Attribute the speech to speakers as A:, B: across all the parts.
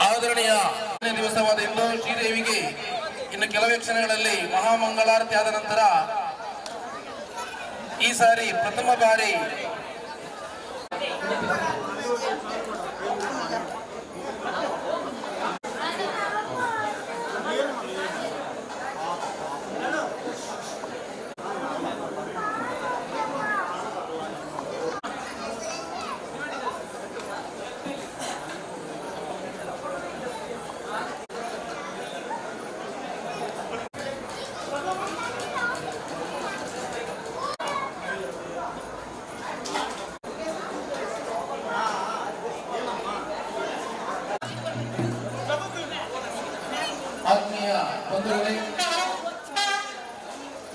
A: ಆದರಣೀಯ ದಿವಸವಾದ ಇಂದು ಶ್ರೀದೇವಿಗೆ ಇನ್ನು ಕೆಲವೇ ಕ್ಷಣಗಳಲ್ಲಿ ಮಹಾಮಂಗಳಾರತಿ ಆದ ನಂತರ ಈ ಸಾರಿ ಪ್ರಥಮ ಬಾರಿ ಆತ್ಮೀಯ ಬಂಧುಗಳೇ,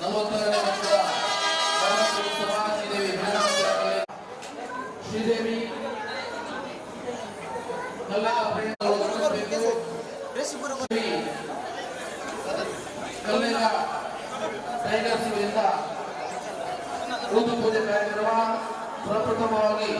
A: 46ನೇ ವರ್ಷದ ನವರಾತ್ರಿ ಉತ್ಸವ ಶ್ರೀದೇವಿ ಶ್ರೀದೇವಿ ಕಲ್ಲಾ ಪ್ರೇಮಿಗಳು ಗಮನಿಸಬೇಕು. ಕಲ್ಲೇರ ಟೈಗರ್ಸ್ ಇವರಿಂದ ಋತು ಪೂಜೆ ಕಾರ್ಯಕ್ರಮ ಪ್ರಪ್ರಥಮವಾಗಿ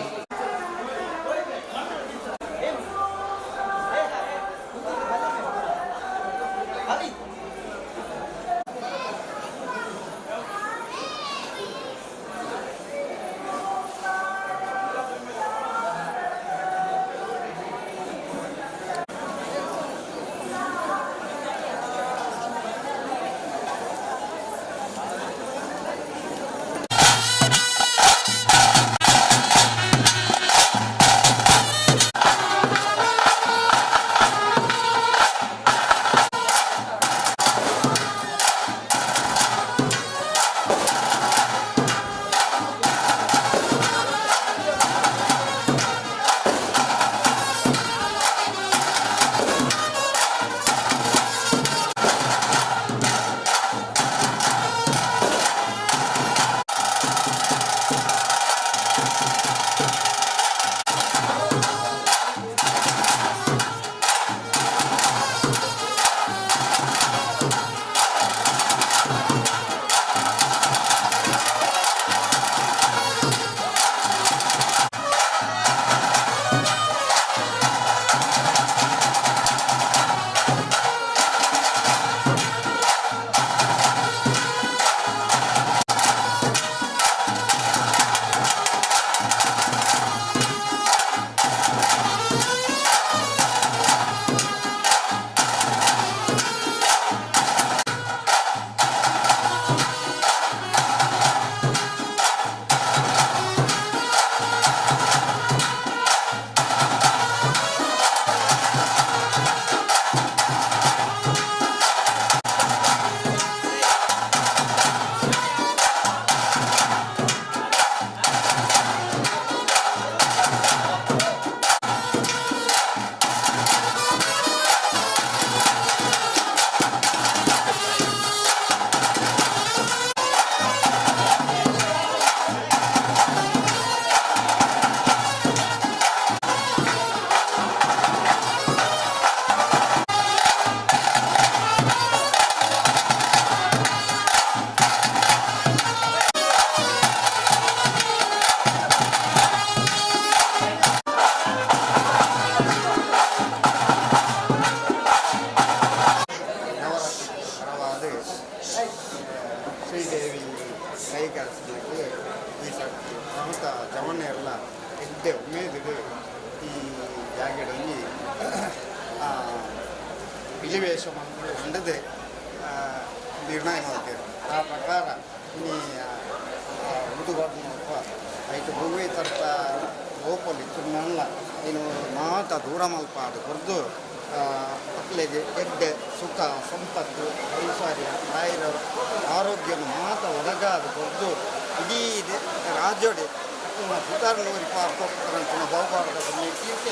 B: ಪಿಲಿವೇಷ ಮಲ್ಪೊಡು ಪಂಡುದು ನಿರ್ಣಯ ಮಲ್ತೆರ್. ಆ ಪ್ರಕಾರ ಇನಿ ಉಡುಗೊಡ್ನಲ್ಪ ಐಟ್ ಒವ್ವೇ ತರತ ಲೋಪೊಲು ಇತ್ತುಂಡಲ ಐನ್ ಮಾತ ದೂರ ಮಲ್ಪಾದ್ ಕೊರ್ದು ಅಕ್ಲೆಗ್ ಎಡ್ಡೆ ಸುಖ ಸಂಪತ್ತು ಐಶ್ವರ್ಯ ಆಯುರ ಆರೋಗ್ಯನು ಮಾತ ಒದಗಾದ್ ಕೊರ್ದು ಇಡೀ ರಾಜ್ಯಡೆ ಪುದರ್ನ್ ಒರಿಪಾದ್ ಬಹುಭಾಗದ ಕೀರ್ತಿ.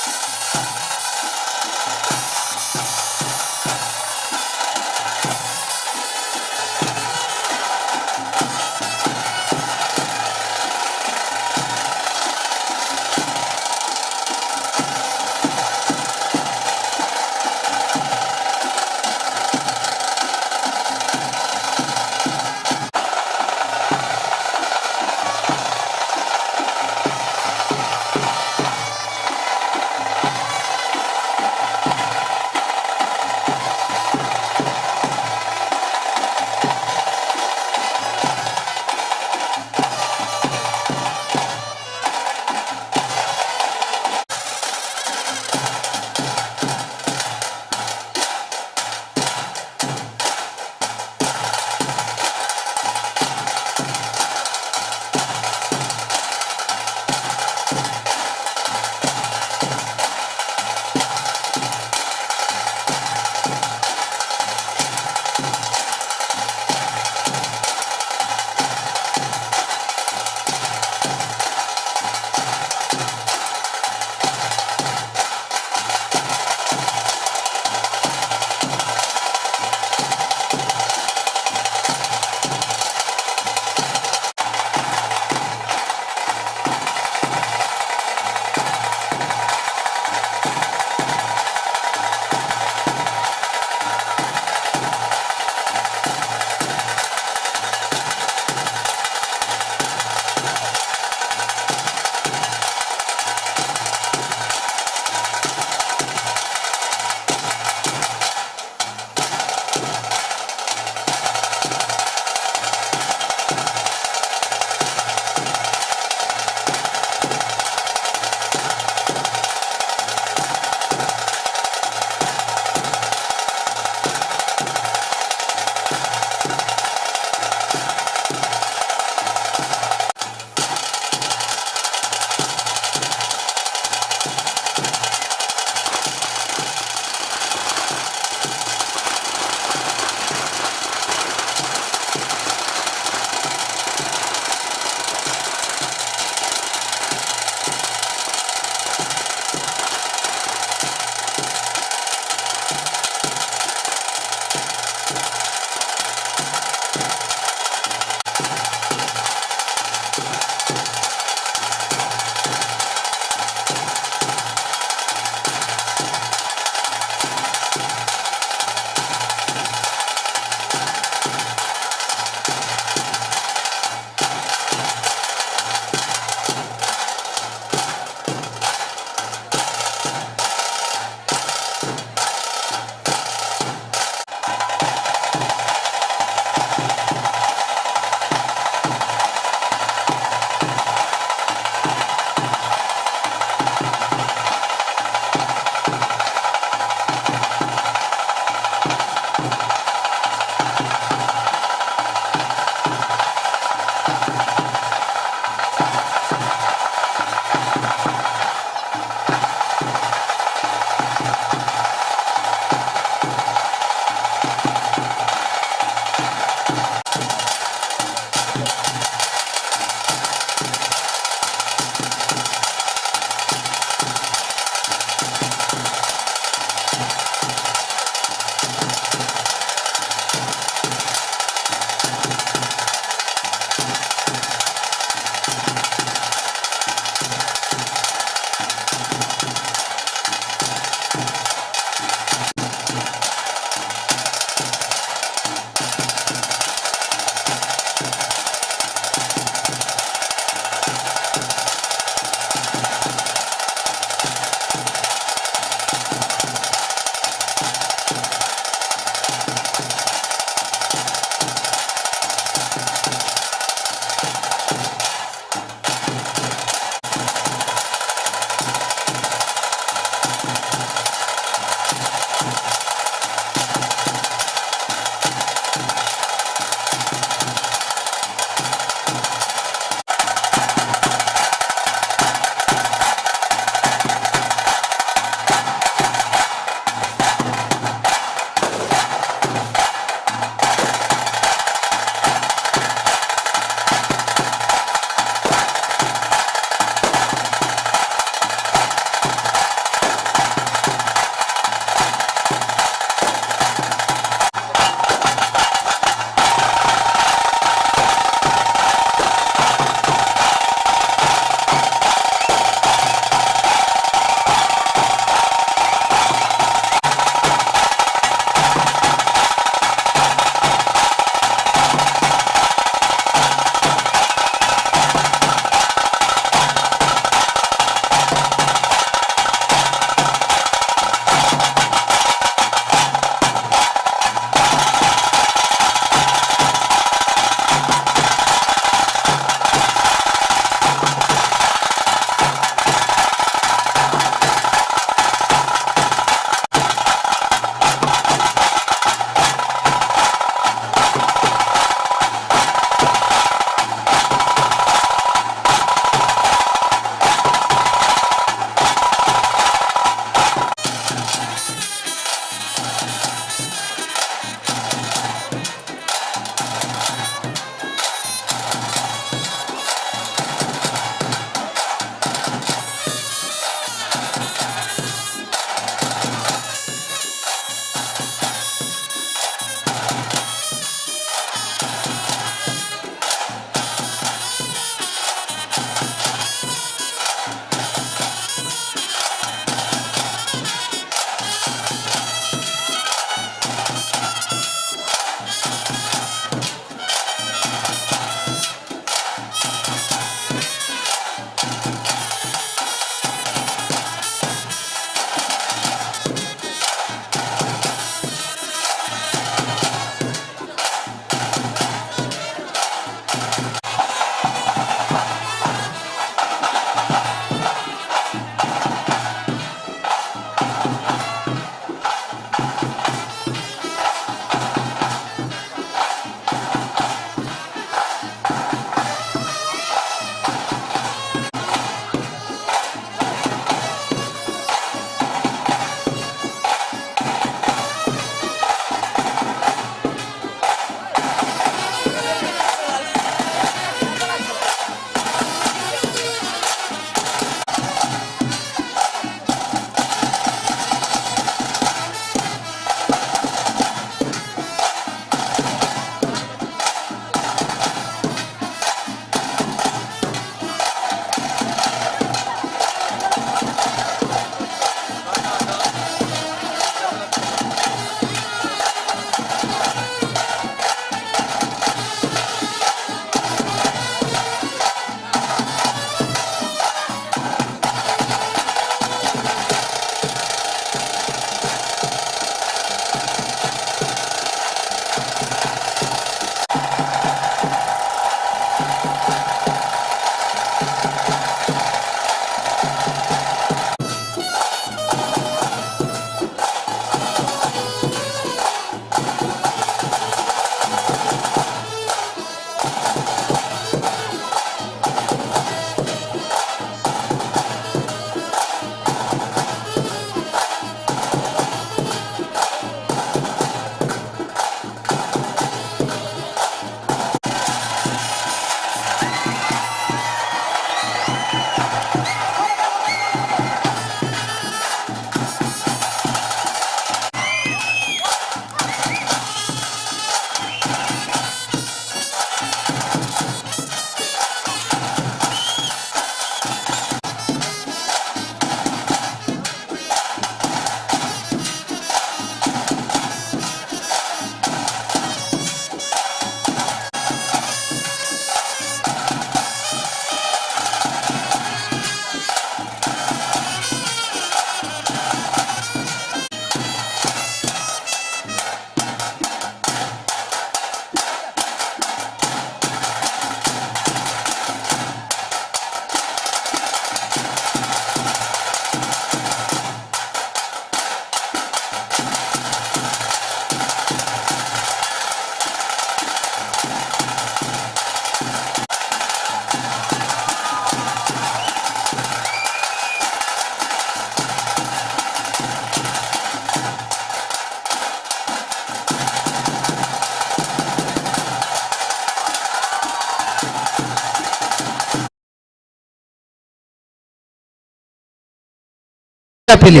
C: ಪಿಲಿ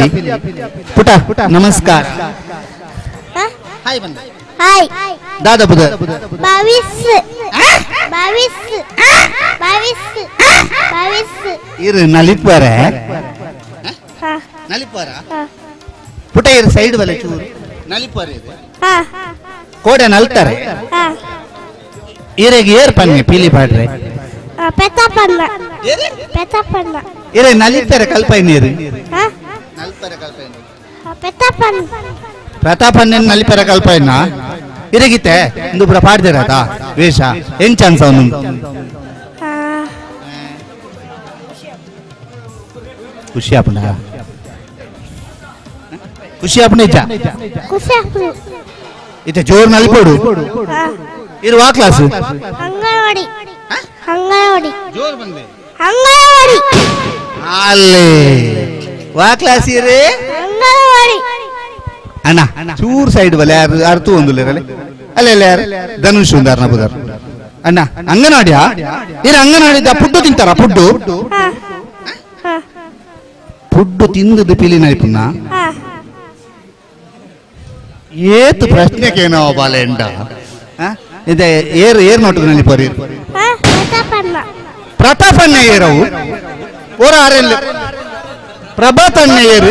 C: ಪುಟ ನಮಸ್ಕಾರ. ಹಾಯ್ ಬಂದ.
D: ಹಾಯ್.
C: ದಾದಾ ಬುಧ.
D: 22 22 22 22.
C: ಇರು ನಲಿಪರೆ. ನಲಿಪರ ಪುಟ ಇರು ಸೈಡ್ ಬಲೆ ಚೂರು ನಲಿಪರೆ ಇದೆ. ಕೋಡೆ ನಲ್ತಾರೆ. ಇರೆಗೆ ಏರ್ ಪನ್ನೆ ಪಿಲಿ ಪಾಡ್ರೆ.
D: ಪೆತ್ತಪನ್ನ ಪೆತ್ತಪನ್ನ.
C: ಇರೆ ನಲಿತಾರೆ ಕಲ್ಪೈ ನೀರು.
B: ನಲ್ಪರೆ ಕಲ್ಪೈ ನೀರು.
D: ಪೆತ್ತಪನ್ನ
C: ಪ್ರತಾಪನ್ನ ನಲಿಪರ ಕಲ್ಪೈನ ಇರಗಿತೆ ಇಂದು ಪುರ ಪಾಡ್ದಿರತ ವೇಷ ಏನ್ ಚಾನ್ಸ್ ಅವನು. ಖುಷಿ ಆಪುಂಡ ಖುಷಿ ಆಪುಂಡ ಇಜ್ಜ
D: ಖುಷಿ ಆಪುಂಡು.
C: ಇತ್ತೆ ಜೋರ್ ನಲಿಪೋಡು. ಇರು ವಾ ಕ್ಲಾಸ್?
D: ಅಂಗನವಾಡಿ. ಅಂಗನವಾಡಿ.
C: ಜೋರ್ ಬಂದೆ.
D: ಅಂಗನವಾಡಿ.
C: ಅಲ್ಲೇ ವಾ ಕ್ಲಾಸ್ ಇರೇ?
D: ಅಂಗನವಾಡಿ.
C: ಅಣ್ಣ ಚೂರ್ ಸೈಡ್ ಬಲೆ ಯಾರು ಅರ್ಥ ಒಂದುಲ್ಲ ಅಲ್ಲ ಅಲ್ಲ ಯಾರು ಧನುಷ್ ಒಂದು ಅರ್ಣ ಬುದರ್ ಅಣ್ಣ ಅಂಗನವಾಡಿಯಾ? ಇರ ಅಂಗನವಾಡಿದ ಪುಡ್ಡು ತಿಂತಾರ? ಪುಡ್ಡು ಪುಡ್ಡು ತಿಂದದ್ದು ಪಿಲಿ ನೈಪುನ್ನ ಏತು ಪ್ರಶ್ನೆಗೇನೋ ಬಾಲೆಂಡ ಇದೆ. ಏರ್ ಏರ್ ನೋಟು ನಲಿಪರಿ ಪ್ರತಾಪಣ್ಣ ಏರವು ಓರ ಆರೆಲ್ಲ ಪ್ರಭಾತಣ್ಣ ಏರು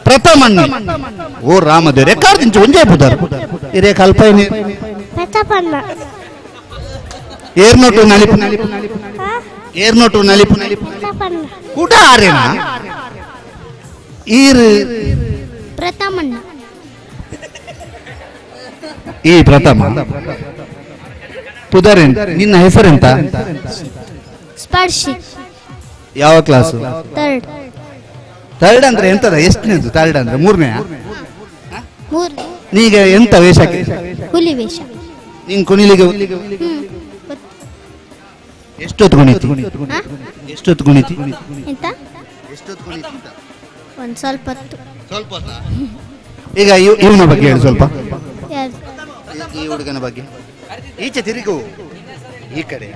C: ಪ್ರಥಮಣ್ಣ ಓ ರಾಮದೇವ್ರೆ ರೆಕಾರ್ಡ್ ತಿಂಚು ಒಂಜೇ ಬುದಾರು ಇರೇ ಕಲ್ಪೈನಿ
D: ಪ್ರತಾಪಣ್ಣ
C: ಏರ್ ನೋಟು ನಲಿಪು ಏರ್ ನೋಟು ನಲಿಪು ಕೂಟ ಆರೇನಾ ಈರು
D: ಪ್ರಥಮಣ್ಣ
C: ಈ ಪ್ರಥಮ ಪುದರೆನ್ ನಿನ್ನ ಹೆಸರೆಂತ?
D: ಸ್ಪರ್ಶಿ.
C: ಯಾವ class?
D: Third.
C: Third ಅಂದ್ರೆ ಎಂತದ? ಎಷ್ಟನೇದು ಥರ್ಡ್ ಅಂದ್ರೆ? ಮೂರನೇ. ನೀಗ ಎಂತ ವೇಷಕ್ಕೆ?
D: ಹುಲಿ ವೇಷ.
C: ನೀನ್ ಕುಣಿಲಿಗೆ ಎಷ್ಟೊತ್ತು ಕುಣಿತಿ? ಎಷ್ಟೊತ್ತು ಕುಣಿತಿ?
D: ಎಂತ? ಒಂದ್ ಸ್ವಲ್ಪ ಹೊತ್ತು.
C: ಸ್ವಲ್ಪ. ಈಗ ಇವನ ಬಗ್ಗೆ ಹೇಳು ಸ್ವಲ್ಪ. ಈ ಹುಡುಗನ ಬಗ್ಗೆ. ಈಚೆ ತಿರುಗು ಈ ಕಡೆ.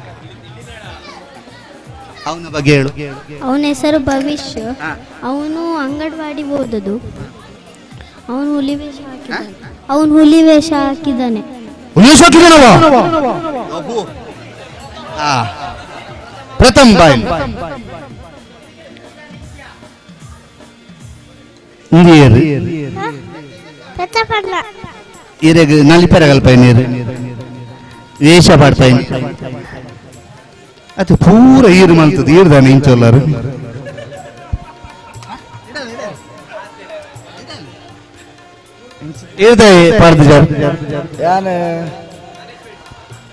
C: ಅವನ ಬಗ್ಗೆ ಹೇಳು.
D: ಅವನ ಹೆಸರು ಭವಿಷ್ಯ. ಅವನು ಅಂಗನವಾಡಿ ಓದೋದು. ಅವನು ಹುಲಿ ವೇಷ ಹಾಕಿದ್ದಾನೆ. ಅವನು ಹುಲಿ ವೇಷ ಹಾಕಿದ್ದಾನೆ.
C: ಪ್ರಥಮ್ ಬಾಯ್ ಇರೆಗ್ ನಲಿಪೆರ ಕಲ್ಪೈ ನೀರು ವೇಷ ಪಾಡ್ಪೈ ಅದು ಪೂರ ಈರು ಮಲ್ತದ ಈರ್ದಾನೆ ಇಂಚೊಲ್ಲರು. ಈರ್ದ ಪಾಡ್ದು ಜಾರ್
E: ಯಾನ್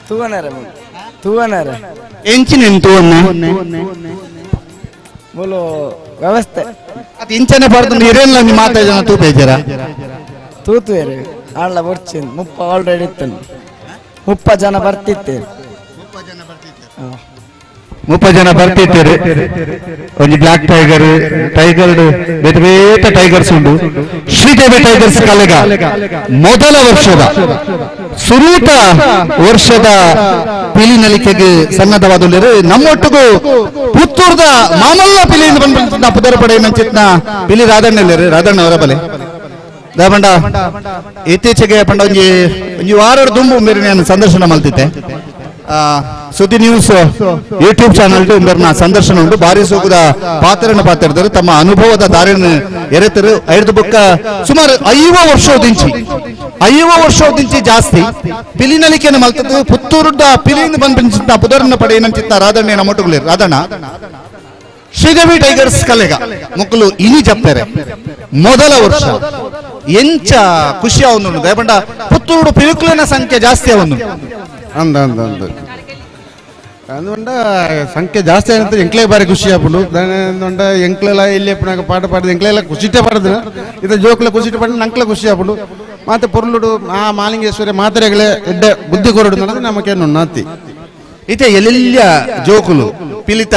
E: ತೂವನರೆ ತೂವನರೆ
C: ಎಂಚಿನ ತೂವನ್ನ
E: ಮೂಲು ವ್ಯವಸ್ಥೆ
C: ಅದು ಇಂಚನೆ ಪಾಡ್ದು ಇರೇನ್ಲ ನಿಮ್ಮ ಮಾತಾ ಜನ ತೂಪೇಜರ
E: ತೂತುವೇರು ಆಳ್ಲ ಬೊರ್ಚಿನ್ ಮುಪ್ಪ ಆಲ್ರೆಡಿ ಇತ್ತು ಮುಪ್ಪ ಜನ ಬರ್ತಿತ್ತೇರು
C: ಮುಪ್ಪ ಜನ ಬರ್ತಿತ್ತೇರು. ಒಂದು black tiger tiger ಬೇತೆ ಬೇತೆ ಟೈಗರ್ಸ್ ಉಂಟು. ಶ್ರೀದೇವಿ ಟೈಗರ್ಸ್ ಕಲೆಗ ಮೊದಲ ವರ್ಷದ ಸುರೂತ ವರ್ಷದ ಪಿಲಿ ನಲಿಕೆಗೆ ಸನ್ನದ್ಧವಾದ ನಮ್ಮೊಟ್ಟಿಗೂ ಪುತ್ತೂರ್ದ ಮಾಮಲ್ಲ ಪಿಲಿಯಿಂದ ಬಂದ ಪುದರ ಪಡೆಯ ಚಿತ್ನ ಪಿಲಿ ರಾಧಣ್ಣ ರಾಧಣ್ಣ ಅವರ ಬಲೆ ದಾಬಂಡ ಇತ್ತೀಚೆಗೆ ಪಂಡ ಒಂಜಿ ಒಂಜಿ ವಾರ ದುಂಬು ಮೇರೆ ನಾನು ಸಂದರ್ಶನ ಮಲ್ತಿದ್ದೆ. ಸುದ್ದಿ news YouTube channel ಉಂಬರ್ನ ಸಂದರ್ಶನ ಉಂಟು. ಭಾರಿ ಸೋಕುದ ಪಾತ್ರನ ಪಾತ್ರ ತಮ್ಮ ಅನುಭವದ ದಾರಿಯನ್ನು ಎರೆತರು. ಐದು ಬುಕ್ಕ ಸುಮಾರು 50 ವರ್ಷದಿಂಚಿ 50 ವರ್ಷದಿಂಚಿ ಜಾಸ್ತಿ ಪಿಲಿನಲಿಕೆಯನ್ನು ಮಲ್ತದ್ದು ಪುತ್ತೂರುದ ಪಿಲಿಯಿಂದ ಬಂದ ಪುದರನ್ನ ಪಡೆಯನಂಚಿತ್ತ ರಾಧಣ್ಣ ಮೊಟ್ಟುಗುಳಿರು. ರಾಧಣ್ಣ ಶ್ರೀದೇವಿ ಟೈಗರ್ಸ್ ಕಲೆಗ ಮಕ್ಕಳು ಇನಿ ಜಪ್ಪೆರೆ ಮೊದಲ ವರ್ಷ ಎಂಚ ಖುಷಿ ಅವನು ದಯಪಂಡ ಪುತ್ತೂರು ಪಿಲುಕುಲಿನ ಸಂಖ್ಯೆ ಜಾಸ್ತಿ ಅವನು
B: ಅಂದ ಅಂದ ಅಂದ ಅಂದುಕೊಂಡ ಸಂಖ್ಯೆ ಜಾಸ್ತಿ ಏನಂತ ಎಂಕ್ಲೇ ಬಾರಿ ಖುಷಿ ಆಪುಂಡು. ಅಂದುಕೊಂಡ ಎಂಕ್ಲೆಲ್ಲ ಇಲ್ಲಿ ಎಪ್ಪುನಾಗ ಪಾಠ ಪಾಡಿದ ಎಂಕ್ಲೆಲ್ಲ ಖುಷಿಟೆ ಪಾಡದ ಇದು ಜೋಕ್ಲೆ ಖುಷಿಟೆ ಪಾಡ ನಂಕ್ಲೆ ಖುಷಿ ಆಪುಂಡು. ಮತ್ತೆ ಪೊರ್ಲುಡು ಆ ಮಾಲಿಂಗೇಶ್ವರಿ ಮಾತ್ರೆಗಳೇ ಎಡ್ಡೆ ಬುದ್ಧಿ ಕೊರಡು ಅನ್ನೋದು ನಮಗೇನು ನಾತಿ
C: ಇತ್ತೆ ಎಲ್ಲೆಲ್ಲ ಜೋಕುಲು ಪಿಲಿತ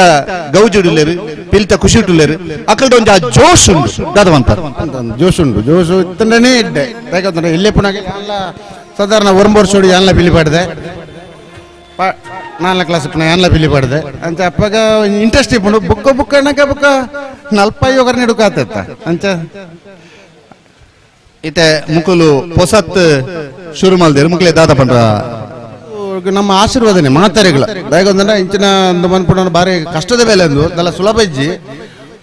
C: ಗೌಜುಡುಲೇರು ಪಿಲಿತ ಖುಷಿಟುಲೇರು ಅಕ್ಕಲ್ದ ಒಂಜಿ ಆ ಜೋಶ್ ಉಂಡು ದಾದವಂತ
B: ಜೋಶ್ ಉಂಡು. ಜೋಶು ಇತ್ತಂಡನೇ ಎಡ್ಡೆ ಯಾಕಂದ್ರೆ ಎಲ್ಲೇ ಪುನಾಗ ಎಲ್ಲ ಸಾಧಾರಣ ಒರಂಬ ವರ್ಷ ಎಲ್ಲ ಪಿಲಿ ಪಾಡಿದೆ ನಾಲ್ಕು ಕ್ಲಾಸ್ ಇಪ್ಪನ ಏನ್ಲ ಪಿಲಿ ಪಡ್ದೆ ಅಂಚ ಅಪ್ಪಗ ಇಂಟ್ರೆಸ್ಟ್ ಇಪ್ಪುಂಡು ಬುಕ್ಕ ಬುಕ್ಕ ಅಣ್ಣಕ ಬುಕ್ಕ ನಲ್ಪೈ ಒಗರ್ನ ಹಿಡುಕಾತ ಅಂಚ
C: ಇತ್ತೆ ಮುಕುಲು ಪೊಸತ್ ಶುರು ಮಲ್ದೇರು ಮುಕ್ಲೆ ದಾದ ಪಂಡ್ರ
B: ನಮ್ಮ ಆಶೀರ್ವಾದನೆ ಮಾತಾರಿಗಳ ದಾಯಗೊಂದಂಡ ಇಂಚಿನ ಒಂದು ಮನ್ಪುಣ ಬಾರಿ ಕಷ್ಟದ ಬೇಲೆ ಅಂದು ದಲ್ಲ ಸುಲಭ ಇಜ್ಜಿ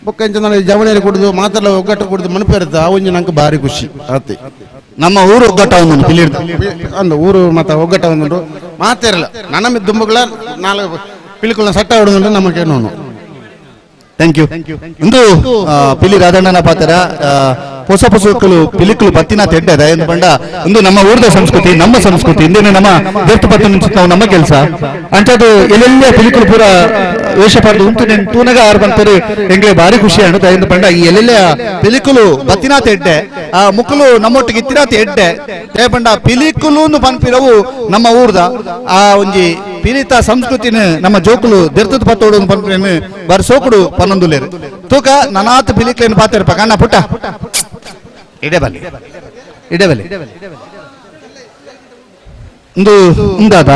B: ಬೊಕ್ಕ ಇಂಚಿನ ಜವಳಿಯಲ್ಲಿ ಕುಡಿದು ಮಾತಾಡಲ ಒಗ್ಗಟ್ಟು ಕುಡಿದು ಮನಪು ಇರುತ್ತೆ ಆ ಒಂಜಿ ನಂಗೆ ಭಾರಿ ಖುಷಿ ಆತಿ
C: ನಮ್ಮ ಊರು ಒಗ್ಗಟ್ಟ ಒಂದು ಪಿಲಿ
B: ಅಂದು ಊರು ಮತ್ತೆ ಒಗ್ಗಟ್ಟ ಒಂದು ಮಾತೇರಲ್ಲ ನನ್ನ ದುಂಬುಗಳ ನಾಲ್ಕು ಪಿಲಿಕುಲ ಸಟ್ಟ ಹೊಡೆದು ನಮಗೇನು.
C: Thank you. ಇಂದು ಪಿಲಿ ರಾಧಣ್ಣನ ಪಾತ್ರ ಹೊಸ ಹೊಸಕಲು ಪಿಲಿಕುಲು ಬತ್ತಿನ ತೆಡ್ಡದ ಎಂದು ಬಂಡ ಒಂದು ನಮ್ಮ ಊರದ ಸಂಸ್ಕೃತಿ ನಮ್ಮ ಸಂಸ್ಕೃತಿ ಇಂದೇನೆ ನಮ್ಮ ದೇರ್ತು ಪತ್ತು ನಾವು ನಮ್ಮ ಕೆಲಸ ಅಂಚದು ಎಲ್ಲೆಲ್ಲ ಪಿಲಿಕುಲು ಪೂರ ವೇಷ ಪಾಡ್ದು ಉಂಟು ತೂನಗ ಆರು ಬಂತಾರೆ ಎಂಗ್ಲೆ ಭಾರಿ ಖುಷಿ ಅಣ್ಣು ಎಂದು ಬಂಡ ಈ ಎಲ್ಲೆಲ್ಲ ಪಿಲಿಕುಲು ಬತ್ತಿನ ತೆಡ್ಡೆ ಆ ಮುಕ್ಕಲು ನಮ್ಮೊಟ್ಟಿಗೆ ಇತ್ತಿನಾತ ಎಡ್ಡೆ ಬಂಡ ಪಿಲಿಕುಲು ಪನ್ಪಿರವು ನಮ್ಮ ಊರ್ದ ಆ ಒಂಜಿ ಪಿಲಿತ ಸಂಸ್ಕೃತಿನ ನಮ್ಮ ಜೋಕುಲು ದೆರ್ತದ ಪತ್ತೋಡು ಪನ್ಪಿನ ಬಾರಿ ಸೋಕುಡು ಪನ್ನೊಂದುಲೇರು ತೂಕ ನನಾತ್ ಪಿಲಿಕ್ಲೇನು ಪಾತಿರ್ಪ ಕಣ್ಣ ಪುಟ್ಟ ಇಡೆ ಬಲಿ ಇಡೆ ಬಲಿ ಇಂದು ಉಂದಾದ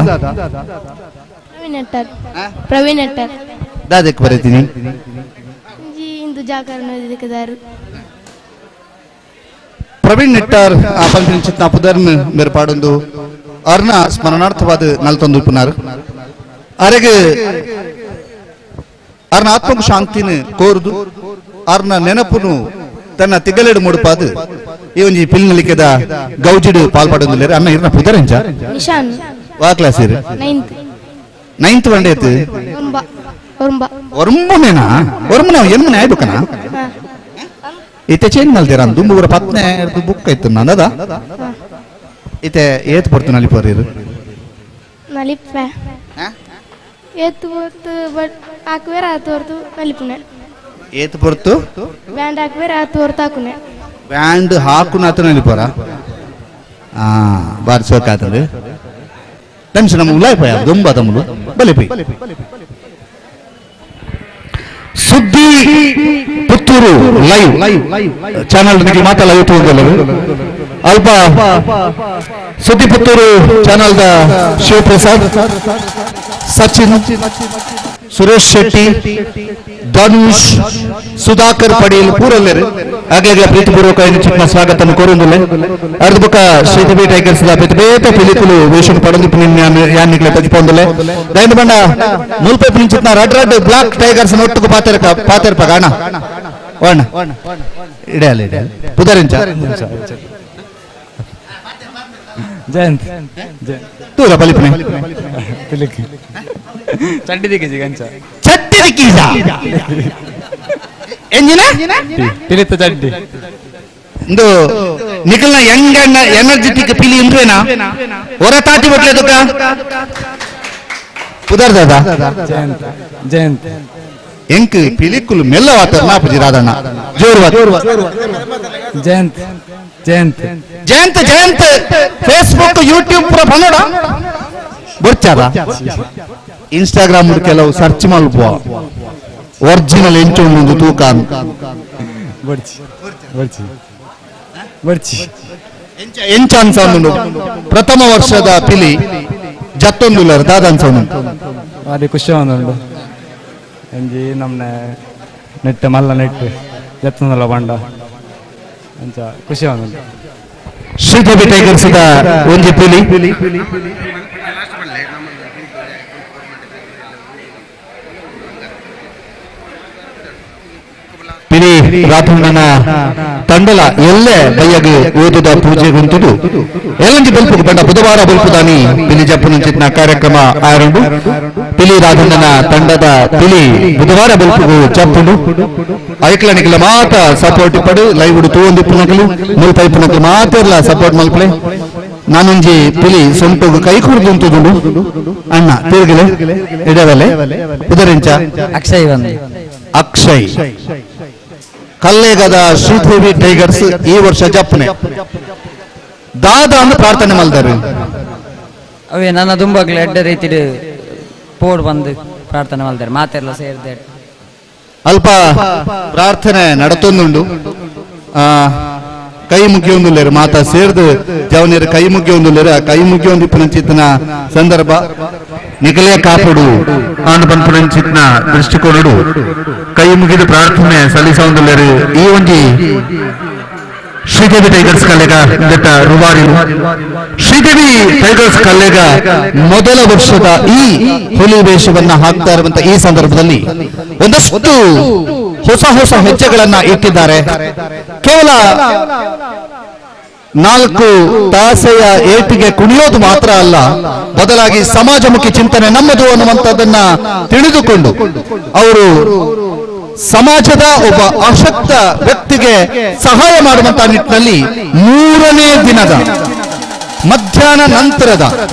D: ಪ್ರವೀಣ್ ನೆಟ್ಟರ್
C: ದಾದಕ್ಕೆ ಬರೀತೀನಿ
D: ಇಂದು ಜಾಗರಣ
C: ಪ್ರವೀಣ್ ನೆಟ್ಟಾರ್ ಆ ಪಂಪಿನ ಚಿತ್ನ ಪುದರ್ನ್ ಮೇರ್ಪಾಡೊಂದು ಅರ್ನ ಸ್ಮರಣಾರ್ಥವಾದ ನಲ್ತೊಂದು ಉಪ್ಪುನಾರು ಅರೆಗೆ ಅರ್ನ ಆತ್ಮకు ಶಾಂತಿನ ಕೋರುದು ಅರ್ನ ನೆನಪುನು ತನ್ನ ತಿಗಲೆಡು ಮುಡುಪಾದು ಈ ಒಂಜಿ ಪಿಲ್ನಲಿಕೆದ ಗೌಜಿಡು ಪಾಲ್ಪಾಡೊಂದುಲ್ಲೇರು ಅನ್ನ ಇರ್ನ ಪುದರೆಂಚ
D: ನಿಶಾನ್
C: ವಾ ಕ್ಲಾಸ್ ಇರು
D: 9th
C: 9th ವಂಡೇತು ಒರ್ಂಬನೇನಾ ಒರ್ಂಬನ ಎನ್ಮನೆ ಆಯ್ಬೇಕನಾ ಇತ್ತೆ ಚೇಂಜ್ ಮಲ್ತೀರ ದುಂಬು ಪತ್ನೆ ಬುಕ್ ಆಯ್ತು ನಂದದ ಇತ್ತೆ ಏತ್ ಪೊರ್ತು ನಲಿಪೋರಿರು
D: ನಲಿಪ್ಪೆ ಏತ್ ಪೊರ್ತು ಬಟ್ ಹಾಕುವೇರ ಆತು ಹೊರ್ತು ನಲಿಪುನೆ
C: ಏತ್ ಪೊರ್ತು
D: ಬ್ಯಾಂಡ್ ಹಾಕುವೇರ ಆತು ಹೊರ್ತು ಹಾಕುನೆ
C: ಬ್ಯಾಂಡ್ ಹಾಕುನ ಆತು ನಲಿಪೋರ ಆ ಬಾರಿ ಸೋಕಾತದೆ ತಮ್ಸ ನಮ್ಮ ಉಲಾಯ್ಪಯ ದುಂಬ ತಮ್ಮಲು ಬಲಿಪಿ ಸುದ್ದಿ ಪುತ್ತೂರು ಲೈವ್ ಚಾನಲ್ ನಿಮಗೆ ಮಾತಲ್ಲ ಯೂಟ್ಯೂಬ್ ಅಲ್ಪ ಸುದ್ದಿ Puttur channel the Shivaprasad Sachin Suresh Shetty Dhanush Sudhakar Padil ಪೂರಲ್ಲೇರು ಆಗ್ಲೇ ಪ್ರೀತಿಪೂರ್ವಕ ಚಿಕ್ಕ ಸ್ವಾಗತ ಕೋರುಂದುಲ್ಲೆ ಅರ್ಧಬುಕ ಶ್ರೀದೇವಿ ಟೈಗರ್ಸ್ ಬೇತೆ ಪಿಲಿಕುಲು ವೇಷನ್ ಪಡೊಂದು ಯಾನ್ನಿಕ್ಲೆ ತಜ್ಪೊಂದುಲ್ಲೆ ದಯಂದು ಬಂಡ ಮುಲ್ಪೆ ಪಿಂಚಿತ್ನ red red block tigers ಒಟ್ಟುಗು ಪಾತೆರ್ಕ ಪಾತೆರ್ಪ ಗಾಣ ವಣ್ಣ ಇಡಲ್ಲ ಇಡಲ್ಲ ಪುದರಿಂಚ
E: ಜಯಂತ್
C: ತೂರ ಬಲಿಪನೆ
E: ಪಿಲಿಕ್ ಚಡ್ಡಿ ದಿಕ್ಕಿಜಿ ಗಂಚ
C: ಚಡ್ಡಿ ದಿಕ್ಕಿಜ ಎಂಜಿನ
E: ಪಿಲಿತ ಚಡ್ಡಿ
C: ಇಂದು ನಿಖಲ್ನ ಯಂಗ್ ಎನರ್ಜೆಟಿಕ್ ಪಿಲಿ ಇಂದ್ರೇನಾ ಹೊರ ತಾಟಿ ಬಟ್ಲೆ ದುಕ್ಕ ಪುದರ್ ದಾದಾ
E: ಜಯಂತ್ ಜಯಂತ್
C: ಎಂಕ್ ಪಿಲಿಕುಲು ಮೆಲ್ಲವಾತ ನಾಪುಜಿ ರಾಧಣ್ಣ ಜೋರು
E: ಜಯಂತ್ ಜಯಂತ್
C: ಜಯಂತ್ ಜಯಂತ್ ಫೇಸ್ಬುಕ್ ಯೂಟ್ಯೂಬ್ ಪೂರ ಬಂದೋಡ ಬೊರ್ಚಾದ ಇನ್ಸ್ಟಾಗ್ರಾಮ್ ಕೆಲವು ಸರ್ಚ್ ಮಲ್ಪ ಒರಿಜಿನಲ್ ಎಂಚು ಒಂದು ತೂಕ
E: ಬರ್ಚಿ ಬರ್ಚಿ ಬರ್ಚಿ
C: ಎಂಚ ಅನ್ಸೊಂದು ಪ್ರಥಮ ವರ್ಷದ ಪಿಲಿ ಜತ್ತೊಂದುಲ್ಲರ್ ದಾದ ಅನ್ಸೊಂದು
E: ಭಾರಿ ಖುಷಿ ಒಂದುಂಡು ಎಂಜಿ ನಮ್ಮನೆ ನೆಟ್ಟು ಮಲ್ಲ ನೆಟ್ಟು ಜತ್ತೊಂದಲ್ಲ ಬಂಡ ಅಂಚ ಖುಷಿ ಒಂದುಂಡು
C: ಶ್ರೀದೇವಿ ಟೈಗರ್ಸ್ ಒಂಜಿ ಪಿಲಿ ಪಿಲಿ ರಾಧಣ್ಣನ ತಂಡಲ ಎಲ್ಲೆ ಬಯ್ಯಗ್ ಓದುದ ಪೂಜೆ ಗುಂತುದು ಎಲ್ಲಂಜಿ ಬಲ್ಪು ಬಂಡ ಬುಧವಾರ ಬಲ್ಪುದಾನಿ ಪಿಲಿ ಜಪ್ಪುನಂಚಿತ್ನ ಕಾರ್ಯಕ್ರಮ ಆರಂಭ ಪಿಲಿ ರಾಧಣ್ಣನ ತಂಡದ ಪಿಲಿ ಬುಧವಾರ ಬಲ್ಪುಗು ಜಪ್ಪುಂಡು ಐಕ್ಲನಿಕಲ ಮಾತ ಸಪೋರ್ಟ್ ಪಡು ಲೈವ್ ತೂವೊಂದು ಪುನಕಲು ಮುಲ್ಪೈ ಪುನಕಲು ಮಾತೆರ್ಲ ಸಪೋರ್ಟ್ ಮಲ್ಪಲೆ ನಾನೊಂಜಿ ಪಿಲಿ ಸೊಂಟುಗು ಕೈ ಕುಡಿದು ಅಣ್ಣ ತಿರುಗಲೆ ಇಡವಲೆ ಉದರಿಂಚ
E: ಅಕ್ಷಯ್ ಬಂದು
C: ಅಕ್ಷಯ್ ಕಲ್ಲೇಗದ ಶ್ರೀದೇವಿ ಟೈಗರ್ಸ್ ಈ ವರ್ಷ ಜಪ್ಪನೆ ದಾದ ಅನ್ನು ಪ್ರಾರ್ಥನೆ ಮಲ್ದರು
F: ಅವೇ ನನ್ನ ದುಂಬಾಗ್ಲ ಎಡ್ಡ ರೀತಿಡ್ ಪೋಡ್ ಬಂದು ಪ್ರಾರ್ಥನೆ ಮಲ್ದಾರೆ ಮಾತೆಲ್ಲ ಸೇರಿದೆ
C: ಅಲ್ಪ ಪ್ರಾರ್ಥನೆ ನಡತೊಂದುಂಡು. ಕೈ ಮುಗಿಯೊಂದುಲ್ಲೇರು ಮಾತಾ ಸೇರ್ದು ಜವನೇರು ಕೈ ಮುಗಿಯೊಂದುಲ್ಲೇರು ಆ ಕೈ ಮುಗಿಯೊಂದು ಇಪ್ಪುನಂಚಿತ್ತಿನ ಸಂದರ್ಭ
G: ನಿಗಲೇ ಕಾಪುಡು ಆನು ಪನ್ಪುನಂಚಿತ್ತಿನ ದೃಷ್ಟಿಕೋನಡು ಕೈ ಮುಗಿದು ಪ್ರಾರ್ಥನೆ ಸಲ್ಲಿಸೊಂದುಲ್ಲೇರು ಈ ಒಂಜಿ ಶ್ರೀದೇವಿ ಟೈಗರ್ಸ್ ಕಲ್ಲೆಗ ಇಂದೆಟ್ಟ ರೂವಾರಿ ಶ್ರೀದೇವಿ ಟೈಗರ್ಸ್ ಕಲ್ಲೆಗ
C: ಮೊದಲ ವರ್ಷದ ಈ ಹುಲಿ ವೇಷವನ್ನ ಹಾಕ್ತಾ ಇರುವಂತಹ ಈ ಸಂದರ್ಭದಲ್ಲಿ ಒಂದಷ್ಟು ಹೊಸ ಹೊಸ ಹೆಜ್ಜೆಗಳನ್ನ ಇಟ್ಟಿದ್ದಾರೆ. ಕೇವಲ 4 ತಾಸೆಯ ಏಟಿಗೆ ಕುಣಿಯೋದು ಮಾತ್ರ ಅಲ್ಲ, ಬದಲಾಗಿ ಸಮಾಜಮುಖಿ ಚಿಂತನೆ ನಮ್ಮದು ಅನ್ನುವಂಥದ್ದನ್ನ ತಿಳಿದುಕೊಂಡು ಅವರು ಸಮಾಜದ ಒಬ್ಬ ಅಶಕ್ತ ವ್ಯಕ್ತಿಗೆ ಸಹಾಯ ಮಾಡುವಂತಹ ನಿಟ್ಟಿನಲ್ಲಿ 3ನೇ ದಿನದ ಮಧ್ಯಾಹ್ನ ನಂತರದ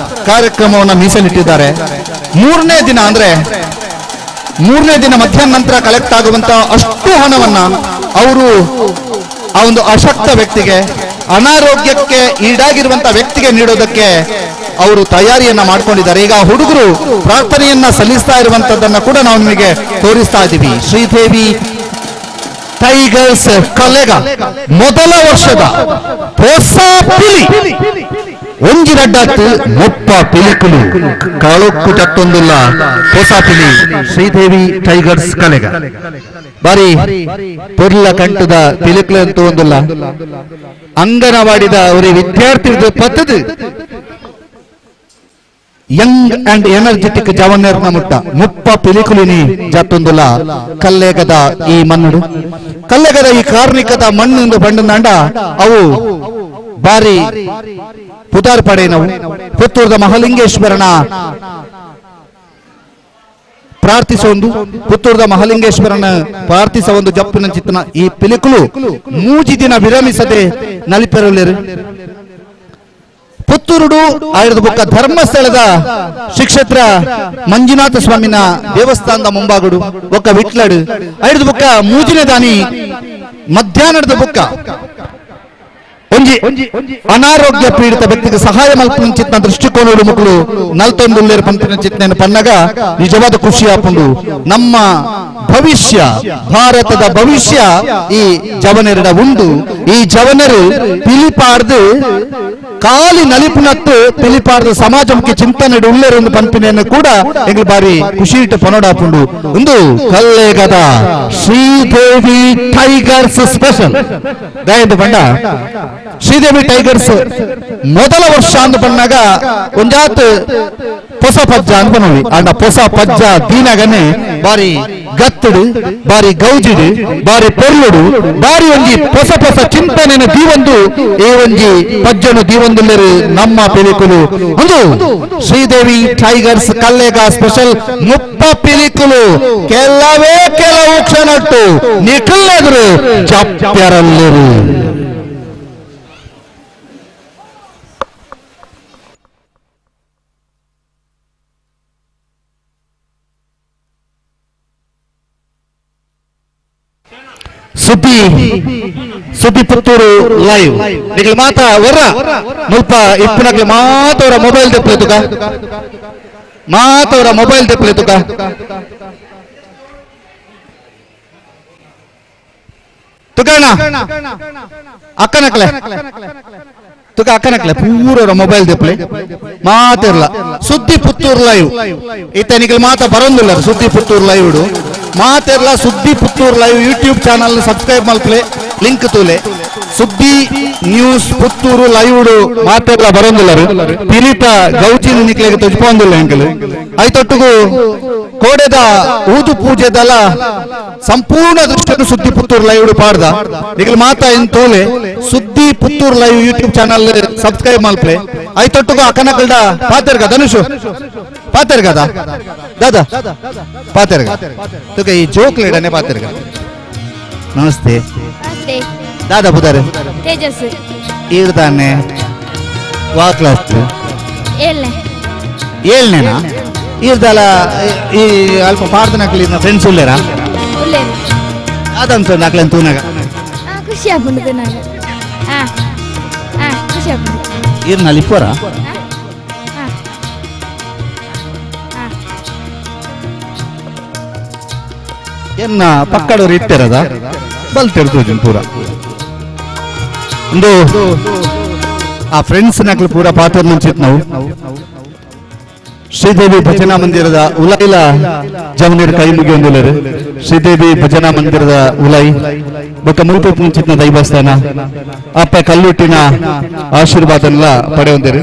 C: ಕಾರ್ಯಕ್ರಮವನ್ನು ಮೀಸಲಿಟ್ಟಿದ್ದಾರೆ. 3ನೇ ದಿನ ಅಂದ್ರೆ 3ನೇ ದಿನ ಮಧ್ಯಾಹ್ನ ನಂತರ ಕಲೆಕ್ಟ್ ಆಗುವಂತಹ ಅಷ್ಟು ಹಣವನ್ನ ಅವರು ಆ ಒಂದು ಅಶಕ್ತ ವ್ಯಕ್ತಿಗೆ, ಅನಾರೋಗ್ಯಕ್ಕೆ ಈಡಾಗಿರುವಂತಹ ವ್ಯಕ್ತಿಗೆ ನೀಡೋದಕ್ಕೆ ಅವರು ತಯಾರಿಯನ್ನ ಮಾಡ್ಕೊಂಡಿದ್ದಾರೆ. ಈಗ ಹುಡುಗರು ಪ್ರಾರ್ಥನೆಯನ್ನ ಸಲ್ಲಿಸ್ತಾ ಇರುವಂತದ್ದನ್ನ ಕೂಡ ನಾವು ನಿಮಗೆ ತೋರಿಸ್ತಾ ಇದ್ದೀವಿ. ಶ್ರೀದೇವಿ ಟೈಗರ್ಸ್ ಕಲೆಗ ಮೊದಲ ವರ್ಷದ ಹೊಸ ಪಿಲಿ
G: ಒಂಜಿ ರಡ್ಡಾತ್ ಮೊಪ್ಪ ಪಿಲಿಕುಲು ಕಾಳೊಕ್ಕು ತತ್ತೊಂದುಲ್ಲ ಹೊಸ ಪಿಲಿ ಶ್ರೀದೇವಿ ಟೈಗರ್ಸ್ ಕಲೆಗ
C: ಬಾರಿ ಪೊರ್ಲ ಕಂಟದ ಪಿಲಿಕುಲು ಅಂತ ಒಂದುಲ್ಲ ಅಂಗನವಾಡಿದ ಅವರಿ ವಿದ್ಯಾರ್ಥಿ ಪತ್ತದು Young and energetic ಜವನ್ಯರ್ನ ಮುಟ್ಟ ಮುಪ್ಪ ಪಿಲಿಕುಲಿನಿ ಜಾತೊಂದುಲ ಕಲ್ಲೇಗದ ಈ ಮಣ್ಣು ಕಲ್ಲೇಗದ ಈ ಕಾರ್ಣಿಕದ ಮಣ್ಣು ಬಂಡಂದಾಂಡ ಅವು ಬಾರಿ ಪುದಾರ್ ಪಡೆನವು. ಪುತ್ತೂರದ ಮಹಾಲಿಂಗೇಶ್ವರನ ಪ್ರಾರ್ಥಿಸೊಂದು ಪುತ್ತೂರದ ಮಹಾಲಿಂಗೇಶ್ವರನ ಪ್ರಾರ್ಥಿಸ ಒಂದು ಜಪ್ಪಿನ ಚಿತ್ತನ ಈ ಪಿಲಿಕುಲು ಮೂಜಿ ದಿನ ವಿರಮಿಸದೆ ನಲಿಪೆರಲೇರು. ಪುತ್ತೂರುಡು ಆಯುರ್ದ ಬೊಕ್ಕ ಧರ್ಮಸ್ಥಳದ ಶ್ರೀಕ್ಷೇತ್ರ ಮಂಜುನಾಥ ಸ್ವಾಮಿನ ದೇವಸ್ಥಾನದ ಮುಂಬಾಗುಡು ಒಕ್ಕ ವಿಟ್ಲಡು ಆಯುರ್ದ ಬೊಕ್ಕ ಮೂಜಿನ ದಾನಿ ಮಧ್ಯಾಹ್ನದ ಬೊಕ್ಕ ಒಂಜಿ ಅನಾರೋಗ್ಯ ಪೀಡಿತ ವ್ಯಕ್ತಿಗೆ ಸಹಾಯ ಮಲ್ಪನ ಚಿತ್ನ ದೃಷ್ಟಿಕೋನಡು ಮಕ್ಕಳು ನಲ್ತೊಂದುಲ್ಲೇರು ಪಂಪಿನ ಚಿತ್ನೆಯನ್ನು ಪನ್ನಗ ನಿಜವಾದ ಖುಷಿ ಆಪುಂಡು. ನಮ್ಮ ಭವಿಷ್ಯ, ಭಾರತದ ಭವಿಷ್ಯ ಈ ಜವನರಡ ಉಂಡು. ಈ ಜವನರು ಪಿಲಿಪಾರ್ದು ಕಾಲಿ ನಲಿಪುನತ್ತು ಪಿಲಿಪಾರ್ದು ಸಮಾಜಮುಖಿ ಚಿಂತನೆ ಉಳ್ಳೇರು ಒಂದು ಪಂಪಿನೆಯನ್ನು ಕೂಡ ಎಂಗ್ಲು ಬಾರಿ ಖುಷಿ ಇಟ್ಟು ಪನೋಡಾಪುಂಡು. ಒಂದು ಕಲ್ಲೇಗದ ಶ್ರೀದೇವಿ ಟೈಗರ್ಸ್ ಸ್ಪೆಷಲ್ ಗಾಯದ ಬಂಡ ಶ್ರೀದೇವಿ ಟೈಗರ್ಸ್ ಮೊದಲ ವರ್ಷ ಅಂದು ಬಂದಾಗ ಒಂಜಾತ್ ಹೊಸ ಪಜ್ಜ ಅನ್ಬನವಿ ಅಂಡ ಹೊಸ ಪಜ್ಜ ದೀನಗನೆ ಬಾರಿ ಗತ್ತಡು ಬಾರಿ ಗೌಜಿಡು ಬಾರಿ ಪೊರ್ಲುಡು ಬಾರಿ ಒಂಜಿ ಹೊಸ ಹೊಸ ಚಿಂತನೆನ ದೀವೊಂದು ಈ ಒಂಜಿ ಪಜ್ಜನು ದೀವೊಂದುಲ್ಲೇರು ನಮ್ಮ ಪಿಲಿಕುಲು. ಒಂದು ಶ್ರೀದೇವಿ ಟೈಗರ್ಸ್ ಕಲ್ಲೇಗ ಸ್ಪೆಷಲ್ ಮುಪ್ಪ ಪಿಲಿಕುಲು ಕೆಲವೇ ಕೆಲವು ಕ್ಷಣಟ್ಟು ನಿಖಲ್ಲೆದುರು ಚಪ್ಪ್ಯರಲ್ಲಿರು. ಸುದ್ದಿ ಸುದ್ದಿ ಪುತ್ತೂರು ಲೈವ್ ನಿಗಲ್ ಮಾತಾ ಹೊರ ಮುಲ್ಪ ಇಪ್ಪನಕ್ಲೆ ಮಾತವರ ಮೊಬೈಲ್ ದೆಪ್ಪಲೆ ತುಕ ಮಾತವರ ಮೊಬೈಲ್ ದೆಪ್ಪಲೆ ತುಕ ತುಕಣ್ಣ ಅಕ್ಕನಕ್ಲೆ ತುಕ ಅಕ್ಕನಕ್ಲೆ ಪೂರವರ ಮೊಬೈಲ್ ದೆಪ್ಪಲೆ ಮಾತಿರ್ಲ ಸುದ್ದಿ ಪುತ್ತೂರು ಲೈವ್ ಇತ್ತ ನಿಗಲ್ ಮಾತ ಬರೋಂದಿಲ್ಲ ಸುದ್ದಿ ಪುತ್ತೂರು ಲೈವ್ ಮಾತೆರ್ಲ ಸುದ್ದಿ Puttur live YouTube channel subscribe ಮಲ್ಪಲೆ link ತೂಲೆ ಸುದ್ದಿ ನ್ಯೂಸ್ ಪುತ್ತೂರು ಲೈವ್ ಮಾತೆರ್ಲ ಬರೋಂದಿಲ್ಲರು ಪಿಲಿತ ಗೌಚಿನ ನಿಕ್ಲೆಗೆ ತೊಜ್ಪೊಂದಿಲ್ಲ ಅಂಕಲ್ ಐತೊಟ್ಟಿಗೂ ಕೋಡೆದ ಊದು ಪೂಜೆದಲ ಸಂಪೂರ್ಣ ದೃಷ್ಟಿಯನ್ನು ಸುದ್ದಿ ಪುತ್ತೂರು ಲೈವ್ ಪಾಡ್ದ ನಿಗಲ್ ಮಾತಾ ಇನ್ ತೂಲೆ ಸುದ್ದಿ Puttur live YouTube channel subscribe ಮಲ್ಪಲೆ ಐತೊಟ್ಟಿಗೂ ಅಕ್ಕನಕಲ್ಡ ಪಾತೆರ್ಗ Dhanush ಪಾತೆರ್ಗದ ದಾದಾ ಪಾತೆರ್ಗ ತುಕ ಈ ಜೋಕ್ ಲೇಡನೆ ಪಾತೆರ್ಗ. ನಮಸ್ತೆ
D: ನಮಸ್ತೆ
C: ದಾದಾ ಬುದಾರೆ
D: ತೇಜಸ್
C: ಈರ್ದಾನೆ ವಾ ಕ್ಲಾಸ್
D: ಏಳನೇ
C: ಏಳನೇನಾ ಈರ್ದಲ ಈ ಅಲ್ಪ ಪಾಡ್ದನಕ್ಲಿ ಫ್ರೆಂಡ್ಸ್ ಉಲ್ಲೇರಾ
D: ಉಲ್ಲೇರು
C: ಅದಂತ ನಾಕ್ಲೇನ್ ತೂನಾಗ
D: ಖುಷಿ ಆಪುಂಡು ನಾನು ಆ ಆ ಖುಷಿ ಆಪುಂಡು
C: ಈರ್ನ ಲಿಪ್ಪರ
D: ಆ ಆ
C: ಎನ್ನ ಪಕ್ಕಡೋರು ಇಟ್ಟಿರದ ಬಲ್ತಿರ್ದು ಪೂರ. ಇಂದು ಆ ಫ್ರೆಂಡ್ಸ್ ನಕಲು ಪೂರ ಪಾತ್ರ ಮುಂಚಿತ್ ನಾವು ಶ್ರೀದೇವಿ ಭಜನಾ ಮಂದಿರದ ಉಲೈಲ ಜವನೀರ್ ಕೈ ಮುಗಿಯೊಂದುಲ್ಲರು. ಶ್ರೀದೇವಿ ಭಜನಾ ಮಂದಿರದ ಉಲೈ ಬೊಕ್ಕ ಮುಲ್ಪು ಮುಂಚಿತ್ನ ದೈವಸ್ಥಾನ ಅಪ್ಪ ಕಲ್ಲುಟ್ಟಿನ ಆಶೀರ್ವಾದನೆಲ್ಲ ಪಡೆಯೊಂದಿರು.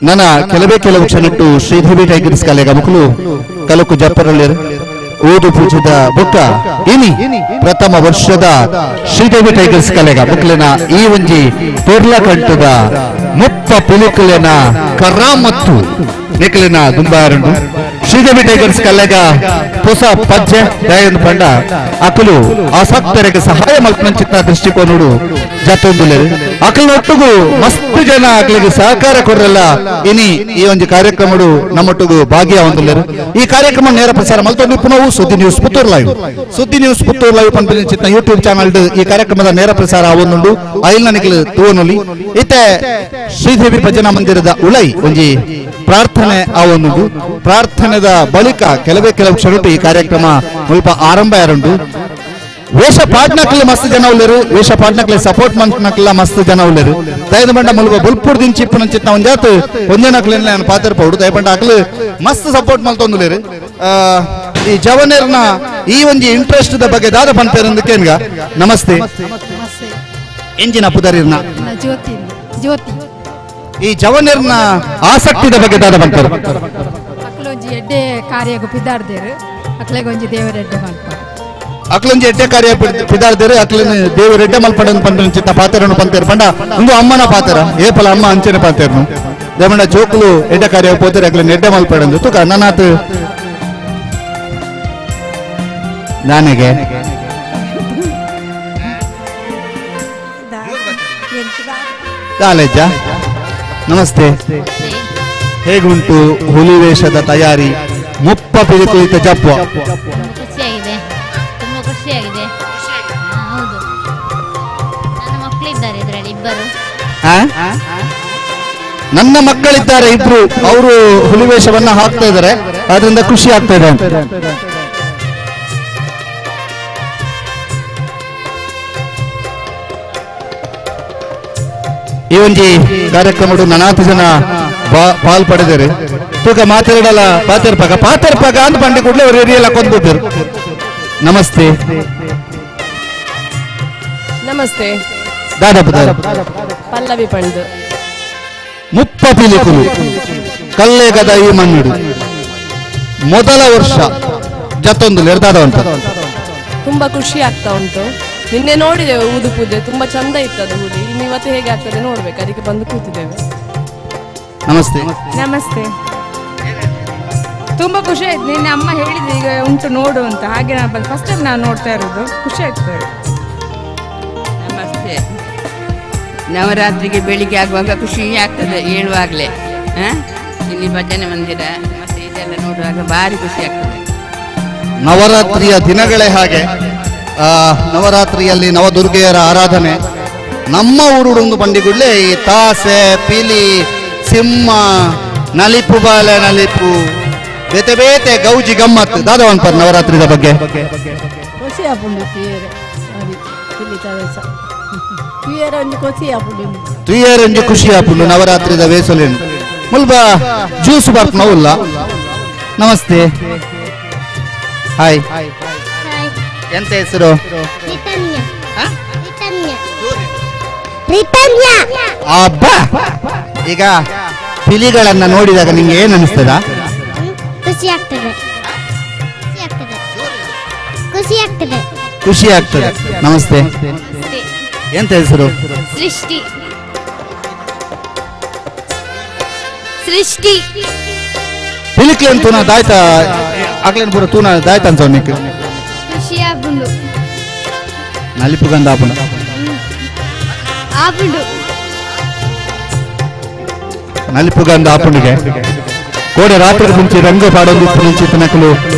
C: ನನ್ನ ಕೆಲವೇ ಕೆಲವು ಕ್ಷಣಟ್ಟು ಶ್ರೀದೇವಿ ಟೈಗರ್ಸ್ ಕಾಲೇಗ ಮಕ್ಕಳು ಕಲಕು ಜಪ್ಪರಲ್ಲಿರು ಓದು ಪೂಜಿದ ಬೊಕ್ಕ ಇನಿ ಪ್ರಥಮ ವರ್ಷದ ಶ್ರೀದೇವಿ ಟೈಗರ್ಸ್ ಕಾಲೇಗ ಮಕ್ಕಳಿನ ಈ ಒಂಜಿ ಪೊರ್ಲಕಂಟದ ಮುಪ್ಪ ಪುಲುಕುಲೆನ ಕರಾಮತ್ತು ನಿಕಲಿನ ದುಂಬಾರಂಡು ಶ್ರೀದೇವಿ ಟೈಗರ್ಸ್ ಕಲ್ಲೆಗ ಹೊಸ ಪಜ್ಜೆ ದಯಂದು ಪಂಡ ಅಕಲು ಆಸಕ್ತರಿಗೆ ಸಹಾಯ ಮಲ್ಪನಂಚಿತ್ತ ದೃಷ್ಟಿಕೋನಡು ಜತ್ತೊಂದುಲೇರು. ಅಕಲ್ನೊಟ್ಟುಗು ಮಸ್ತ್ ಜನ ಅಕಲಿಗೆ ಸಹಕಾರ ಕೊಡ್ರಲ್ಲ ಇನಿ ಈ ಒಂದು ಕಾರ್ಯಕ್ರಮಡು ನಮ್ಮೊಟ್ಟುಗು ಭಾಗಿಯ ಹೊಂದುಲೇರು. ಈ ಕಾರ್ಯಕ್ರಮ ನೇರ ಪ್ರಸಾರ ಮಲ್ತೊಂದು ಪುನವು Suddi news Puttur live. Suddi news Puttur live ಪನ್ಪಿನ YouTube channel ಈ ಕಾರ್ಯಕ್ರಮದ ನೇರ ಪ್ರಸಾರ ಆವೊಂದುಂಡು. ಐಲ್ನ ನಿಕಲು ತೂವನೊಲಿ ಇತ್ತೆ ಶ್ರೀದೇವಿ ಭಜನಾ ಮಂದಿರದ ಉಲೈ ಒಂಜಿ ಪ್ರಾರ್ಥನೆ ಆವೊಂದುಂಡು. ಪ್ರಾರ್ಥನೆದ ಬಳಿಕ ಕೆಲವೇ ಕೆಲವು ಕ್ಷಣಟ್ಟು ಈ ಕಾರ್ಯಕ್ರಮ ಮುಲ್ಪ ಆರಂಭ ಯಾರುಂಡು. ವೇಷ ಪಾಟ್ನಕ್ಲೆ ಮಸ್ತ್ ಜನ ಉಳ್ಳರು, ವೇಷ ಪಾಟ್ನಕ್ಲೆ ಸಪೋರ್ಟ್ ಮಂತ್ನಕ್ಲ ಮಸ್ತ್ ಜನ ಉಳ್ಳರು. ದಯದ ಬಂಡ ಮುಲ್ಪ ಬುಲ್ಪುರ್ ದಿಂಚಿಪ್ಪು ನಂಚಿತ್ನ ಒಂಜಾತ್ ಒಂಜನಕ್ಲೆನ್ ನಾನು ಪಾತ್ರ ಪೌಡು ದಯಬಂಡ ಅಕ್ಲು ಮಸ್ತ್ ಸಪೋರ್ಟ್ ಮಲ್ತೊಂದುಲೇರು. ಈ ಜವನೇರ್ನ ಈ ಒಂಜಿ ಇಂಟ್ರೆಸ್ಟ್ the ಬಗ್ಗೆ ದಾದ ಪನ್ಪೇರಂದಕ್ಕೇನ್ಗ. ನಮಸ್ತೆ, ಎಂಜಿನ ಪುದರಿರ್ನ
H: ಜ್ಯೋತಿ. ಜ್ಯೋತಿ
C: ಈ ಜವನೇರ್ನ ಆಸಕ್ತಿದ ಬಗ್ಗೆ ದಾದ ಪನ್ಪೇರು.
H: ಅಕ್ಲೊಂಜಿ ಎಡ್ಡೆ ಕಾರ್ಯಗು ಪಿದಾರ್ದೇರು, ಅಕ್ಲೆಗೊಂಜಿ ದೇವರೆಡ್ಡೆ ಮಲ್ಪಡು.
C: ಅಕ್ಲೊಂಜಿ ಎಡ್ಡೆ ಕಾರ್ಯ ಪಿದಾರ್ದೇರು, ಅಕ್ಲನ ದೇವರೆಡ್ಡೆ ಮಲ್ಪಡನ್ ಪಂಡ ಚಿತ್ತ ಪಾತೆರನು ಪಂತೇರು ಪಂಡ ಒಂದು ಅಮ್ಮನ ಪಾತೆರ ಏಪಲ ಅಮ್ಮ ಅಂಚನೆ ಪಾತೆರ್ನು ದೇವಂಡ ಜೋಕುಲು ಎಡ್ಡೆ ಕಾರ್ಯ ಪೋತೇರು ಅಕ್ಲನ ಎಡ್ಡೆ ಮಲ್ಪಡಂದು ತುಕ ನನ್ನಾತು ನಾನೆಗೆ ಕಾಲೇಜ. ನಮಸ್ತೆ, ಹೇಗುಂಟು ಹುಲಿ ವೇಷದ ತಯಾರಿ? ಮುಪ್ಪ ಪಿಲಿಕುಳಿತ ಜಪ್ಪ
I: ಖುಷಿಯಾಗಿದೆ, ತುಂಬಾ ಖುಷಿಯಾಗಿದೆ. ಹೌದು, ನನ್ನ ಮಕ್ಕಳಿದ್ದಾರೆ ಇದರಲ್ಲಿ ಇಬ್ಬರು.
C: ನನ್ನ ಮಕ್ಕಳಿದ್ದಾರೆ ಇಬ್ರು, ಅವರು ಹುಲಿ ವೇಷವನ್ನ ಹಾಕ್ತಾ ಇದ್ದಾರೆ, ಅದರಿಂದ ಖುಷಿ ಆಗ್ತಾ ಇದೆ ಅಂತ. ಈ ಒಂಜಿ ಕಾರ್ಯಕ್ರಮಡು ನನಾತು ಜನ ಪಾಲ್ ಪಡೆದರು. ತೂಕ ಮಾತಾಡಲ್ಲ ಪಾತೆರ್ಪಗ ಪಾತೆರ್ಪಗ ಅಂತ ಪಂಡಿ ಕೂಡಲೇ ಅವರು ಏರಿಯಲ್ಲ ಕೊಂದ್ಬಿಟ್ಟರು. ನಮಸ್ತೆ.
J: ನಮಸ್ತೆ.
C: ದಾದಪ್ಪ
J: ಪಲ್ಲವಿ ಪಂಡು.
C: ಮುಪ್ಪ ಪಿಲಿಕುಲು ಕಲ್ಲೇಗದ ಈ ಮಣ್ಣುಡು ಮೊದಲ ವರ್ಷ ಜತ್ತೊಂದು ದಾದ ಅಂತ
J: ತುಂಬಾ ಖುಷಿ ಆಗ್ತಾ ಉಂಟು. ನಿನ್ನೆ ನೋಡಿದೆವು ಊದು ಪೂಜೆ, ತುಂಬಾ ಚಂದ ಇತ್ತು ಅದು ಹುಲಿ. ಇನ್ನು ಇವತ್ತು ಹೇಗೆ ಆಗ್ತದೆ ನೋಡ್ಬೇಕು, ಅದಕ್ಕೆ ಬಂದು ಕೂತಿದ್ದೇವೆ.
C: ನಮಸ್ತೆ.
H: ನಮಸ್ತೆ. ತುಂಬಾ ಖುಷಿ ಆಯ್ತು. ನಿನ್ನೆ ಅಮ್ಮ ಹೇಳಿದ್ರು ಈಗ ಉಂಟು ನೋಡು ಅಂತ, ಹಾಗೆ ನಾನು ಬಂದು ಫಸ್ಟ್ ಟೈಮ್ ನಾನು ನೋಡ್ತಾ ಇರೋದು, ಖುಷಿ ಆಗ್ತದೆ.
K: ನಮಸ್ತೆ. ನವರಾತ್ರಿಗೆ ಬೆಳಿಗ್ಗೆ ಆಗುವಾಗ ಖುಷಿ ಆಗ್ತದೆ, ಏಳುವಾಗಲೇ. ಇಲ್ಲಿ ಭಜನೆ ಮಂದಿರ ಮತ್ತೆ ಇದೆಲ್ಲ ನೋಡುವಾಗ ಭಾರಿ ಖುಷಿ ಆಗ್ತದೆ.
C: ನವರಾತ್ರಿಯ ದಿನಗಳೇ ಹಾಗೆ. ನವರಾತ್ರಿಯಲ್ಲಿ ನವದುರ್ಗೆಯರ ಆರಾಧನೆ. ನಮ್ಮ ಊರುಡೊಂದು ಪಂಡಿಗುಡ್ಲೆ ಈ ತಾಸೆ ಪಿಲಿ ಸಿಂಹ ನಲಿಪು ಬಾಲೆ ನಲಿಪು ಬೇತೆ ಬೇತೆ ಗೌಜಿ ಗಮ್ಮತ್ತು. ದಾದ ಪರ್ ನವರಾತ್ರಿದ ಬಗ್ಗೆ
H: ಖುಷಿ ಆಪುಂಡು.
C: ತುಯೇರಂಜಿ ಖುಷಿ ಆಪುಂಡು ನವರಾತ್ರಿದ ವೇಸಲೇನು ಮುಲ್ಪ ಜ್ಯೂಸ್ ಬರ್ತ. ನಮಸ್ತೆ. ಹಾಯ್, ಎಂತ ಹೆಸರು? ಅಬ್ಬಾ, ಈಗ ಪಿಲಿಗಳನ್ನ ನೋಡಿದಾಗ ನಿಂಗೆ ಏನ್ ಅನಿಸ್ತದ?
D: ಖುಷಿ ಆಗ್ತದೆ. ಖುಷಿ ಆಗ್ತದೆ.
C: ಖುಷಿ ಆಗ್ತದೆ. ನಮಸ್ತೆ, ಎಂತ ಹೆಸರು?
I: ಸೃಷ್ಟಿ. ಸೃಷ್ಟಿ.
C: ಪಿಲಿಕ್ಲೇನ್ ತೂನ ದಾಯ್ತ ಅಕ್ಲೇನ್ ಪೂರ ತೂನ ದಾಯ್ತ ಅನ್ಸೋ ನಿಕ್?
D: ಖುಷಿ ಆಪುಂಡು.
C: ನಲಿಪು ಗಂಧ ಆಪುಂಡು.
D: ಆಪುಂಡು.
C: ನಲಿಪು ಗಂಧ ಆಪುಂಡಿಗೆ ಕೋಡೆ ರಾತ್ರಿ ಮುಂಚೆ ರಂಗು ಪಾಡೊಂದು ಮುಂಚೆ ತನಕಲು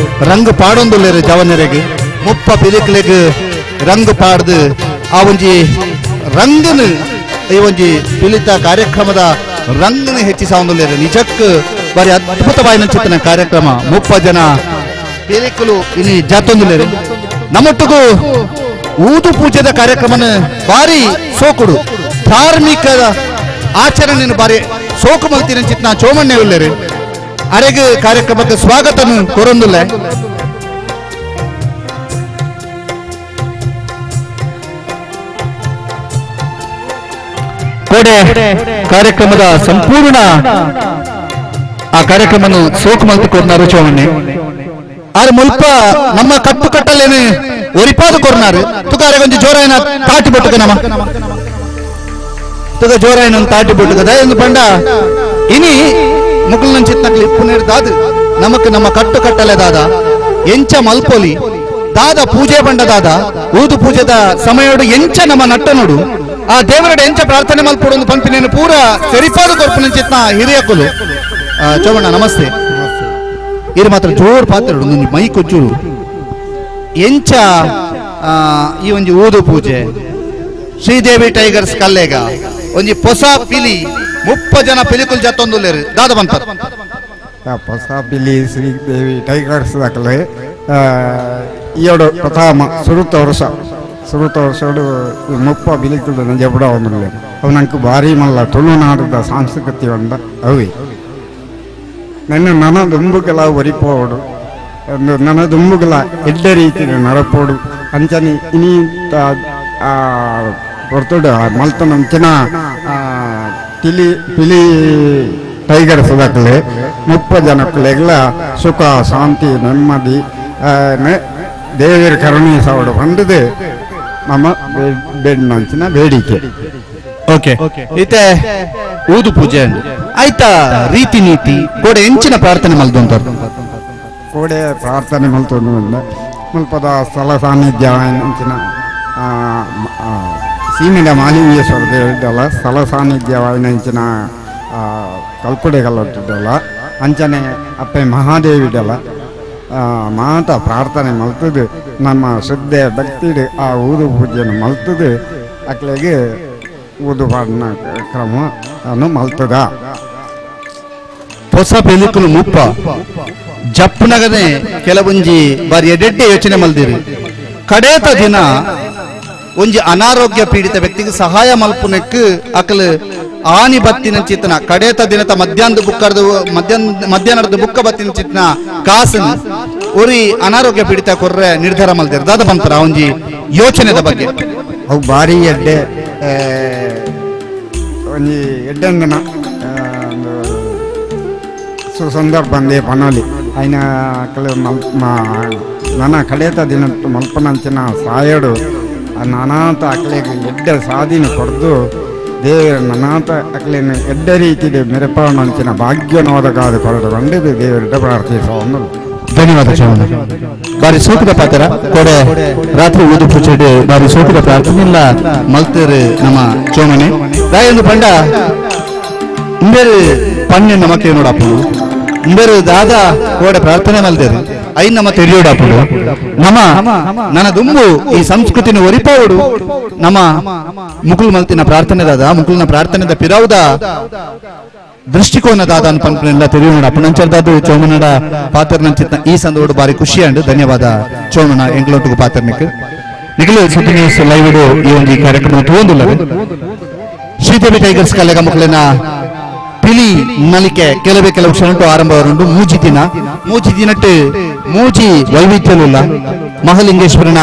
C: ರಂಗು ಪಾಡೊಂದುಲ್ಲೇರು ಜವನರೆಗೆ ಮುಪ್ಪ ಪಿಲಿಕ್ಲೆಗ್ ರಂಗು ಪಾಡ್ದು ಆ ಒಂಜಿ ರಂಗನು ಈ ಒಂಜಿ ಪಿಲಿತ ಕಾರ್ಯಕ್ರಮದ ರಂಗನ ಹೆಚ್ಚಿಸಾವೊಂದುಲ್ಲೇರು. ನಿಜಕ್ಕೆ ಬಾರಿ ಅದ್ಭುತವಾಯಿನ ಚಿತ್ತನ ಕಾರ್ಯಕ್ರಮ. ಮುಪ್ಪ ಜನ ಪಿಲಿಕುಲು ಇನಿ ಜಾತೊಂದುಲ್ಲೇರು. ನಮ್ಮೊಟ್ಟಿಗೂ ಊದು ಪೂಜೆದ ಕಾರ್ಯಕ್ರಮನ ಬಾರಿ ಸೋಕುಡು ಧಾರ್ಮಿಕ ಆಚರಣೆಯನ್ನು ಬಾರಿ ಸೋಕು ಮಲ್ತಿನ ಚಿತ್ನ ಚೋಮಣ್ಣೆ ಉಲ್ಲೇರು ಅರೆಗ್ ಕಾರ್ಯಕ್ರಮಕ್ಕೆ ಸ್ವಾಗತನು ಕೊರೊಂದುಲ್ಲೆ. ಕೋಡೆ ಕಾರ್ಯಕ್ರಮದ ಸಂಪೂರ್ಣ ಆ ಕಾರ್ಯಕ್ರಮನು ಸೋಕು ಮಲ್ತಿ ಕೊರ್ನಾರು ಚೋಮಣ್ಣೆ. ಆರು ಮುಲ್ಪ ನಮ್ಮ ಕಟ್ಟುಕಟ್ಟಲೇನು ಒರಿಪಾದು ಕೊರ್ನಾರು ತುಕಾರೆ ಕೊಂಚ ಜೋರಾಯನ ತಾಟಿ ಬೊಟ್ಟುಕ ನಮ್ಮ ತುಗ ಜೋರಾಯನ ತಾಟಿ ಬೊಟ್ಟುಕ ದಯಂದು ಪಂಡ ಇನಿ ಮುಗುಲ್ನ ಚಿತ್ತಕ್ಲಿ ಇಪ್ಪುನೇರು ದಾದು ನಮಕ್ ನಮ್ಮ ಕಟ್ಟುಕಟ್ಟಲೆ ದಾದ ಎಂಚ ಮಲ್ಪೊಲಿ ದಾದ ಪೂಜೆ ಬಂಡ ದಾದ ಊದು ಪೂಜೆದ ಸಮಯೋಡು ಎಂಚ ನಮ್ಮ ನಟ್ಟನೋಡು ಆ ದೇವರಡ ಎಂಚ ಪ್ರಾರ್ಥನೆ ಮಲ್ಪೊಡು ಪಂಪಿನೇನು ಪೂರ ಸರಿಪಾದು ಕೊರ್ಪುನ ಚಿತ್ನ ಹಿರಿಯಕುಲು. ಚೋಮಣ್ಣ ನಮಸ್ತೆ. ಇರು ಮಾತ್ರ ಜೋರು ಪಾತ್ರ ಮೈ ಕೊಚ್ಚೂರು ಎಂಚ ಈ ಒಂಜಿ ಊದು ಪೂಜೆ ಶ್ರೀದೇವಿ ಟೈಗರ್ಸ್ ಕಲ್ಲೇಗ ಒಂಜಿ ಹೊಸ ಪಿಲಿ 30 ಜನ ಪಿಲಿಕುಲ್ ಜತ್ತೊಂದುಲ್ಲೇರು ದಾದ ಬಂತ
L: ಹೊಸ ಪಿಲಿ ಶ್ರೀದೇವಿ ಟೈಗರ್ಸ್ ದಾಖಲೆ ಈಯೋಡು ಪ್ರಥಮ ಸುರುತ ವರ್ಷ ಸುರುತ ವರ್ಷೋಡು 30 ಪಿಲಿಕುಲ್ ಜಬಡ ಒಂದುಲ್ಲೇರು ಅವು ನಂಗೆ ಭಾರಿ ಮಲ್ಲ ತುಳುನಾಡದ ಸಾಂಸ್ಕೃತಿ ಒಂದ ಅವಿ ನನ್ನ ನನ ದುಂಬುಗಲ ಒರಿಪೋಡು ನನ್ನ ದುಂಬುಗಲ ಎಡ್ಡೆ ರೀತಿ ನಡಪೋಡು ಅಂಚನೆ ಇನಿ ಹೊರತುಡು ಮಲ್ತನಂಚಿನ ಪಿಲಿ ಪಿಲಿ ಟೈಗರ್ಸ್ ದಾಖಲೆ 30 ಜನಕ್ಕಲೆಗ್ಲ ಸುಖ ಶಾಂತಿ ನೆಮ್ಮದಿ ದೇವರ ಕರುಣೆ ಸವಡು ಬಂದது ನಮ್ಮ ಬೆಣ್ಣಂಚಿನ ಬೇಡಿಕೆ.
C: ಓಕೆ ಇತ್ತೆ ಊದು ಪೂಜೆ ಆಯ್ತಾ ರೀತಿ ನೀತಿ ಕೋಡೆ ಎಂಚಿನ ಪ್ರಾರ್ಥನೆ ಮಲ್ದು
L: ಕೋಡೆ ಪ್ರಾರ್ಥನೆ ಮಲ್ತು ಮುಲ್ಪದ ಸ್ಥಳ ಸಾನ್ನಿಧ್ಯ ಅಂಚಿನ ಸೀಮೆದ ಮಾಲಿಂಗೇಶ್ವರ ದೇವರಿದ್ದಲ್ಲ ಸ್ಥಳ ಸಾನ್ನಿಧ್ಯವಾಯಿನಂಚಿನ ಕಲ್ಕುಡೆಗಲ್ಲೊಟ್ಟಿದ್ದಲ್ಲ ಅಂಚನೆ ಅಪ್ಪೆ ಮಹಾದೇವಿಡಲ್ಲ ಮಾತ ಪ್ರಾರ್ಥನೆ ಮಲ್ತದು ನಮ್ಮ ಶ್ರದ್ಧೆ ಭಕ್ತಿಡು ಆ ಊದು ಪೂಜೆಯನ್ನು ಮಲ್ತದು ಅಕ್ಲೆಗೆ ಊದು ಪಾಡಿನ ಕ್ರಮ ಅನ್ನು ಮಲ್ತದ.
C: ಹೊಸ ಪೆಲಿಕುಲು ಮುಪ್ಪ ಜಪ್ಪುನಗನೆ ಕೆಲವೊಂಜಿ ಬಾರಿ ಎಡೆಡ್ಡೆ ಯೋಚನೆ ಮಲ್ದಿರಿ ಕಡೇತ ದಿನ ಒಂಜಿ ಅನಾರೋಗ್ಯ ಪೀಡಿತ ವ್ಯಕ್ತಿಗೆ ಸಹಾಯ ಮಲ್ಪುನಕ್ಕೆ ಅಕಲ್ ಆನಿ ಬತ್ತಿನ ಚಿತ್ತನ ಕಡೇತ ದಿನತ ಮಧ್ಯಾಹ್ನದ ಬುಕ್ಕರ್ದು ಮಧ್ಯಾಹ್ನದ ಬುಕ್ಕ ಬತ್ತಿನ ಚಿತ್ತನ ಕಾಸನ್ ಒರಿ ಅನಾರೋಗ್ಯ ಪೀಡಿತ ಕೊರ್ರೆ ನಿರ್ಧಾರ ಮಲ್ದಿರ ದಾದ ಬಂತರ ಒಂಜಿ ಯೋಚನೆದ ಬಗ್ಗೆ.
L: ಅವು ಭಾರಿ ಎಡ್ಡೆ ಒಂಜಿ ಎಡ್ಡೆಂದನ ಸುಸಂದರ್ಭಂದೇ ಪನೋಲಿ అయిన ನನ್ನ ಕಡೇತ ದಿನ ಮಲ್ಪನಂಚಿನ ಸಾಯಡು ನಾನಾತ ಅಕ್ಲೆಗೆ ಎಡ್ಡೆ ಸಾಧಿನ ಕೊಡ್ದು ದೇವರ ನನಾತ ಅಕ್ಲೇನ ಎಡ್ಡೆ ರೀತಿಯ ಮೆರಪಣಂಚಿನ ಭಾಗ್ಯನೋದಗಾದ ಕೊರಡು ಬಂದಿದ್ದು ದೇವರಿಡ ಪ್ರಾರ್ಥಿಸೋನು.
C: ಧನ್ಯವಾದ ಚೌನ. ಬಾರಿ ಸೋಕುದ ಪಾತ್ರ ಕೋಡೆ ರಾತ್ರಿ ಊದು ಪೂಜೆ ಬಾರಿ ಸೋಕುದ ಪ್ರಾರ್ಥನೆ ಇಲ್ಲ ಮಲ್ತೇರು ನಮ್ಮ ಚೋಮನೆ ದಾಯೊಂದು ಪಂಡ ಇಂಬೇರು ಪಣ್ಣೆ ನಮಕ್ಕೆ ನೋಡಪ್ಪು ಇಂಬೇರು ದಾದ ಕೋಡೆ ಪ್ರಾರ್ಥನೆ ಮಲ್ತೇರು I ನಮ್ಮ ತೆರಿಯೋಡಪ್ಪು ನಮ್ಮ ನನ್ನ ದುಂಬು ಈ ಸಂಸ್ಕೃತಿನ ಒರಿಪಾವುಡು ನಮ್ಮ ಮುಕುಲ್ ಮಲ್ತಿನ ಪ್ರಾರ್ಥನೆ ದಾದ ಮುಕುಲ್ನ ಪ್ರಾರ್ಥನೆದ ಪಿರೌದ ದೃಷ್ಟಿಕೋನ ದಾದ ಅನ್ಪನ್ನೆಲ್ಲ ತೆರಿಯೋಣ ಅಪ್ಪನಂಚರ್ದಾದು ಚೋಮನಡ ಪಾತ್ರನಂಚಿತ್ತ ಈ ಸಂದೋಡು ಬಾರಿ ಖುಷಿ ಅಂಡು. ಧನ್ಯವಾದ ಚೋಮನ ಎಂಗ್ಲೋಟುಗು ಪಾತ್ರನಿಕ್ ನಿಖಿಲ್ ಸುದ್ದಿ ನ್ಯೂಸ್ ಲೈವ್ ಈ ಒಂದು ಕಾರ್ಯಕ್ರಮ ತಗೊಂಡಿಲ್ಲ. ಶ್ರೀದೇವಿ ಟೈಗರ್ಸ್ ಕಲೆಗ ಮಕ್ಕಳಿನ ಪಿಲಿ ನಲಿಕೆ ಕೆಲವೇ ಕೆಲವು ಕ್ಷಣ ಆರಂಭವರುಂಡು. ಮೂಜಿ ದಿನ ಮೂಜಿ ದಿನಟ್ಟು ಮೂಜಿ ವೈವಿಧ್ಯಲಿಲ್ಲ ಮಹಾಲಿಂಗೇಶ್ವರನ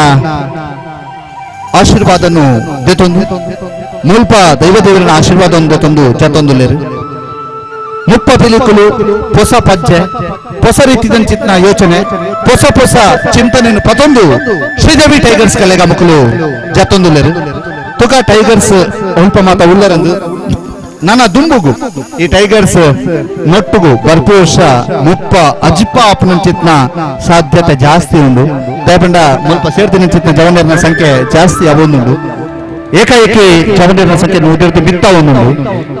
C: ಆಶೀರ್ವಾದನ್ನು ದೆತೊಂದು ಮುಲ್ಪ ದೈವದೇವರನ ಆಶೀರ್ವಾದವನ್ನು ದೆತೊಂದು ಜತೊಂದುಲ್ಲೇರು ಮುಪ್ಪ ಪಿಲಿಕುಲು ಹೊಸ ಪಜ್ಜೆ ಹೊಸ ರೀತಿಯ ಯೋಚನೆ ಹೊಸ ಹೊಸ ಚಿಂತನೆಯನ್ನು ಪತೊಂದು ಶ್ರೀದೇವಿ ಟೈಗರ್ಸ್ ಕಲೆಗ ಮಕ್ಕಳು ಜತೊಂದುಲ್ಲೇರು ತುಕ ಟೈಗರ್ಸ್ ಉಲ್ಪ ಮಾತ ಉಲ್ಲರಂದು ನನ್ನ ದುಂಬುಗು ಈ ಟೈಗರ್ಸ್ ನೊಟ್ಟುಗು ಬರ್ಪು ವರ್ಷ ಮುಪ್ಪ ಅಜಿಪ್ಪ ಅಪ್ಪನಂಚಿತ್ನ ಸಾಧ್ಯತೆ ಜಾಸ್ತಿ ಉಂಡು. ದಯಪಂಡ ಮುಲ್ಪ ಸೇರ್ತಿನಂಚಿತ್ನ ಜವನರ್ನ ಸಂಖ್ಯೆ ಜಾಸ್ತಿ ಅವೊಂದುಂಡು. ಏಕಾಏಕಿ ಚವನರ್ನ ಸಂಖ್ಯೆ ನೂರಿರ್ದು ಬಿತ್ತ ಒಂದುಂಡು.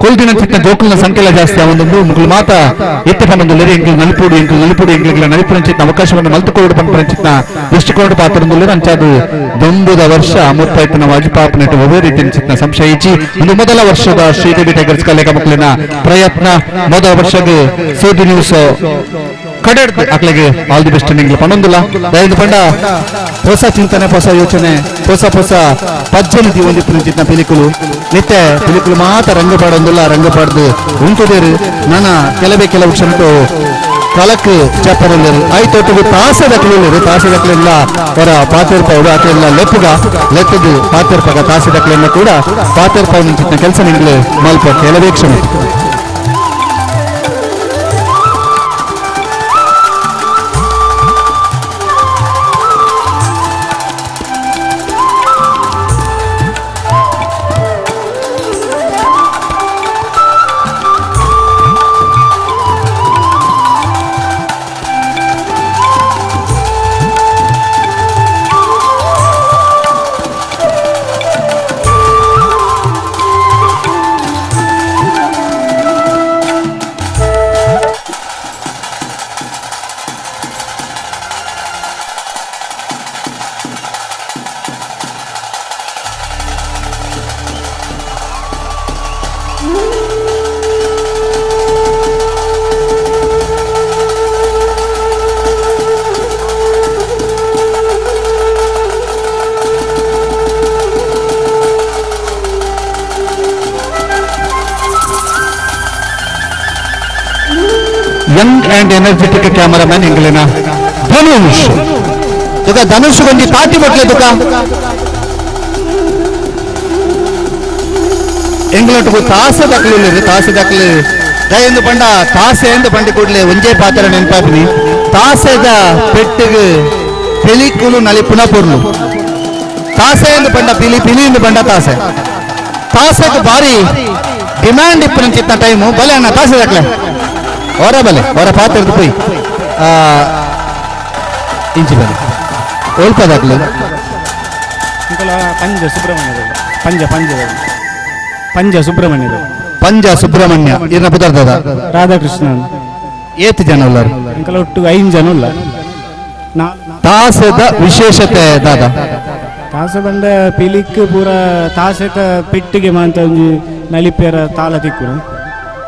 C: ಕೊಲ್ದಿನಂಚಿತ್ನ ಜೋಕುಲ್ನ ಸಂಖ್ಯೆ ಜಾಸ್ತಿ ಅವೊಂದುಂಡು. ಮುಗುಲು ಮಾತ ಎತ್ತ ಪಂಡೊಂದುಲ್ಲೇರು ಎಂಕಲ್ ನಲಿಪುಡು ಎಂಕಲ್ ನಲಿಪುಡು ಎಂಕಲ್ ನಲಿಪುರಂಚಿತ್ನ ಅವಕಾಶವನ್ನು ಮಲ್ತುಕೋಡು ಪಂಪರಂಚಿತ್ನ ದೃಷ್ಟಿಕೋಡು ಪಾತ್ರೊಂದುಲ್ಲೇರು ಅಂಚಾದು ದೊಂಬುದ ವರ್ಷ ಮುಪ್ಪೈತನ ವಾಜಪಾಪನೆಟ್ಟು ಒವ್ವೇ ರೀತಿಯ ಚಿತ್ನ ಸಂಶಯಿಸಿ ಒಂದು ಮೊದಲ ವರ್ಷದ ಶ್ರೀದೇವಿ ಟೈಗರ್ಸ್ ಕಲೆಗ ಮಕ್ಕಳಿನ ಪ್ರಯತ್ನ ಮೊದಲ ವರ್ಷದ ಸುದ್ದಿ ನ್ಯೂಸ್ ಕಡೆಡ್ದು ಅಕ್ಲೆಗೆ ಆಲ್ the best ನಿಂಗ್ಲ ಪಣೊಂದುಲ್ಲ. ದಯವಿಟ್ಟು ಪಂಡ ಹೊಸ ಚಿಂತನೆ, ಹೊಸ ಯೋಚನೆ, ಹೊಸ ಹೊಸ ಪಜ್ಜನ ದೀವೊಂದಿಪ್ಪುನ ಚಿಂತನ ಪಿಲಿಕುಲು ನಿತ್ಯ ಪಿಲಿಕುಲು ಮಾತ ರಂಗ ಪಾಡೊಂದುಲ್ಲ, ರಂಗ ಪಾಡ್ದು ಉಂಟುದೇರು. ನನ್ನ ಕೆಲವೇ ಕೆಲವು ಕ್ಷಣಕ್ಕೂ ಕಲಕ್ ಚಪ್ಪರಲ್ಲೇರು ಐತೊಟ್ಟಿಗೆ ತಾಸದಕ್ಲಿಲ್ಲೇರು ತಾಸದಕ್ಲೆಲ್ಲ ಅವರ ಪಾತಿರ್ಪವರು ಆಕೆಲ್ಲ ಲೆಪ್ಪುಗ ಲೆತ್ತದು ಪಾತಿರ್ಪಗ ತಾಸದಕ್ಲೆಲ್ಲ ಕೂಡ ಪಾತಿರ್ಪವ ನಿಂಚಿನ ಕೆಲಸ ನಿಂಗ್ಲೆ ಮಲ್ಪ ಕೆಲವೇ ಕ್ಷಣ. ಯಂಗ್ ಅಂಡ್ ಎನರ್ಜೆಟಿಕ್ ಕ್ಯಾಮರಾಮನ್ ಎಂಗ್ಲೇನ ಧನುಷ್. ತುಕ ಧನುಷ್ ಗೊಂಜಿ ತಾಟಿ ಬಟ್ಲೆ ತುಕ ಎಂಗ್ಲೊಟ್ಟುಗು ತಾಸೆ ದಕ್ಲು ತಾಸೆ ದಕ್ಲು ದಯಂದು ಪಂಡ ತಾಸೆ ಎಂದು ಪಂಡಿ ಕೂಡಲೇ ಒಂಜೇ ಪಾತ್ರ ನೆನಪಾಪಿನಿ. ತಾಸೆದ ಪೆಟ್ಟಿಗೆ ಪಿಲಿಕುಲು ನಲಿಪುನ ಪೊರ್ಲು. ತಾಸೆ ಎಂದು ಪಂಡ ಪಿಲಿ, ಪಿಲಿ ಎಂದು ಪಂಡ ತಾಸೆ. ತಾಸೆಗೆ ಭಾರಿ ಡಿಮ್ಯಾಂಡ್ ಇಪ್ಪು ಚಿತ್ತ ಟೈಮು ಬಲೆ ಅಣ್ಣ ತಾಸೆ ದಕ್ಲೆ ಹೊರ ಬಲೆ ಹೊರ ಪಾತ್ರದ ಪೋಯ್ ಇಂಚಿ ಬಲೆ ಓಲ್ಪದಾಗ್ಲು
M: ಪಂಜ ಸುಬ್ರಹ್ಮಣ್ಯ, ಪಂಜ ಪಂಜ ಪಂಜ ಸುಬ್ರಹ್ಮಣ್ಯ,
C: ಪಂಜ ಸುಬ್ರಹ್ಮಣ್ಯ ಇರ್ನ ಪುದರ್ದದ
M: ರಾಧಾಕೃಷ್ಣ.
C: ಏತ್ ಜನ ಉಲ್ಲಾರು?
M: ಅಂಕಲ ಒಟ್ಟು 5 ಜನ ಉಲ್ಲ.
C: ತಾಸೆದ ವಿಶೇಷತೆ ದಾದ?
M: ತಾಸೆ ಬಂದ ಪಿಲಿಕ್ ಪೂರ ತಾಸೆತ ಪೆಟ್ಟಿಗೆ ಮಾಂತ ಒಂಜಿ ನಲಿಪೇರ ತಾಳ ತಿಕ್ಕುನು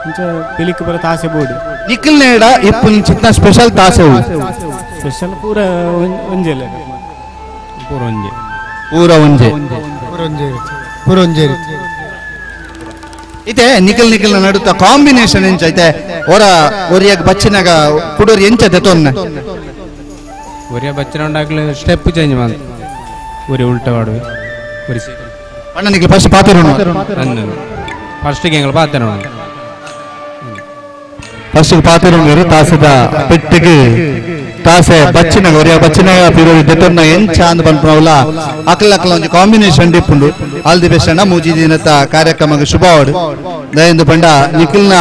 M: ಇಂಚ ಪಿಲಿಕ್ ಪೂರ ತಾಸೆ ಬೋಡು.
C: ನಿಖಿಲ್ ನೇಡ ಇಪ್ಪು ಚಿತ್ತ ಸ್ಪೆಷಲ್ ತಾಸೆ
M: ಸ್ಪೆಷಲ್ ಪೂರ ಒಂಜೆಲ್ಲ
N: ಪೂರ ಒಂಜೆ
C: ಪೂರ ಒಂಜೆ
B: ಪೂರ ಒಂಜೆ ಪೂರ ಒಂಜೆ
C: ಇತ್ತೆ ನಿಖಿಲ್ ನಿಖಿಲ್ ನಡುತ್ತ ಕಾಂಬಿನೇಷನ್ ಎಂಚ ಐತೆ? ಒರ ಒರಿಯಾಗ ಬಚ್ಚಿನಾಗ ಕುಡೋರಿ ಎಂಚ ತೊನ್ನ
N: ಒರಿಯ ಬಚ್ಚಿನ ಉಂಡಾಗ್ಲೇ ಸ್ಟೆಪ್ ಚೇಂಜ್ ಮಾಡ್ ಒರಿ ಉಲ್ಟ ಮಾಡುವೆ ಒರಿ
C: ಅಣ್ಣ ನಿಖಿಲ್ ಫಸ್ಟ್ ಪಾತಿರೋಣ
N: ಫಸ್ಟ್ ಎಂಗ್ಲ ಪಾತಿರೋಣ
C: ಫಸ್ಟ್ ಪಾತಿರೋಣ ತಾಸದ ಪೆಟ್ಟಿಗೆ ತಾಸೆ ಬಚ್ಚಿನಾಗ ಒರಿಯ ಬಚ್ಚಿನಾಗ ಪಿರೋರಿ ದೆತೊನ್ನ ಎಂಚ ಅಂದ್ ಪನ್ಪುನವುಲ ಅಕ್ಲ ಅಕ್ಲ ಒಂಜಿ ಕಾಂಬಿನೇಷನ್ ಡಿಪ್ಪುಂಡು. ಆಲ್ the best ಅಣ್ಣ. ಮೂಜಿ ದಿನದ ಕಾರ್ಯಕ್ರಮಕ್ಕೆ ಶುಭವಾಡು. ದಯಂದು ಪಂಡ ನಿಖಿಲ್ನ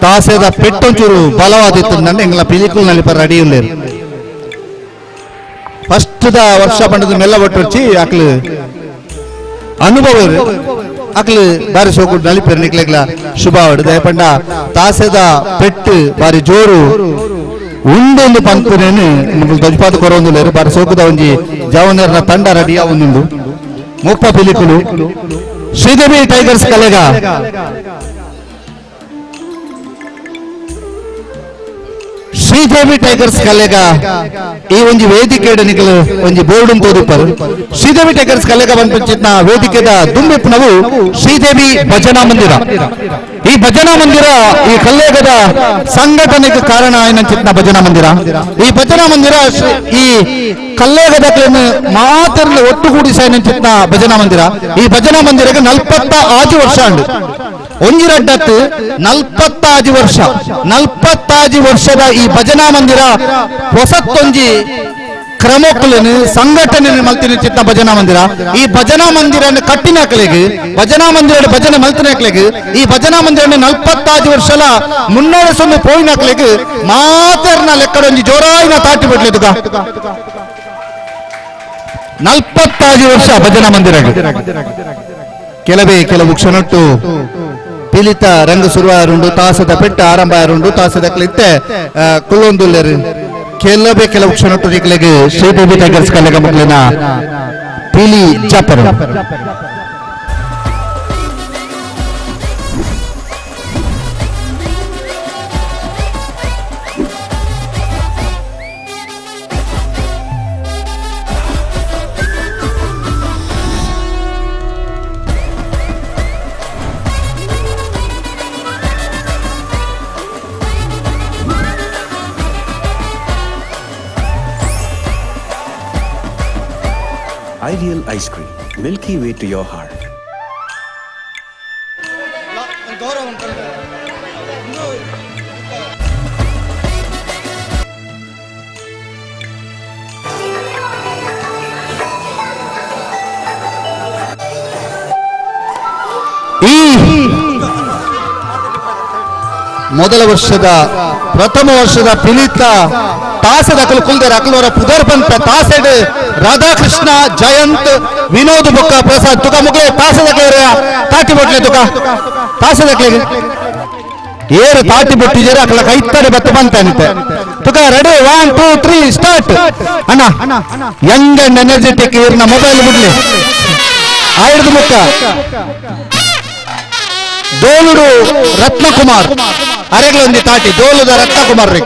C: ತಾಸೆದ ಪೆಟ್ಟೊಂಚೂರು ಬಲವಾದಿತ್ತು ಎಂಗ್ಲ ಪಿಲಿಕುಲ್ ನಲಿಪ ರೆಡಿ ಉಲ್ಲೇರು. ಫಸ್ಟ್ the ವರ್ಷ ಪಂಡದ ಮೆಲ್ಲ ಒಟ್ಟೊಚ್ಚಿ ಅಕ್ಲು ಅನುಭವ ಅಕ್ಲು ಬಾರಿ ಸೋಕು ನಲಿಪೇರು ನಿಕ್ಲೆಗ್ಲ ಶುಭವಾಡು. ದಯಪಂಡ ತಾಸೆದ ಪೆಟ್ಟು ಬಾರಿ ಜೋರು ಉಂಡೊಂದು ಪಂಪುನೇನು ನಿಮ್ಗೆ ಧ್ವಜಪಾತ ಕೊರೊಂದುಲ್ಲೇರು. ಬಾರಿ ಸೋಕುದ ಒಂಜಿ ಜವನರ್ನ ತಂಡ ರೆಡಿಯ ಒಂದುಂಡು. ಮುಪ್ಪ ಪಿಲಿಕುಲು ಶ್ರೀದೇವಿ ಟೈಗರ್ಸ್ ಕಲೆಗ ಶ್ರೀದೇವಿ ಟೈಗರ್ಸ್ ಕಲೆಗ ಈ ಒಂಜಿ ವೇದಿಕೆ ನಿಕಲು ಒಂಜಿ ಬೋರ್ಡ್ ತೋದುಪ್ಪರು. ಶ್ರೀದೇವಿ ಟೈಗರ್ಸ್ ಕಲೆಗ ಬಂದ್ಪಂಚಿತ್ನ ವೇದಿಕೆದ ದುಂಬಿಪ್ಪನವು ಶ್ರೀದೇವಿ ಭಜನಾ ಮಂದಿರ. ಈ ಭಜನಾ ಮಂದಿರ ಈ ಕಲ್ಲೇಗದ ಸಂಘಟನೆಗೆ ಕಾರಣ ಏನಂಚಿತ್ನ ಭಜನಾ ಮಂದಿರ. ಈ ಭಜನಾ ಮಂದಿರ ಈ ಕಲ್ಲೇಗದ ಮಾತ್ರ ಒಟ್ಟುಗೂಡಿಸ ಏನಂಚಿತ್ನ ಭಜನಾ ಮಂದಿರ. ಈ ಭಜನಾ ಮಂದಿರಕ್ಕೆ 46 ವರ್ಷ ಅಂಡು ಒಂಜಿರಡ್ಡತ್ತು 46 ವರ್ಷ 46 ವರ್ಷದ ಈ ಭಜನಾ ಮಂದಿರ ಹೊಸತ್ತೊಂಜಿ ಕ್ರಮಕ್ಕುలను ಸಂಘಟನೆ ಮಲ್ತಿನ ಚಿತ್ತ ಭಜನಾ ಮಂದಿರ. ಈ ಭಜನಾ ಮಂದಿರ ಕಟ್ಟಿನಕಲಿಗೆ ಭಜನಾ ಮಂದಿರ ಭಜನೆ ಮಲ್ತಿನಕಲಿಗೆ ಈ ಭಜನಾ ಮಂದಿರ 46 ವರ್ಷಲ ಮುನ್ನಡೆಸೊಂದು ಪೋಯಿನಕಲಿಗೆ ಮಾತರ್ನ ಲೆಕ್ಕಡೊಂಜಿ ಜೋರಾಯಿನ ತಾಟಿ ಬಿಡ್ಲಿದುಗ 46 ವರ್ಷ ಭಜನಾ ಮಂದಿರ. ಕೆಲವೇ ಕೆಲವು ಕ್ಷಣಟ್ಟು ಪಿಲಿತ ರಂಗ ಸುರುವಾರುಂಡು ತಾಸದ ಪೆಟ್ಟ ಆರಂಭ ಆರುಂಡು ತಾಸದ ಕ್ಲಿತ್ತೆ ಕುಲ್ಲೊಂದುಲ್ಲೇರು. ಕೆಲವೇ ಕೆಲವು ಕ್ಷಣಟ್ಟು ನಿಕ್ಲೆಗೆ ಶ್ರೀದೇವಿ ಟೈಗರ್ಸ್ ಕಲೆಗ ಮಕ್ಕಳಿನ ಪಿಲಿ ಚಾಪರು.
O: Ideal ice cream, milky way to your heart.
C: ಈ ಮೊದಲ ವರ್ಷದ ಪ್ರಥಮ ವರ್ಷದ ಪಿಲಿತ ತಾಸದ ಅಕಲು ಕುಲ್ದರ ಅಕಲವರ ಪುದರ್ ಪಂತ ತಾಸೆಡ್ ರಾಧಾಕೃಷ್ಣ ಜಯಂತ್ ವಿನೋದ್ ಬೊಕ್ಕ ಪ್ರಸಾದ್ ತುಕ ಮುಗ್ಲೆ ತಾಸದ ಅಕಲವರ ತಾಟಿ ಬೊಟ್ಲೆ ತುಕ ತಾಸದ ಅಕಲಿಗೆ ಏರು ತಾಟಿ ಬೊಟ್ಟಿಜರ ಅಕಲ ಕೈತಡೆ ಬತ್ತ ಬಂತಂತೆ ತುಕ ರೆಡಿ 1 2 3 ಸ್ಟಾರ್ಟ್. ಅಣ್ಣ ಯಂಗ್ ಅಂಡ್ ಎನರ್ಜೆಟಿಕ್ ಇವ್ರನ್ನ ಮೊಬೈಲ್ ಬಿಡ್ಲಿ ಆಯ್ದು ಮುಕ್ಕ ದೋಲುಡು ರತ್ನಕುಮಾರ್ ಅರೆಗಳೊಂದಿ ತಾಟಿ ದೋಲುದ ರತ್ನಕುಮಾರ್ ರೀ.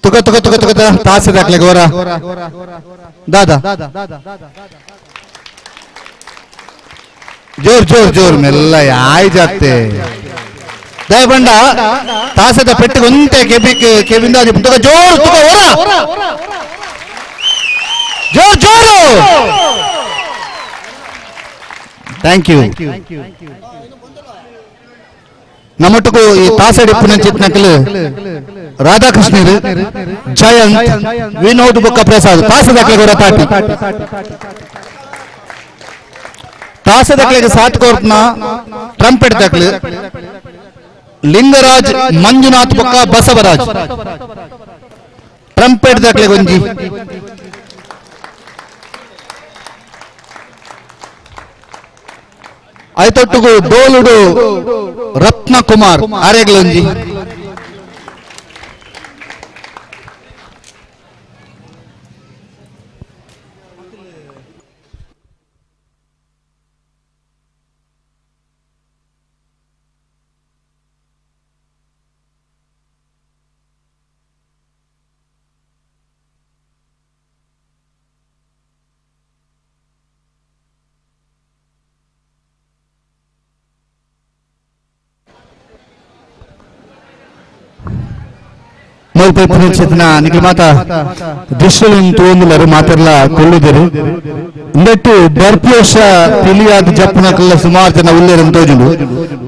C: ತುಕ ತುಕ ತುಕ ತುಕ ತಾಸೆ ದಾಖಲೆ ಗೋರ ದಾದಾ ಜೋರ್ ಜೋರ್ ಜೋರ್ ಮೆಲ್ಲ ಯಾಯ್ ಜಾತೆ ದಯಬಂಡ ತಾಸದ ಪೆಟ್ಟಿಗೆ ಒಂತೆ ಕೆಬಿಕ್ ಕೆಬಿಂದ ತುಕ ಜೋರು ತುಕ ಓರ ಜೋರ್ ಜೋರು. Thank you. ನಮ್ಮೊಟ್ಟುಕು ಈ ತಾಸಡಿ ಪುನಂಚಿತ್ನಕಲು ರಾಧಾಕೃಷ್ಣರು ಜಯಂತ್ ವಿನೋದ್ ಬೊಕ್ಕ ಪ್ರಸಾದ್ ತಾಸದಕ್ಲೆ ಗೊರ ತಾಟಿ ತಾಸದಕ್ಲೆಗೆ ಸಾತ್ ಕೋರ್ಟ್ನ ಟ್ರಂಪೆಟ್ ದಕ್ಲು ಲಿಂಗರಾಜ್ ಮಂಜುನಾಥ್ ಬೊಕ್ಕ ಬಸವರಾಜ್ ಟ್ರಂಪೆಟ್ ದಕ್ಲೆ ಗೊಂಜಿ ಐತೊಟ್ಟುಗು ಡೋಲುಡು ರತ್ನ ಕುಮಾರ್ ಆರೆಗ್ಲೊಂಜಿ ಪುನಶ್ಚೇತನ ನಿಖಿಲ್ ಮಾತಾ ದೃಶ್ಯಗಳನ್ನು ತೋಂದುಲರು ಮಾತೆಲ್ಲ ಕೊಲ್ಲುದರು ಇಂದಟ್ಟು ಬರ್ಪಿ ವರ್ಷ ಪಿಲಿಯಾದ ಜಪ್ಪುನಕಲ್ಲ ಸುಮಾರು ಜನ ಉಲ್ಲೇರು ತೋಜುಂಡು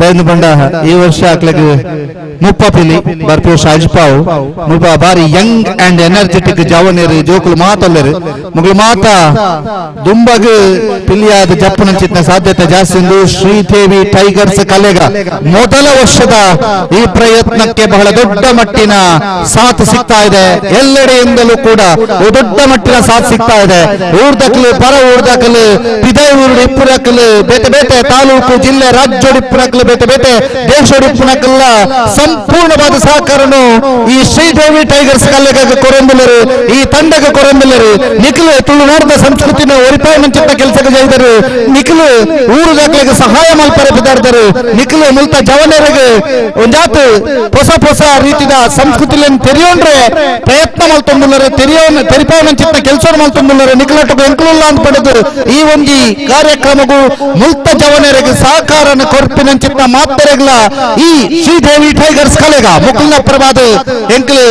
C: ದಯಂದು ಬಂಡ ಈ ವರ್ಷ ಅಕ್ಲಗ್ ಮುಪ್ಪ ಪಿಲಿ ಬರ್ಪಿ ವರ್ಷ ಅಜ್ಪಾವು ಮುಪ್ಪ ಬಾರಿ Young and energetic ಜವನೇರು ಜೋಕುಲು ಮಾತಲ್ಲರು ಮಗಳು ಮಾತಾ ದುಂಬಗ್ ಪಿಲಿಯಾದ ಜಪ್ಪುನಂಚಿತ್ನ ಸಾಧ್ಯತೆ ಜಾಸ್ತಿ ಉಂಡು. ಶ್ರೀದೇವಿ ಟೈಗರ್ಸ್ ಕಲೆಗ ಮೊದಲ ವರ್ಷದ ಈ ಪ್ರಯತ್ನಕ್ಕೆ ಬಹಳ ದೊಡ್ಡ ಮಟ್ಟಿನ ಸಾಥ್ ಸಿಗ್ತಾ ಇದೆ. ಎಲ್ಲೆಡೆಯಿಂದಲೂ ಕೂಡ ದೊಡ್ಡ ಮಟ್ಟಿನ ಸಾಥ್ ಸಿಗ್ತಾ ಇದೆ. ಊರ್ದಕಲು ಪರ ಊರ್ದಕಲು ಪಿದೈ ಊರು ಇಪ್ಪುರಕಲು ಬೇತೆ ಬೇತೆ ತಾಲೂಕು ಜಿಲ್ಲೆ ರಾಜ್ಯೋಡಿಪ್ಪುರಕಲು ಬೇತೆ ಬೇತೆ ದೇಶೋಡಿಪ್ಪುನಕಲ್ಲ ಸಂಪೂರ್ಣವಾದ ಸಹಕಾರನು ಈ ಶ್ರೀದೇವಿ ಟೈಗರ್ಸ್ ಕಲೆಗ ಕೊರಂಬಿಲ್ಲರು, ಈ ತಂಡಕ್ಕೆ ಕೊರಂಬಿಲ್ಲರು. ನಿಖಿಲ್ ತುಳುನಾಡದ ಸಂಸ್ಕೃತಿನ ಒರಿಪಾಯ ಮಂಚಿತ ಕೆಲಸಕ್ಕೆ ಜೈದರು. ನಿಖಿಲ್ ಊರುದಾಕಲಿಗೆ ಸಹಾಯ ಮಲ್ಪರೆ ಬಿದಾಡ್ದರು. ನಿಖಿಲ್ ಮುಲ್ತ ಜವನರಿಗೆ ಒಂಜಾತು ಹೊಸ ಹೊಸ ರೀತಿಯ ಸಂಸ್ಕೃತಿಯನ್ನು ತೆರೆಯೋಂಡ್ರೆ ಪ್ರಯತ್ನ ಮಲ್ತೊಂದುಲ್ಲರು, ತೆರಿಪಾಯ ಮಂಚಿತ ಕೆಲಸ ಮಲ್ತೊಂದುಲ್ಲರು. ನಿಖಿಲಟ್ಟು ಎಂಕುಲುಲ್ಲ ಅಂತ ಪಡೆದು ಈ ಒಂಜಿ ಕಾರ್ಯಕ್ರಮಗೂ ಮುಲ್ತ ಜವನರಿಗೆ ಸಹಕಾರನ ಕೊರ್ಪಿನಂಚಿತ ಮಾತರೆಗ್ಲ ಈ ಶ್ರೀದೇವಿ ಟೈಗರ್ಸ್ ಕಲೆಗ ಮುಕುಲ್ನ ಪ್ರಭಾದ ಎಂಕಲ್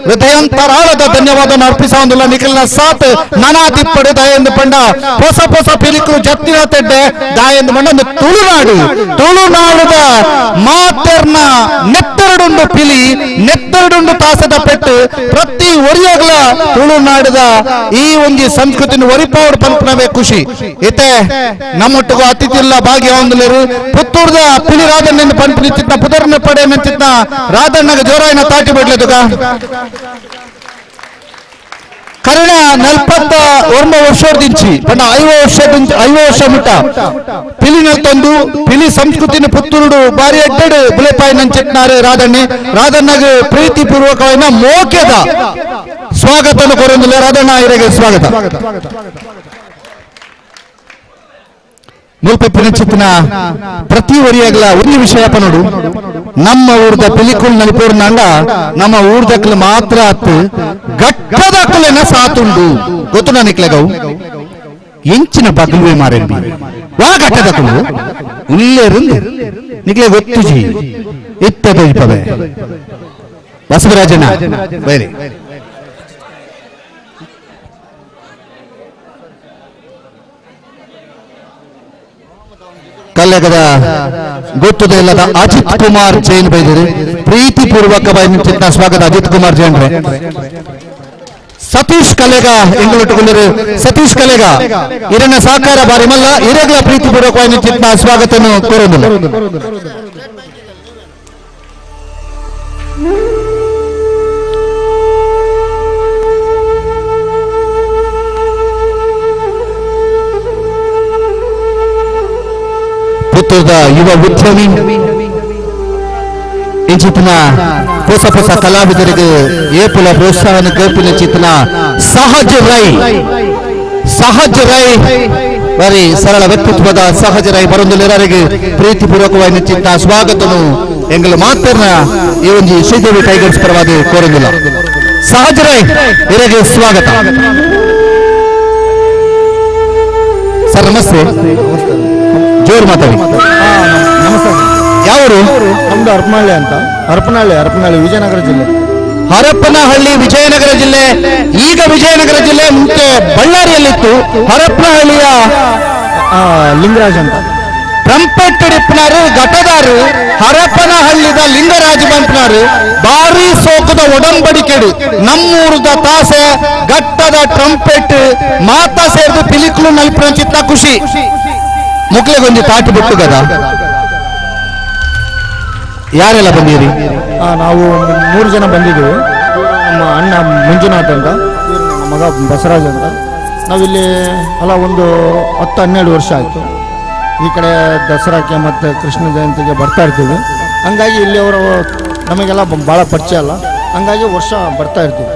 C: ಹೃದಯಾಂತರಾಳದ ಧನ್ಯವಾದ ಅರ್ಪಿಸೊಂದಿಲ್ಲ. ನಿಖಿಲ್ನ ಸಾಥ್ ನಾನಾ ತಿಪ್ಪಡು ದಯೆಂದು ಪಂಡ ಹೊಸ ಹೊಸ ಪಿಲಿಕರು ಜತ್ತಿನ ತೆಡ್ಡೆ ದಾಯೆಂದು ಪಂಡ ತುಳುನಾಡು ತುಳುನಾಡುದ ಮಾತೆರ್ನ ನೆತ್ತೆರಡುಂಡು ಪಿಲಿ ನೆತ್ತೆರಡುಂಡು ತಾಸದ ಪೆಟ್ಟು ಪ್ರತಿ ಒರಿಯಾಗ್ಲ ತುಳುನಾಡದ ಈ ಒಂಜಿ ಸಂಸ್ಕೃತಿನ ಒರಿಪಾವಡ್ ಪಂಪನವೇ ಖುಷಿ. ಇತ್ತೆ ನಮ್ಮೊಟ್ಟಿಗೂ ಅತಿಥಿಲ್ಲ ಭಾಗ್ಯ ಹೊಂದಲೇರು ಪುತ್ತೂರ್ದ ಪಿಲಿ ರಾಧಣ್ಣ ಪಂಪು ನಿಂತಿದ್ದ ಪುದರ್ನ ಪಡೆ ನಿಂತಿದ್ದ ರಾಧಣ್ಣಗ ಜೋರಾಯಿನ ತಾಟಿ ಬಿಡ್ಲದುಗ ಕರುಣ 49 ವರ್ಷದಿಂಚಿ ಬಣ್ಣ 50 ವರ್ಷ ಮುಟ್ಟ ಪಿಲಿನ ತಂದು ಪಿಲಿ ಸಂಸ್ಕೃತಿನ ಪುತ್ತೂರುಡು ಬಾರಿ ಎಡ್ಡೆಡು ಬುಲೆಪಾಯಿ ನಂಚಿಟ್ನಾರು ರಾಧಣ್ಣೆ. ರಾಧಣ್ಣಗ ಪ್ರೀತಿ ಪೂರ್ವಕವಾದ ಮೋಕ್ಯದ ಸ್ವಾಗತ ಕೊರೊಂದಿಲ್ಲ. ರಾಧಣ್ಣ ಇರೆಗೆ ಸ್ವಾಗತ. ಮುಲ್ಪ ಪುನಚಿತ್ನ ಪ್ರತಿ ಒರಿಯಾಗಲ ಒಂದು ವಿಷಯ ನೋಡು, ನಮ್ಮ ಊರ್ದ ಪಿಲಿಕುಲ್ ನಲಿಪೂರ್ನಂಡ ನಮ್ಮ ಊರ್ದಕ್ಲು ಮಾತ್ರ ಅತ್ತು ಗಟ್ಟದಕ್ಕಲೆನ ಸಾತುಂಡು ಗೊತ್ತು ನಿಕ್ಲೆಗವು ಎಂಚಿನ ಬಗ್ಲುವೆ ಮಾರೆಂಬಿ ವಾ ಗಟ್ಟದಕ್ಕಲು ಉಲ್ಲೇರುಂದು ನಿಕ್ಲೆ ಗೊತ್ತುಜಿ ಇತ್ತ ತೋಜಿಪವೆ ಬಸವರಾಜನ ಬೈರಿ ಕಲ್ಯಾಗದ ಗೊತ್ತದ ಇಲ್ಲದ ಅಜಿತ್ ಕುಮಾರ್ ಜೈನ್ ಬೈದರು ಪ್ರೀತಿ ಪೂರ್ವಕ ಚಿತ್ತ ಸ್ವಾಗತ ಅಜಿತ್ ಕುಮಾರ್ ಜೈನ್. ಸತೀಶ್ ಕಲೆಗ ಎಂಗುಲಟ್ಟುಕೊಂಡರು. ಸತೀಶ್ ಕಲೆಗ ಇರನ್ನ ಸಹಕಾರ ಬಾರಿ ಮಲ್ಲ ಇರಗಳ ಪ್ರೀತಿ ಪೂರ್ವಕವಾಗಿ ಚಿತ್ತ ಸ್ವಾಗತ ಕೋರುವುದಿಲ್ಲ. ಪುತ್ತೂರದ ಯುವ ಉದ್ಯಮಿ ಇಂಚಿತ್ತಿನ ಹೊಸ ಹೊಸ ಕಲಾವಿದರಿಗೆ ಏಪುಲ ಪ್ರೋತ್ಸಾಹನ ಕೇಪಿನ ಚಿತ್ನ ಸಹಜ ರೈ ಸಹಜ ರೈ ಬಾರಿ ಸರಳ ವ್ಯಕ್ತಿತ್ವದ ಸಹಜ ರೈ ಬರೊಂದುಲೆರರಿಗೆ ಪ್ರೀತಿಪೂರ್ವಕವಾಗಿ ಚಿತ್ತ ಸ್ವಾಗತನು ಎಂಗಲು ಮಾತ್ರ ಈ ಒಂಜಿ ಶ್ರೀದೇವಿ ಟೈಗರ್ಸ್ ಪರವಾಗಿ ಕೋರೊಂದಿಲ್ಲ. ಸಹಜರೇ ಇವರಿಗೆ ಸ್ವಾಗತ. ಸರ್ ನಮಸ್ತೆ, ಜೋರು ಮಾತಾಡಿ.
P: ನಮಸ್ತೆ.
C: ಯಾವರು?
P: ನಮ್ದು ಹರಪನಹಳ್ಳಿ ಅಂತ. ಹರಪನಹಳ್ಳಿ, ಹರಪನಹಳ್ಳಿ ವಿಜಯನಗರ ಜಿಲ್ಲೆ.
C: ಹರಪನಹಳ್ಳಿ ವಿಜಯನಗರ ಜಿಲ್ಲೆ. ಈಗ ವಿಜಯನಗರ ಜಿಲ್ಲೆ, ಮುಂಚೆ ಬಳ್ಳಾರಿಯಲ್ಲಿತ್ತು. ಹರಪನಹಳ್ಳಿಯ
P: ಲಿಂಗರಾಜ್ ಅಂತ.
C: ಟ್ರಂಪೆಟ್ ಡಿಪ್ನಾರು ಘಟದಾರು ಹರಪನಹಳ್ಳಿದ ಲಿಂಗರಾಜ ಬಂಪ್ನಾರು ಭಾರಿ ಸೋಕದ ಒಡಂಬಡಿಕೆಡು ನಮ್ಮೂರದ ತಾಸೆ ಘಟ್ಟದ ಟ್ರಂಪೆಟ್ ಮಾತಾ ಸೇರಿದು ಪಿಲಿಕ್ಲು ನಲ್ಪಂಚಿತ್ತ ಖುಷಿ ಮುಕ್ಲೆಗೊಂಜಿ ತಾಟಿ ಬಿಟ್ಟು ಗದ. ಯಾರೆಲ್ಲ ಬಂದಿರಿ?
P: ನಾವು 3 ಜನ ಬಂದಿದ್ದೀವಿ. ನಮ್ಮ ಅಣ್ಣ ಮಂಜುನಾಥ್ ಅಂತ, ನಮ್ಮ ಮಗ ಬಸವರಾಜ್ ಅಂತ. ನಾವಿಲ್ಲಿ ಅಲ್ಲ ಒಂದು 10-12 ವರ್ಷ ಆಯಿತು ಈ ಕಡೆ ದಸರಾಕ್ಕೆ ಮತ್ತು ಕೃಷ್ಣ ಜಯಂತಿಗೆ ಬರ್ತಾ ಇರ್ತೀವಿ. ಹಂಗಾಗಿ ಇಲ್ಲಿ ಅವರು ನಮಗೆಲ್ಲ ಭಾಳ ಪರಿಚಯ ಅಲ್ಲ, ಹಂಗಾಗಿ ವರ್ಷ ಬರ್ತಾ ಇರ್ತೀವಿ.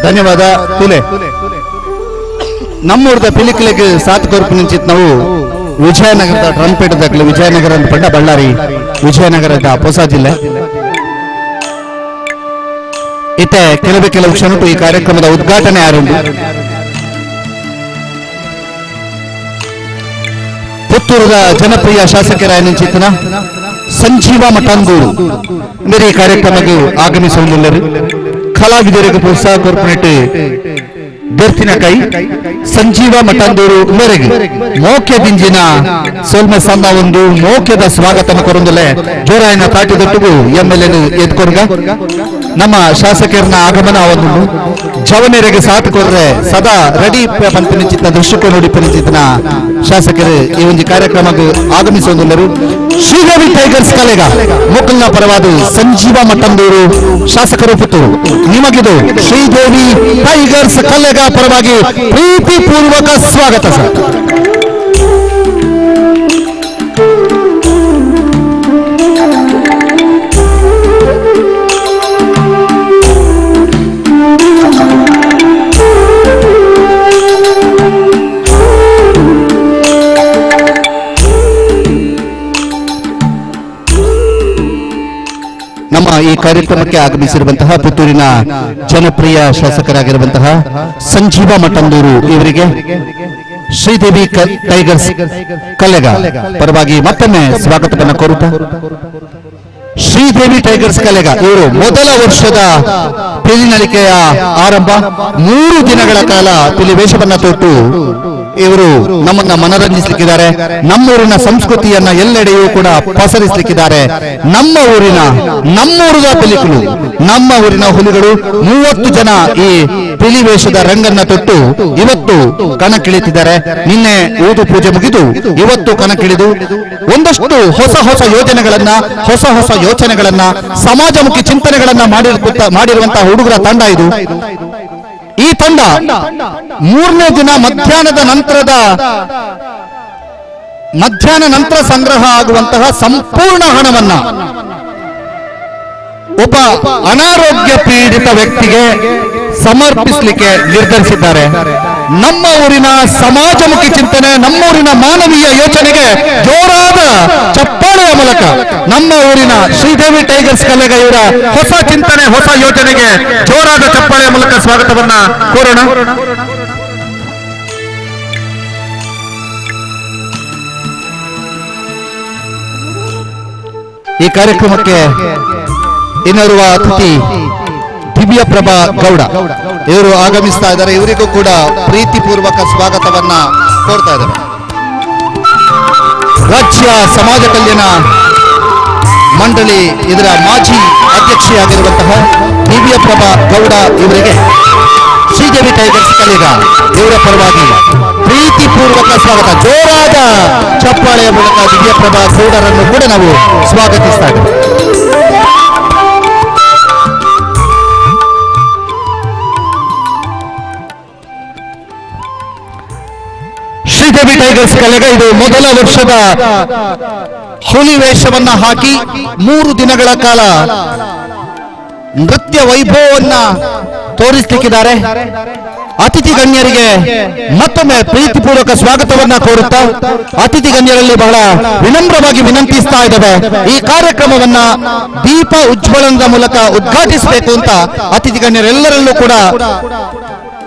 C: ಧನ್ಯವಾದ. ತುಲೆ ನಮ್ಮೂರದ ಪಿಲಿಕಲಿಗೆ ಸಾತ್ ಕೊರಪು ನಿಂಚಿತ್ ನಾವು ವಿಜಯನಗರದ ಟ್ರಂಪೆಟ್ ದಾಖಲೆ. ವಿಜಯನಗರ ಅಂತ ಪಂಡ ಬಳ್ಳಾರಿ, ವಿಜಯನಗರದ ಹೊಸ ಜಿಲ್ಲೆ. ಇತ್ತೆ ಕೆಲವೇ ಕೆಲವು ಕ್ಷಣಕ್ಕೂ ಈ ಕಾರ್ಯಕ್ರಮದ ಉದ್ಘಾಟನೆ ಆರಂಭ. ಪುತ್ತೂರದ ಜನಪ್ರಿಯ ಶಾಸಕರಾಯ ಚಿತ್ತನ ಸಂಜೀವ ಮಠಂಗೂರು ಅಂದರೆ ಈ ಕಾರ್ಯಕ್ರಮಕ್ಕೆ ಆಗಮಿಸುವುದಿಲ್ಲರು. ಕಲಾವಿದರಿಗೆ ಪ್ರೋತ್ಸಾಹ ಕಾರ್ಪೊರೇಟ್ ದರ್ತಿನ ಕೈ ಸಂಜೀವ ಮಠಂದೂರು ಮೇರೆಗೆ ಮೋಕ್ಯ ದಿಂಜಿನ ಸೋಲ್ಮ ಸಂದ ಒಂದು ಮೋಕ್ಯದ ಸ್ವಾಗತ ಕೊರೊಂದಲೆ ಜೋರಾಯನ ತಾಟಿದೊಟ್ಟಿಗೂ M L N ಎದ್ಕೊರ್ಗ ನಮ್ಮ ಶಾಸಕರನ್ನ ಆಗಮನ ಒಂದು ಜವನೆರೆಗೆ ಸಾಥ್ ಕೊರ್ರೆ ಸದಾ ರೆಡಿ ಪಂಪಿನ ದೃಶ್ಯಕ್ಕೆ ನೋಡಿ ಪಂಚಿತನ ಶಾಸಕರು ಈ ಒಂದು ಕಾರ್ಯಕ್ರಮಕ್ಕೆ ಆಗಮಿಸುವುದಿಲ್ಲರು. ಶ್ರೀದೇವಿ ಟೈಗರ್ಸ್ ಕಲೆಗ ಮುಕಲ್ನ ಪರವಾದ ಸಂಜೀವ ಮಠಂದೂರು ಶಾಸಕರು ಪುತ್ತೂರು ನಿಮಗಿದು ಶ್ರೀದೇವಿ ಟೈಗರ್ಸ್ ಕಲೆಗ ಪರವಾಗಿ ಪ್ರೀತಿಪೂರ್ವಕ ಸ್ವಾಗತ ಸರ್. ನಮ್ಮ ಈ ಕಾರ್ಯಕ್ರಮಕ್ಕೆ ಆಗಮಿಸಿರುವಂತಹ ಪುತ್ತೂರಿನ ಜನಪ್ರಿಯ ಶಾಸಕರಾಗಿರುವಂತಹ ಸಂಜೀವ ಮಠಂದೂರು ಇವರಿಗೆ ಶ್ರೀದೇವಿ ಟೈಗರ್ಸ್ ಕಲೆಗ ಪರವಾಗಿ ಮತ್ತೊಮ್ಮೆ ಸ್ವಾಗತವನ್ನು ಕೋರುತ್ತಾ, ಶ್ರೀದೇವಿ ಟೈಗರ್ಸ್ ಕಲೆಗ ಇವರು ಮೊದಲ ವರ್ಷದ ಪಿಲಿನಳಿಕೆಯ ಆರಂಭ 3 ದಿನಗಳ ಕಾಲ ಪಿಲಿ ವೇಷವನ್ನ ತೊಟ್ಟು ಇವರು ನಮ್ಮನ್ನ ಮನರಂಜಿಸಲಿಕ್ಕಿದ್ದಾರೆ. ನಮ್ಮೂರಿನ ಸಂಸ್ಕೃತಿಯನ್ನ ಎಲ್ಲೆಡೆಯೂ ಕೂಡ ಪಸರಿಸಲಿಕ್ಕಿದ್ದಾರೆ. ನಮ್ಮ ಊರಿನ ನಮ್ಮೂರದ ಪಿಲಿಗಳು, ನಮ್ಮ ಊರಿನ ಹುಲಿಗಳು 30 ಜನ ಈ ಪಿಲಿ ವೇಷದ ರಂಗನ್ನ ತೊಟ್ಟು ಇವತ್ತು ಕಣಕ್ಕಿಳಿತಿದ್ದಾರೆ. ನಿನ್ನೆ ಊದು ಪೂಜೆ ಮುಗಿದು ಇವತ್ತು ಕಣಕ್ಕಿಳಿದು ಒಂದಷ್ಟು ಹೊಸ ಹೊಸ ಯೋಜನೆಗಳನ್ನ, ಹೊಸ ಹೊಸ ಯೋಚನೆಗಳನ್ನ, ಸಮಾಜಮುಖಿ ಚಿಂತನೆಗಳನ್ನ ಮಾಡಿರುವಂತಹ ಹುಡುಗರ ತಂಡ ಇದು. ಈ ತಂಡ 3ನೇ ದಿನ ಮಧ್ಯಾಹ್ನ ನಂತರ ಸಂಗ್ರಹ ಆಗುವಂತಹ ಸಂಪೂರ್ಣ ಹಣವನ್ನ ಒಬ್ಬ ಅನಾರೋಗ್ಯ ಪೀಡಿತ ವ್ಯಕ್ತಿಗೆ ಸಮರ್ಪಿಸಲಿಕ್ಕೆ ನಿರ್ಧರಿಸಿದ್ದಾರೆ. ನಮ್ಮ ಊರಿನ ಸಮಾಜಮುಖಿ ಚಿಂತನೆ, ನಮ್ಮೂರಿನ ಮಾನವೀಯ ಯೋಚನೆಗೆ ಜೋರಾದ ಚಪ್ಪಾಳೆಯ ಮೂಲಕ ನಮ್ಮ ಊರಿನ ಶ್ರೀದೇವಿ ಟೈಗರ್ಸ್ ಕಲೆಗ ಇವರ ಹೊಸ ಚಿಂತನೆ, ಹೊಸ ಯೋಜನೆಗೆ ಜೋರಾದ ಚಪ್ಪಾಳೆಯ ಮೂಲಕ ಸ್ವಾಗತವನ್ನ ಕೋರೋಣ. ಈ ಕಾರ್ಯಕ್ರಮಕ್ಕೆ ಇನ್ನೋರ್ವ ಅತಿಥಿ ದಿವ್ಯಪ್ರಭಾ ಗೌಡ ಇವರು ಆಗಮಿಸ್ತಾ ಇದ್ದಾರೆ. ಇವರಿಗೂ ಕೂಡ ಪ್ರೀತಿಪೂರ್ವಕ ಸ್ವಾಗತವನ್ನ ಕೋರ್ತಾ ಇದ್ದಾರೆ. ರಾಜ್ಯ ಸಮಾಜ ಕಲ್ಯಾಣ ಮಂಡಳಿ ಇದರ ಮಾಜಿ ಅಧ್ಯಕ್ಷೆಯಾಗಿರುವಂತಹ ದಿವ್ಯಪ್ರಭಾ ಗೌಡ ಇವರಿಗೆ ಶ್ರೀದೇವಿ ಟೈಗರ್ಸ್ ಕಲೆಗ ಇವರ ಪರವಾಗಿ ಪ್ರೀತಿಪೂರ್ವಕ ಸ್ವಾಗತ. ಜೋರಾದ ಚಪ್ಪಾಳೆಯ ಮೂಲಕ ದಿವ್ಯಪ್ರಭಾ ಗೌಡರನ್ನು ಕೂಡ ನಾವು ಸ್ವಾಗತಿಸ್ತಾ ಇದ್ದೇವೆ. ಶ್ರೀದೇವಿ ಟೈಗರ್ಸ್ ಕಲೆಗ ಇದು ಮೊದಲ ವರ್ಷದ ಹುಲಿ ವೇಷವನ್ನ ಹಾಕಿ 3 ದಿನಗಳ ಕಾಲ ನೃತ್ಯ ವೈಭವವನ್ನ ತೋರಿಸಲಿಕ್ಕಿದ್ದಾರೆ. ಅತಿಥಿ ಗಣ್ಯರಿಗೆ ಮತ್ತೊಮ್ಮೆ ಪ್ರೀತಿಪೂರ್ವಕ ಸ್ವಾಗತವನ್ನ ಕೋರುತ್ತಾ ಅತಿಥಿ ಗಣ್ಯರಲ್ಲಿ ಬಹಳ ವಿನಮ್ರವಾಗಿ ವಿನಂತಿಸ್ತಾ ಇದ್ದೇವೆ, ಈ ಕಾರ್ಯಕ್ರಮವನ್ನ ದೀಪ ಉಜ್ವಲನದ ಮೂಲಕ ಉದ್ಘಾಟಿಸಬೇಕು ಅಂತ ಅತಿಥಿ ಗಣ್ಯರೆಲ್ಲರಲ್ಲೂ ಕೂಡ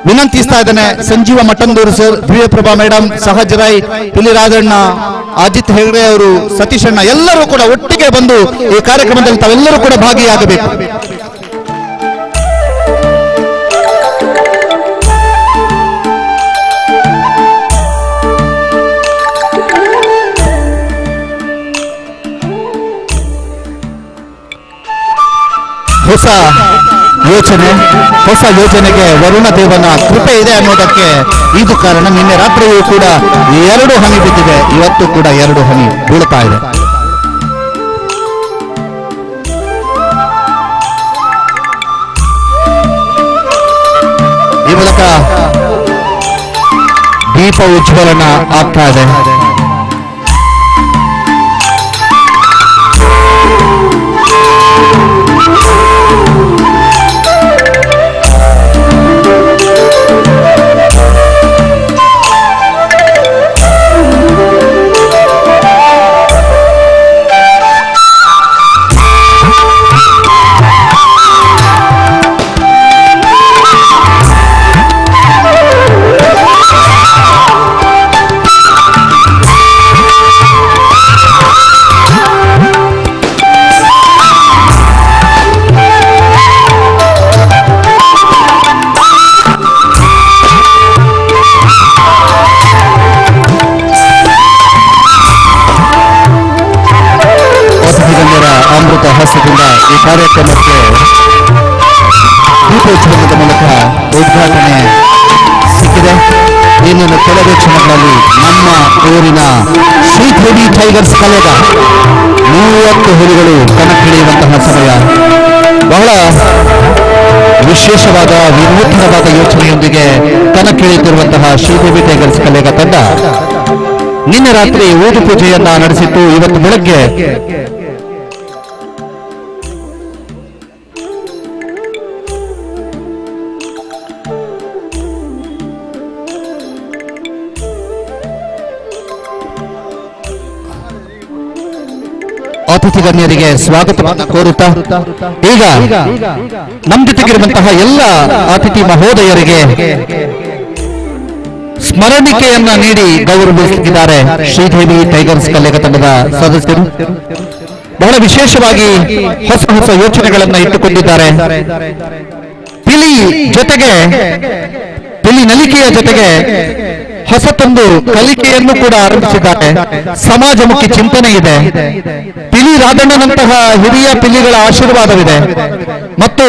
C: ವಿನಂತಿಸ್ತಾ ಇದ್ದೇನೆ. ಸಂಜೀವ ಮಠಂದೂರು ಸರ್, ದಿವ್ಯಪ್ರಭಾ ಮೇಡಮ್, ಸಹಜ್ ರೈ, ಪಿಲಿರಾಜಣ್ಣ, ಅಜಿತ್ ಹೆಗಡೆ ಅವರು, ಸತೀಶ್ ಅಣ್ಣ ಎಲ್ಲರೂ ಕೂಡ ಒಟ್ಟಿಗೆ ಬಂದು ಈ ಕಾರ್ಯಕ್ರಮದಲ್ಲಿ ತಾವೆಲ್ಲರೂ ಕೂಡ ಭಾಗಿಯಾಗಬೇಕು. ಹೊಸ ಯೋಚನೆ, ಹೊಸ ಯೋಜನೆಗೆ ವರುಣ ದೇವನ ಕೃಪೆ ಇದೆ ಅನ್ನೋದಕ್ಕೆ ಇದು ಕಾರಣ. ನಿನ್ನೆ ರಾತ್ರಿಯೂ ಕೂಡ 2 ಹನಿ ಬಿದ್ದಿದೆ, ಇವತ್ತು ಕೂಡ 2 ಹನಿ ಬೀಳ್ತಾ ಇದೆ. ಈ ಮೂಲಕ ದೀಪ ಉಜ್ವಲನ ಆಗ್ತಾ ಇದೆ. ಅಮೃತ ಹಸ್ತದಿಂದ ಈ ಕಾರ್ಯಕ್ರಮಕ್ಕೆ ದೀಪೋತ್ಸವದ ಮೂಲಕ ಉದ್ಘಾಟನೆ ಸಿಕ್ಕಿದೆ. ಇನ್ನೊಂದು ಕೆಲವೇ ಕ್ಷಣಗಳಲ್ಲಿ ನಮ್ಮ ಊರಿನ ಶ್ರೀದೇವಿ ಟೈಗರ್ಸ್ ಕಲೆದ 30 ಹುಲಿಗಳು ಕಣಕ್ಕಿಳಿಯುವಂತಹ ಸಮಯ. ಬಹಳ ವಿಶೇಷವಾದ ವಿನೂತನವಾದ ಯೋಚನೆಯೊಂದಿಗೆ ಕಣಕ್ಕಿಳಿಯುತ್ತಿರುವಂತಹ ಶ್ರೀದೇವಿ ಟೈಗರ್ಸ್ ಕಲೆಗ ತಂಡ ನಿನ್ನೆ ರಾತ್ರಿ ಊದು ಪೂಜೆಯನ್ನ ನಡೆಸಿತ್ತು. ಇವತ್ತು ಬೆಳಗ್ಗೆ ಅತಿಥಿ ಗಣ್ಯರಿಗೆ ಸ್ವಾಗತವನ್ನು ಕೋರುತ್ತಾ ಈಗ ನಮ್ಮ ಜೊತೆಗಿರುವಂತಹ ಎಲ್ಲ ಅತಿಥಿ ಮಹೋದಯರಿಗೆ ಸ್ಮರಣಿಕೆಯನ್ನ ನೀಡಿ ಗೌರವಿಸುತ್ತಿದ್ದಾರೆ ಶ್ರೀದೇವಿ ಟೈಗರ್ಸ್ ಕಲೆಗ ತಂಡದ ಸದಸ್ಯರು. ಬಹಳ ವಿಶೇಷವಾಗಿ ಹೊಸ ಹೊಸ ಯೋಚನೆಗಳನ್ನ ಇಟ್ಟುಕೊಂಡಿದ್ದಾರೆ. ಪಿಲಿ ಜೊತೆಗೆ, ಪಿಲಿ ನಲಿಕೆಯ ಜೊತೆಗೆ ಹೊಸತೊಂದು ಕಲಿಕೆಯನ್ನು ಕೂಡ ಆರಂಭಿಸಿದ್ದಾರೆ. ಸಮಾಜಮುಖಿ ಚಿಂತನೆ ಇದೆ. ಪಿಲಿ ರಾಧಣ್ಣನಂತಹ ಹಿರಿಯ ಪಿಲಿಗಳ ಆಶೀರ್ವಾದವಿದೆ ಮತ್ತು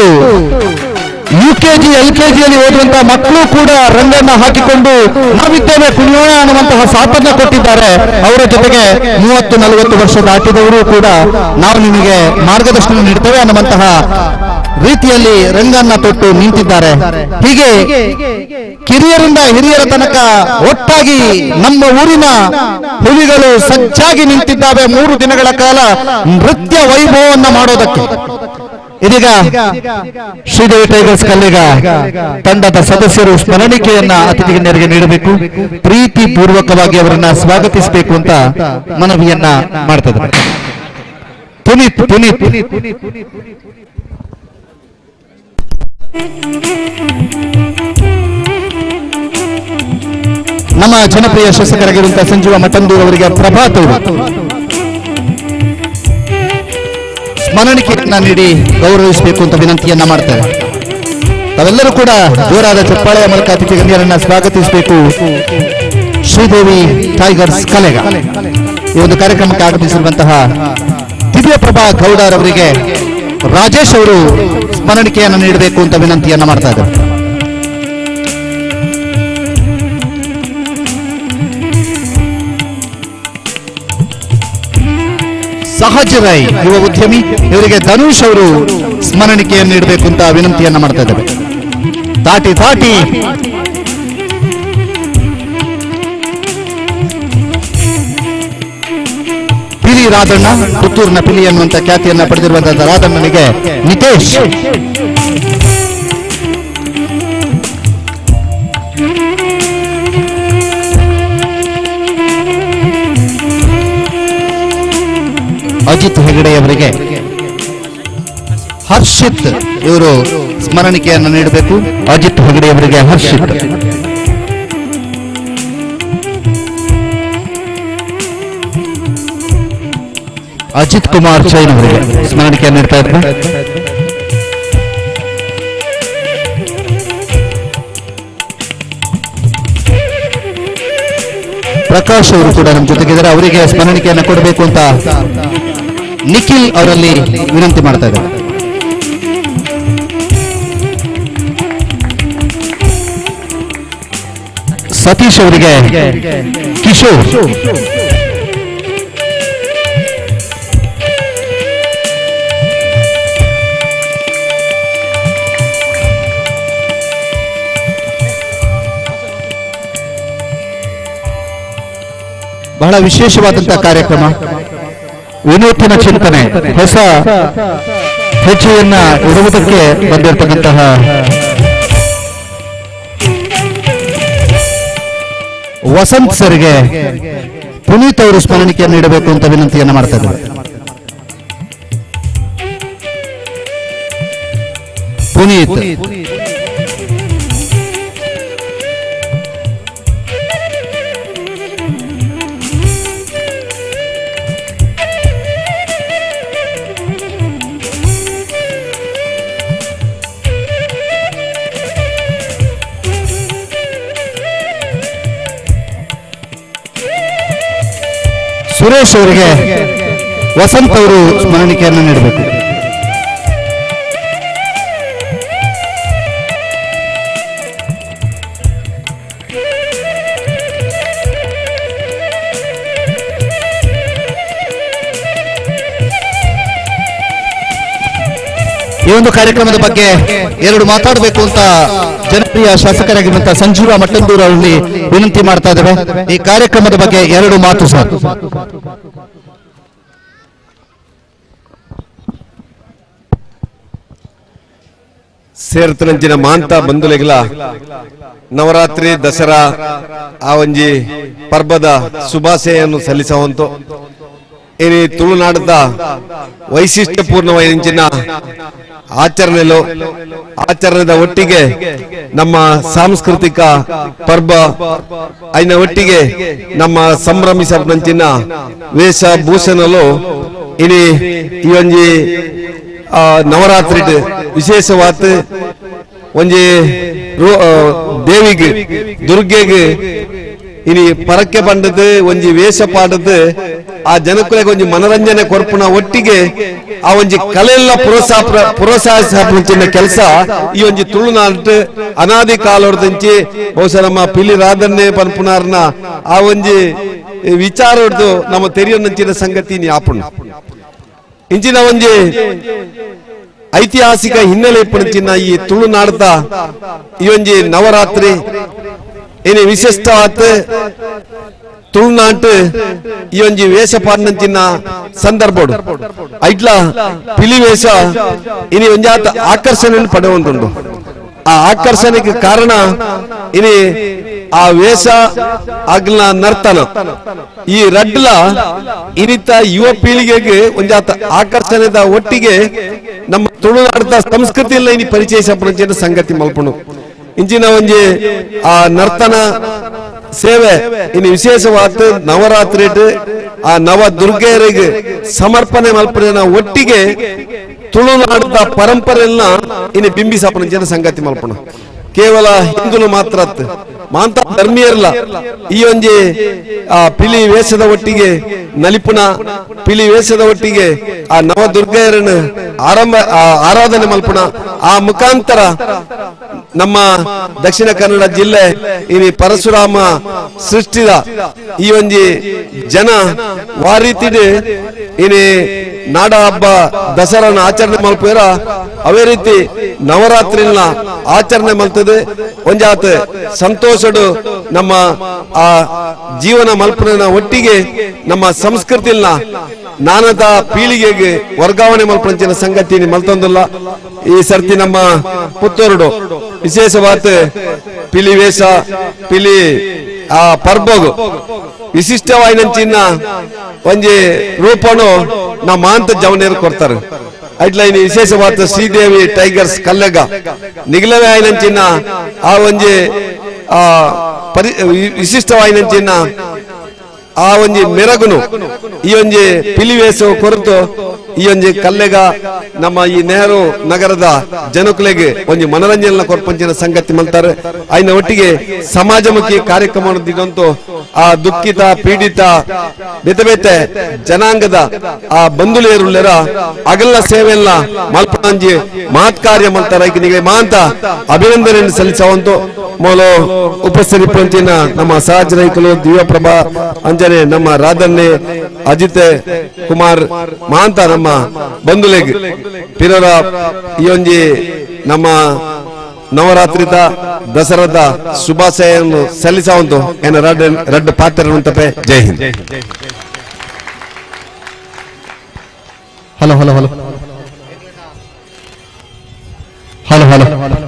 C: ಯುಕೆಜಿ ಎಲ್ಕೆಜಿಯಲ್ಲಿ ಓದುವಂತಹ ಮಕ್ಕಳು ಕೂಡ ರಂಗನ್ನು ಹಾಕಿಕೊಂಡು ನಾವಿದ್ದೇವೆ ಕುಣಿಯೋಣ ಅನ್ನುವಂತಹ ಸಾಥನ್ನ ಕೊಟ್ಟಿದ್ದಾರೆ. ಅವರ ಜೊತೆಗೆ 30-40 ವರ್ಷ ದಾಟಿದವರು ಕೂಡ ನಾವು ನಿಮಗೆ ಮಾರ್ಗದರ್ಶನ ನೀಡ್ತೇವೆ ಅನ್ನುವಂತಹ ರೀತಿಯಲ್ಲಿ ರಂಗನ್ನ ತೊಟ್ಟು ನಿಂತಿದ್ದಾರೆ. ಹೀಗೆ ಕಿರಿಯರಿಂದ ಹಿರಿಯರ ತನಕ ಒಟ್ಟಾಗಿ ನಮ್ಮ ಊರಿನ ಹುಲಿಗಳು ಸಜ್ಜಾಗಿ ನಿಂತಿದ್ದಾವೆ 3 ದಿನಗಳ ಕಾಲ ನೃತ್ಯ ವೈಭವವನ್ನು ಮಾಡೋದಕ್ಕೆ. ಇದೀಗ ಶ್ರೀದೇವಿ ಟೈಗರ್ಸ್ ಕಲ್ಲಿಗ ತಂಡದ ಸದಸ್ಯರು ಸ್ಮರಣಿಕೆಯನ್ನ ಅತಿಥಿ ಗಣ್ಯರಿಗೆ ನೀಡಬೇಕು, ಪ್ರೀತಿ ಪೂರ್ವಕವಾಗಿ ಅವರನ್ನ ಸ್ವಾಗತಿಸಬೇಕು ಅಂತ ಮನವಿಯನ್ನ ಮಾಡ್ತಿದ್ದಾರೆ. ಪುನೀತ್ ಪುನೀತ್ ನಮ್ಮ ಜನಪ್ರಿಯ ಶಾಸಕರಾಗಿರುವಂತಹ ಸಂಜೀವ ಮಠಂದೂರ್ ಅವರಿಗೆ ಪ್ರಭಾತ್ ಅವರು ಸ್ಮರಣಿಕೆಯನ್ನ ನೀಡಿ ಗೌರವಿಸಬೇಕು ಅಂತ ವಿನಂತಿಯನ್ನ ಮಾಡ್ತಾರೆ. ತಾವೆಲ್ಲರೂ ಕೂಡ ಜೋರಾದ ಚಪ್ಪಾಳೆಯ ಮೂಲಕ ಅತಿಥಿ ಗಣ್ಯರನ್ನ ಸ್ವಾಗತಿಸಬೇಕು. ಶ್ರೀದೇವಿ ಟೈಗರ್ಸ್ ಕಲೆಗ ಈ ಒಂದು ಕಾರ್ಯಕ್ರಮಕ್ಕೆ ಆಗಮಿಸಿರುವಂತಹ ದಿವ್ಯಪ್ರಭಾ ಗೌಡರವರಿಗೆ ರಾಜೇಶ್ ಅವರು ಸ್ಮರಣಿಕೆಯನ್ನು ನೀಡಬೇಕು ಅಂತ ವಿನಂತಿಯನ್ನ ಮಾಡ್ತಾ ಇದ್ದಾರೆ. ಸಹಜ ರೈ ಯುವ ಉದ್ಯಮಿ ಇವರಿಗೆ ಧನುಷ್ ಅವರು ಸ್ಮರಣಿಕೆಯನ್ನು ನೀಡಬೇಕು ಅಂತ ವಿನಂತಿಯನ್ನ ಮಾಡ್ತಾ ಇದ್ದಾರೆ. ದಾಟಿ ದಾಟಿ ಪಿಲಿ ರಾಧಣ್ಣ, ಪುತ್ತೂರಿನ ಪಿಲಿ ಅನ್ನುವಂತ ಖ್ಯಾತಿಯನ್ನ ಪಡೆದಿರುವಂತಹ ರಾಧಣ್ಣನಿಗೆ ನಿತೇಶ್. Ajit Hegde ಅವರಿಗೆ ಹರ್ಷಿತ್ ಇವರು ಸ್ಮರಣಿಕೆಯನ್ನು ನೀಡಬೇಕು. ಅಜಿತ್ ಹೆಗಡೆ ಅವರಿಗೆ ಹರ್ಷಿತ್. ಅಜಿತ್ ಕುಮಾರ್ ಜೈನ್ ಅವರಿಗೆ ಸ್ಮರಣಿಕೆಯನ್ನು ನೀಡ್ತಾ ಇದ್ದಾರೆ. ಪ್ರಕಾಶ್ ಅವರು ಕೂಡ ನಮ್ಮ ಜೊತೆಗಿದ್ದಾರೆ, ಅವರಿಗೆ ಸ್ಮರಣಿಕೆಯನ್ನು ಕೊಡಬೇಕು ಅಂತ ನಿಖಿಲ್ ಅವರಲ್ಲಿ ವಿನಂತಿ ಮಾಡ್ತಾ ಇದ್ದಾರೆ. ಸತೀಶ್ ಅವರಿಗೆ ಕಿಶೋರ್. ಬಹಳ ವಿಶೇಷವಾದಂತಹ ಕಾರ್ಯಕ್ರಮ, ವಿನೂತನ ಚಿಂತನೆ, ಹೊಸ ಹೆಜ್ಜೆಯನ್ನ ಇಡುವುದಕ್ಕೆ ಬಂದಿರತಕ್ಕಂತಹ ವಸಂತ್ ಸರ್ಗೆ ಪುನೀತ್ ಅವರು ಸ್ಮರಣಿಕೆಯನ್ನು ನೀಡಬೇಕು ಅಂತ ವಿನಂತಿಯನ್ನು ಮಾಡ್ತಾ ಇದ್ದಾರೆ. ಪುನೀತ್. ಸುರೇಶ್ ಅವರಿಗೆ ವಸಂತ್ ಅವರು ಸ್ಮರಣಿಕೆಯನ್ನು ನೀಡಬೇಕು. ಈ ಒಂದು ಕಾರ್ಯಕ್ರಮದ ಬಗ್ಗೆ ಎರಡು ಮಾತಾಡಬೇಕು ಅಂತ ಜನಪ್ರಿಯ ಶಾಸಕರಾಗಿರುವಂತಹ ಸಂಜೀವ ಮಟ್ಟಂದೂರು ಅವರಲ್ಲಿ ವಿನಂತಿ ಮಾಡ್ತಾ ಇದ್ದೇವೆ. ಈ ಕಾರ್ಯಕ್ರಮದ ಬಗ್ಗೆ ಎರಡು ಮಾತು ಸರ್.
Q: ಸೇರ್ತನಂಚಿನ ಮಾಂತ ಬಂಧುಲೆಗ್ಲ ನವರಾತ್ರಿ ದಸರಾ ಆ ಒಂಜಿ ಪರ್ಬದ ಶುಭಾಶಯನ್ನು ಸಲ್ಲಿಸುವಂತು ಇನಿ ತುಳುನಾಡದ ವೈಶಿಷ್ಟ್ಯಪೂರ್ಣವಾದ ಆಚರಣೆಲು ಆಚರಣೆದ ಒಟ್ಟಿಗೆ ನಮ್ಮ ಸಾಂಸ್ಕೃತಿಕ ಪರ್ಬ ಐನ ಒಟ್ಟಿಗೆ ನಮ್ಮ ಸಂಭ್ರಮಿಸಂಚಿನ ವೇಷಭೂಷಣಲು ಇನಿ ಈ ಒಂಜಿ ನವರಾತ್ರಿ ವಿಶೇಷವಾದ ಒಂಜಿ ದೇವಿಗೆ ದುರ್ಗೆಗೆ ಇನಿ ಪರಕ್ಕೆ ಬಂಡದು ಒಂಜಿ ವೇಷ ಪಾಡದು ಆ ಜನಕ್ಕುಲೆಗೆ ಒಂಜಿ ಮನರಂಜನೆ ಕೊರ್ಪುನ ಒಟ್ಟಿಗೆ ಆ ಒಂಜಿ ಕಲೆಲ್ಲ ಪ್ರೋತ್ಸಾಹಿಸ ಕೆಲಸ ಈ ಒಂಜಿ ತುಳುನಾಡು ಅನಾದಿ ಕಾಲೊಡ್ದಂಚಿ ಬಹುಶಃ ನಮ್ಮ ಪಿಲಿ ರಾಧನ್ನೇ ಪನ್ಪುನಾರ್ನ ಆ ಒಂಜಿ ವಿಚಾರ ಹೊಡ್ದು ನಮ್ಮ ತೆರಿಯೊಂದಂಚಿನ ಸಂಗತಿ ನೀ ಆಪುಣ ಇಂಚಿನ ಒಂಜಿ ಐತಿಹಾಸಿಕ ಹಿನ್ನೆಲೆ ಇಪ್ಪುನಂಚಿನ ಈ ತುಳುನಾಡದ ಈ ಒಂಜಿ ನವರಾತ್ರಿ ಏನೇ ವಿಶಿಷ್ಟವಾದ ತುಳುನಾಟು ಈ ಒಂಜಿ ವೇಷ ಪಾಡ್ನಂಚಿನ ಸಂದರ್ಭ ಐಟ್ಲ ಪಿಲಿ ವೇಷ ಇನಿ ಒಂಜಾತ ಆಕರ್ಷಣೆ ಪಡೆಯುವಂತುಂಡು. ಆ ಆಕರ್ಷಣೆಗೆ ಕಾರಣ ಇನಿ ಆ ವೇಷ ಆಗ್ಲ ನರ್ತನ ಈ ರಡ್ಲ ಇನಿತ ಯುವ ಪೀಳಿಗೆಗೆ ಒಂಜಾತ ಆಕರ್ಷಣೆದ ಒಟ್ಟಿಗೆ ನಮ್ಮ ತುಳುನಾಡದ ಸಂಸ್ಕೃತಿಯಲ್ಲ ಇನಿ ಪರಿಚಯಿಸ ಸಂಗತಿ ಮಲ್ಪುಣು. ಇಂಚಿನ ಒಂಜಿ ಆ ನರ್ತನ ಸೇವೆ ಇನ್ನು ವಿಶೇಷವಾದ ನವರಾತ್ರಿ ಆ ನವ ದುರ್ಗೆಯರಿಗೆ ಸಮರ್ಪಣೆ ಮಲ್ಪನ ಒಟ್ಟಿಗೆ ತುಳುನಾಡದ ಪರಂಪರೆಯನ್ನ ಇನ್ನು ಬಿಂಬಿಸಪನ ಸಂಗತಿ ಮಲ್ಪಣ. ಕೇವಲ ಹಿಂದೂ ಮಾತ್ರ ಮಾಂತ ಧರ್ಮೀಯರ್ಲ ಈ ಒಂಜಿ ಆ ಪಿಲಿ ವೇಷದ ಒಟ್ಟಿಗೆ ನಲಿಪುಣ ಪಿಲಿ ವೇಷದ ಒಟ್ಟಿಗೆ ಆ ನವದುರ್ಗೆಯರನ್ನು ಆರಂಭ ಆರಾಧನೆ ಮಲ್ಪುಣ ಆ ಮುಖಾಂತರ ನಮ್ಮ ದಕ್ಷಿಣ ಕನ್ನಡ ಜಿಲ್ಲೆ ಇನಿ ಪರಶುರಾಮ ಸೃಷ್ಟಿದ ಈ ಒಂಜಿ ಜನ ವಾರೀತಿಡು ಇನಿ ನಾಡ ಹಬ್ಬ ದಸರಾನ ಆಚರಣೆ ಮಲ್ಪುರ ಅವೇ ರೀತಿ ನವರಾತ್ರಿನ ಆಚರಣೆ ಮಲ್ತದೆ. ಒಂಜಾತ ಸಂತೋಷಡು ನಮ್ಮ ಆ ಜೀವನ ಮಲ್ಪನ ಒಟ್ಟಿಗೆ ನಮ್ಮ ಸಂಸ್ಕೃತಿನ ನಾನದ ಪೀಳಿಗೆಗೆ ವರ್ಗಾವಣೆ ಮಲ್ಪಂಚಿನ ಸಂಗತಿ ಮಲ್ತೊಂದಿಲ್ಲ. ಈ ಸರ್ತಿ ನಮ್ಮ ಪುತ್ತೂರುಡು ವಿಶೇಷವಾದ ಪಿಲಿ ವೇಷ ಪಿಲಿ ಆ ಪರ್ಬೋಗು ವಿಶಿಷ್ಟವಾಯಿನಂಚಿನ ಒಂಜಿ ರೂಪನು ನಮ್ಮ ಮಾಂತ ಜವನೇರು ಕೊಡ್ತಾರೆ. ಐಟ್ಲ ಇನಿ ವಿಶೇಷವಾದ ಶ್ರೀದೇವಿ ಟೈಗರ್ಸ್ ಕಲ್ಲೆಗ ನಿಗಲವೇ ಆಯ್ನಂಚಿನ ಆ ಒಂಜಿ ಆ ಪರಿ ವಿಶಿಷ್ಟವಾಯಿನಂಚಿನ ಆ ಒಂಜಿ ಮೆರಗುನು ಈ ಒಂಜಿ ಪಿಲಿವೇಸು ಕೊರತು ಈ ಒಂಜಿ ಕಲ್ಲೆಗ ನಮ್ಮ ಈ ನೆಹರು ನಗರದ ಜನಕುಲೆಗೆ ಒಂಜಿ ಮನರಂಜನೆ ಕೊರ್ಪಂಚಿನ ಸಂಗತಿ ಮಲ್ತಾರೆ. ಆಯ್ನ ಒಟ್ಟಿಗೆ ಸಮಾಜಮುಖಿ ಕಾರ್ಯಕ್ರಮ ದಿನಂತೂ ಆ ದುಃಖಿತ ಪೀಡಿತ ಬೇತೆ ಬೇತೆ ಜನಾಂಗದ ಆ ಬಂಧುಲೇರುಳ್ಳರ ಅಗಲ ಸೇವೆಲ್ಲ ಮಲ್ಪಂಜಿ ಮಹತ್ ಕಾರ್ಯ ಮಲ್ತಾರ. ನಿಮಗೆ ಮಾಂತ ಅಭಿನಂದನೆಯನ್ನು ಸಲ್ಲಿಸುವಂತು ಮೂಲ ಉಪಸ್ಥಿತಿ ನಮ್ಮ ಸಹಜ ರೈತರು ದಿವ್ಯಪ್ರಭಾ ಅಂಜನೆ ನಮ್ಮ ರಾಧನ್ನೆ ಅಜಿತ್ ಕುಮಾರ್ ಮಾಂತ ನಮ್ಮ ಬಂಧುಲೆಗ್ ಪಿರರ ಈ ಒಂಜಿ ನಮ್ಮ ನವರಾತ್ರಿದ ದಸರಾದ ಶುಭಾಶಯನ್ನು ಸಲ್ಲಿಸುವಂತು ಏನ ರಡ್ಡು ಪಾತ್ರ. ಜೈ Hind.
C: Hello hello hello hello hello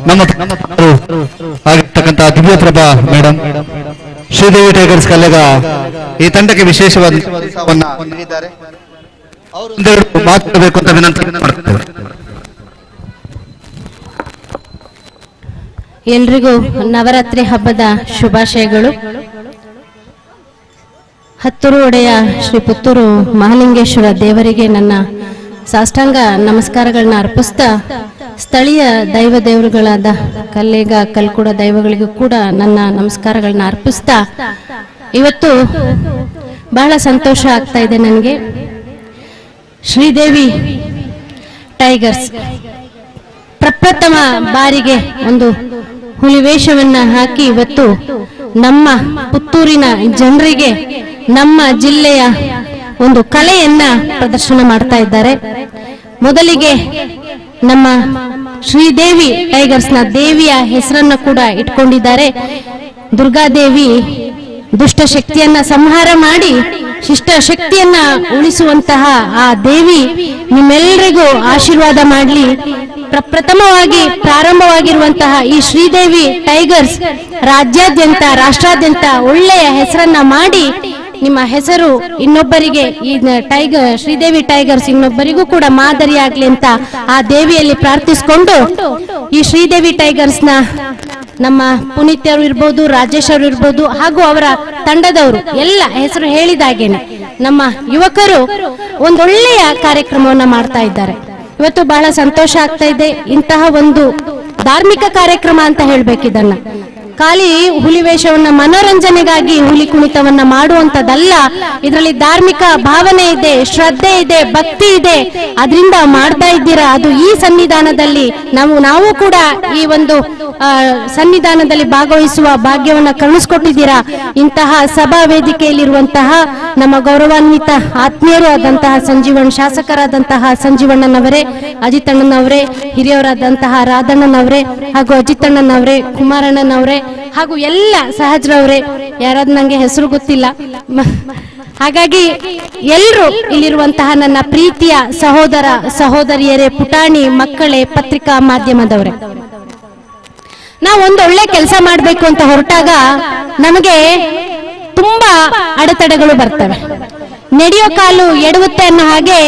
C: ನಮ್ಮ ಆಗಿರ್ತಕ್ಕಂಥ ದಿವ್ಯಪ್ರಭಾ ಮೇಡಮ್ ಶ್ರೀದೇವಿ ಟೈಗರ್ಸ್ ಕಲ್ಲೆಗ ಈ ತಂಡಕ್ಕೆ ವಿಶೇಷವಾದ ನೀಡಿದ್ದಾರೆ. ಅವರು ಮಾತಾಡಬೇಕು ಅಂತ ವಿನಂತಿ ಮಾಡ್ತೇವೆ.
R: ಎಲ್ರಿಗೂ ನವರಾತ್ರಿ ಹಬ್ಬದ ಶುಭಾಶಯಗಳು. ಹತ್ತೂರು ಒಡೆಯ ಶ್ರೀ ಪುತ್ತೂರು ಮಹಾಲಿಂಗೇಶ್ವರ ದೇವರಿಗೆ ನನ್ನ ಸಾಷ್ಟಾಂಗ ನಮಸ್ಕಾರಗಳನ್ನ ಅರ್ಪಿಸ್ತಾ, ಸ್ಥಳೀಯ ದೈವ ದೇವರುಗಳಾದ ಕಲ್ಲೇಗ ಕಲ್ಕುಡ ದೈವಗಳಿಗೂ ಕೂಡ ನನ್ನ ನಮಸ್ಕಾರಗಳನ್ನ ಅರ್ಪಿಸ್ತಾ, ಇವತ್ತು ಬಹಳ ಸಂತೋಷ ಆಗ್ತಾ ಇದೆ ನನಗೆ. ಶ್ರೀದೇವಿ ಟೈಗರ್ಸ್ ಪ್ರಪ್ರಥಮ ಬಾರಿಗೆ ಒಂದು ಹುಲಿವೇಷವನ್ನ ಹಾಕಿ ಇವತ್ತು ನಮ್ಮ ಪುತ್ತೂರಿನ ಜನರಿಗೆ ನಮ್ಮ ಜಿಲ್ಲೆಯ ಒಂದು ಕಲೆಯನ್ನ ಪ್ರದರ್ಶನ ಮಾಡ್ತಾ ಇದ್ದಾರೆ. ಮೊದಲಿಗೆ ನಮ್ಮ ಶ್ರೀದೇವಿ ಟೈಗರ್ಸ್ನ ದೇವಿಯ ಹೆಸರನ್ನು ಕೂಡ ಇಟ್ಕೊಂಡಿದ್ದಾರೆ. ದುರ್ಗಾದೇವಿ ದುಷ್ಟ ಶಕ್ತಿಯನ್ನ ಸಂಹಾರ ಮಾಡಿ ಶಿಷ್ಟ ಶಕ್ತಿಯನ್ನ ಉಳಿಸುವಂತಹ ಆ ದೇವಿ ನಿಮ್ಮೆಲ್ಲರಿಗೂ ಆಶೀರ್ವಾದ ಮಾಡಲಿ. ಪ್ರಪ್ರಥಮವಾಗಿ ಪ್ರಾರಂಭವಾಗಿರುವಂತಹ ಈ ಶ್ರೀದೇವಿ ಟೈಗರ್ಸ್ ರಾಜ್ಯಾದ್ಯಂತ ರಾಷ್ಟ್ರಾದ್ಯಂತ ಒಳ್ಳೆಯ ಹೆಸರನ್ನ ಮಾಡಿ ನಿಮ್ಮ ಹೆಸರು ಇನ್ನೊಬ್ಬರಿಗೆ ಈ ಟೈಗರ್ ಶ್ರೀದೇವಿ ಟೈಗರ್ಸ್ ಇನ್ನೊಬ್ಬರಿಗೂ ಕೂಡ ಮಾದರಿಯಾಗ್ಲಿ ಅಂತ ಆ ದೇವಿಯಲ್ಲಿ ಪ್ರಾರ್ಥಿಸಿಕೊಂಡು ಈ ಶ್ರೀದೇವಿ ಟೈಗರ್ಸ್ ನ ನಮ್ಮ ಪುನೀತ್ ಅವರು ಇರ್ಬೋದು, ರಾಜೇಶ್ ಅವರು ಇರ್ಬೋದು, ಹಾಗೂ ಅವರ ತಂಡದವರು ಎಲ್ಲ ಹೆಸರು ಹೇಳಿದಾಗೇನೆ ನಮ್ಮ ಯುವಕರು ಒಂದೊಳ್ಳೆಯ ಕಾರ್ಯಕ್ರಮವನ್ನ ಮಾಡ್ತಾ ಇದ್ದಾರೆ. ಇವತ್ತು ಬಹಳ ಸಂತೋಷ ಆಗ್ತಾ ಇದೆ. ಇಂತಹ ಒಂದು ಧಾರ್ಮಿಕ ಕಾರ್ಯಕ್ರಮ ಅಂತ ಹೇಳ್ಬೇಕಿದನ್ನ. ಖಾಲಿ ಹುಲಿ ವೇಷವನ್ನ ಮನೋರಂಜನೆಗಾಗಿ ಹುಲಿ ಕುಣಿತವನ್ನ ಮಾಡುವಂತದಲ್ಲ, ಇದರಲ್ಲಿ ಧಾರ್ಮಿಕ ಭಾವನೆ ಇದೆ, ಶ್ರದ್ಧೆ ಇದೆ, ಭಕ್ತಿ ಇದೆ, ಅದರಿಂದ ಮಾಡ್ತಾ ಇದ್ದೀರಾ. ಅದು ಈ ಸನ್ನಿಧಾನದಲ್ಲಿ ನಾವು ಕೂಡ ಈ ಒಂದು ಸನ್ನಿಧಾನದಲ್ಲಿ ಭಾಗವಹಿಸುವ ಭಾಗ್ಯವನ್ನ ಕರುಣಿಸಿಕೊಟ್ಟಿದ್ದೀರಾ. ಇಂತಹ ಸಭಾ ವೇದಿಕೆಯಲ್ಲಿರುವಂತಹ ನಮ್ಮ ಗೌರವಾನ್ವಿತ ಆತ್ಮೀಯರು ಆದಂತಹ ಸಂಜೀವಣ್ಣ, ಶಾಸಕರಾದಂತಹ ಸಂಜೀವಣ್ಣನವರೇ, ಅಜಿತಣ್ಣನವರೇ, ಹಿರಿಯವರಾದಂತಹ ರಾಧಣ್ಣನವರೇ ಹಾಗೂ ಅಜಿತಣ್ಣನವರೇ, ಕುಮಾರಣ್ಣನವರೇ ಹಾಗೂ ಎಲ್ಲ ಸಹಜರವರೇ, ಯಾರಾದ್ರೂ ನಂಗೆ ಹೆಸರು ಗೊತ್ತಿಲ್ಲ, ಹಾಗಾಗಿ ಎಲ್ಲರೂ ಇಲ್ಲಿರುವಂತಹ ನನ್ನ ಪ್ರೀತಿಯ ಸಹೋದರ ಸಹೋದರಿಯರೇ, ಪುಟಾಣಿ ಮಕ್ಕಳೇ, ಪತ್ರಿಕಾ ಮಾಧ್ಯಮದವರೇ, ನಾವು ಒಂದು ಒಳ್ಳೆ ಕೆಲಸ ಮಾಡಬೇಕು ಅಂತ ಹೊರಟಾಗ ನಮಗೆ ತುಂಬಾ ಅಡೆತಡೆಗಳು ಬರ್ತವೆ. ನಡೆಯೋ ಕಾಲು ಎಡವುತ್ತೆ ಅನ್ನೋ ಹಾಗೆ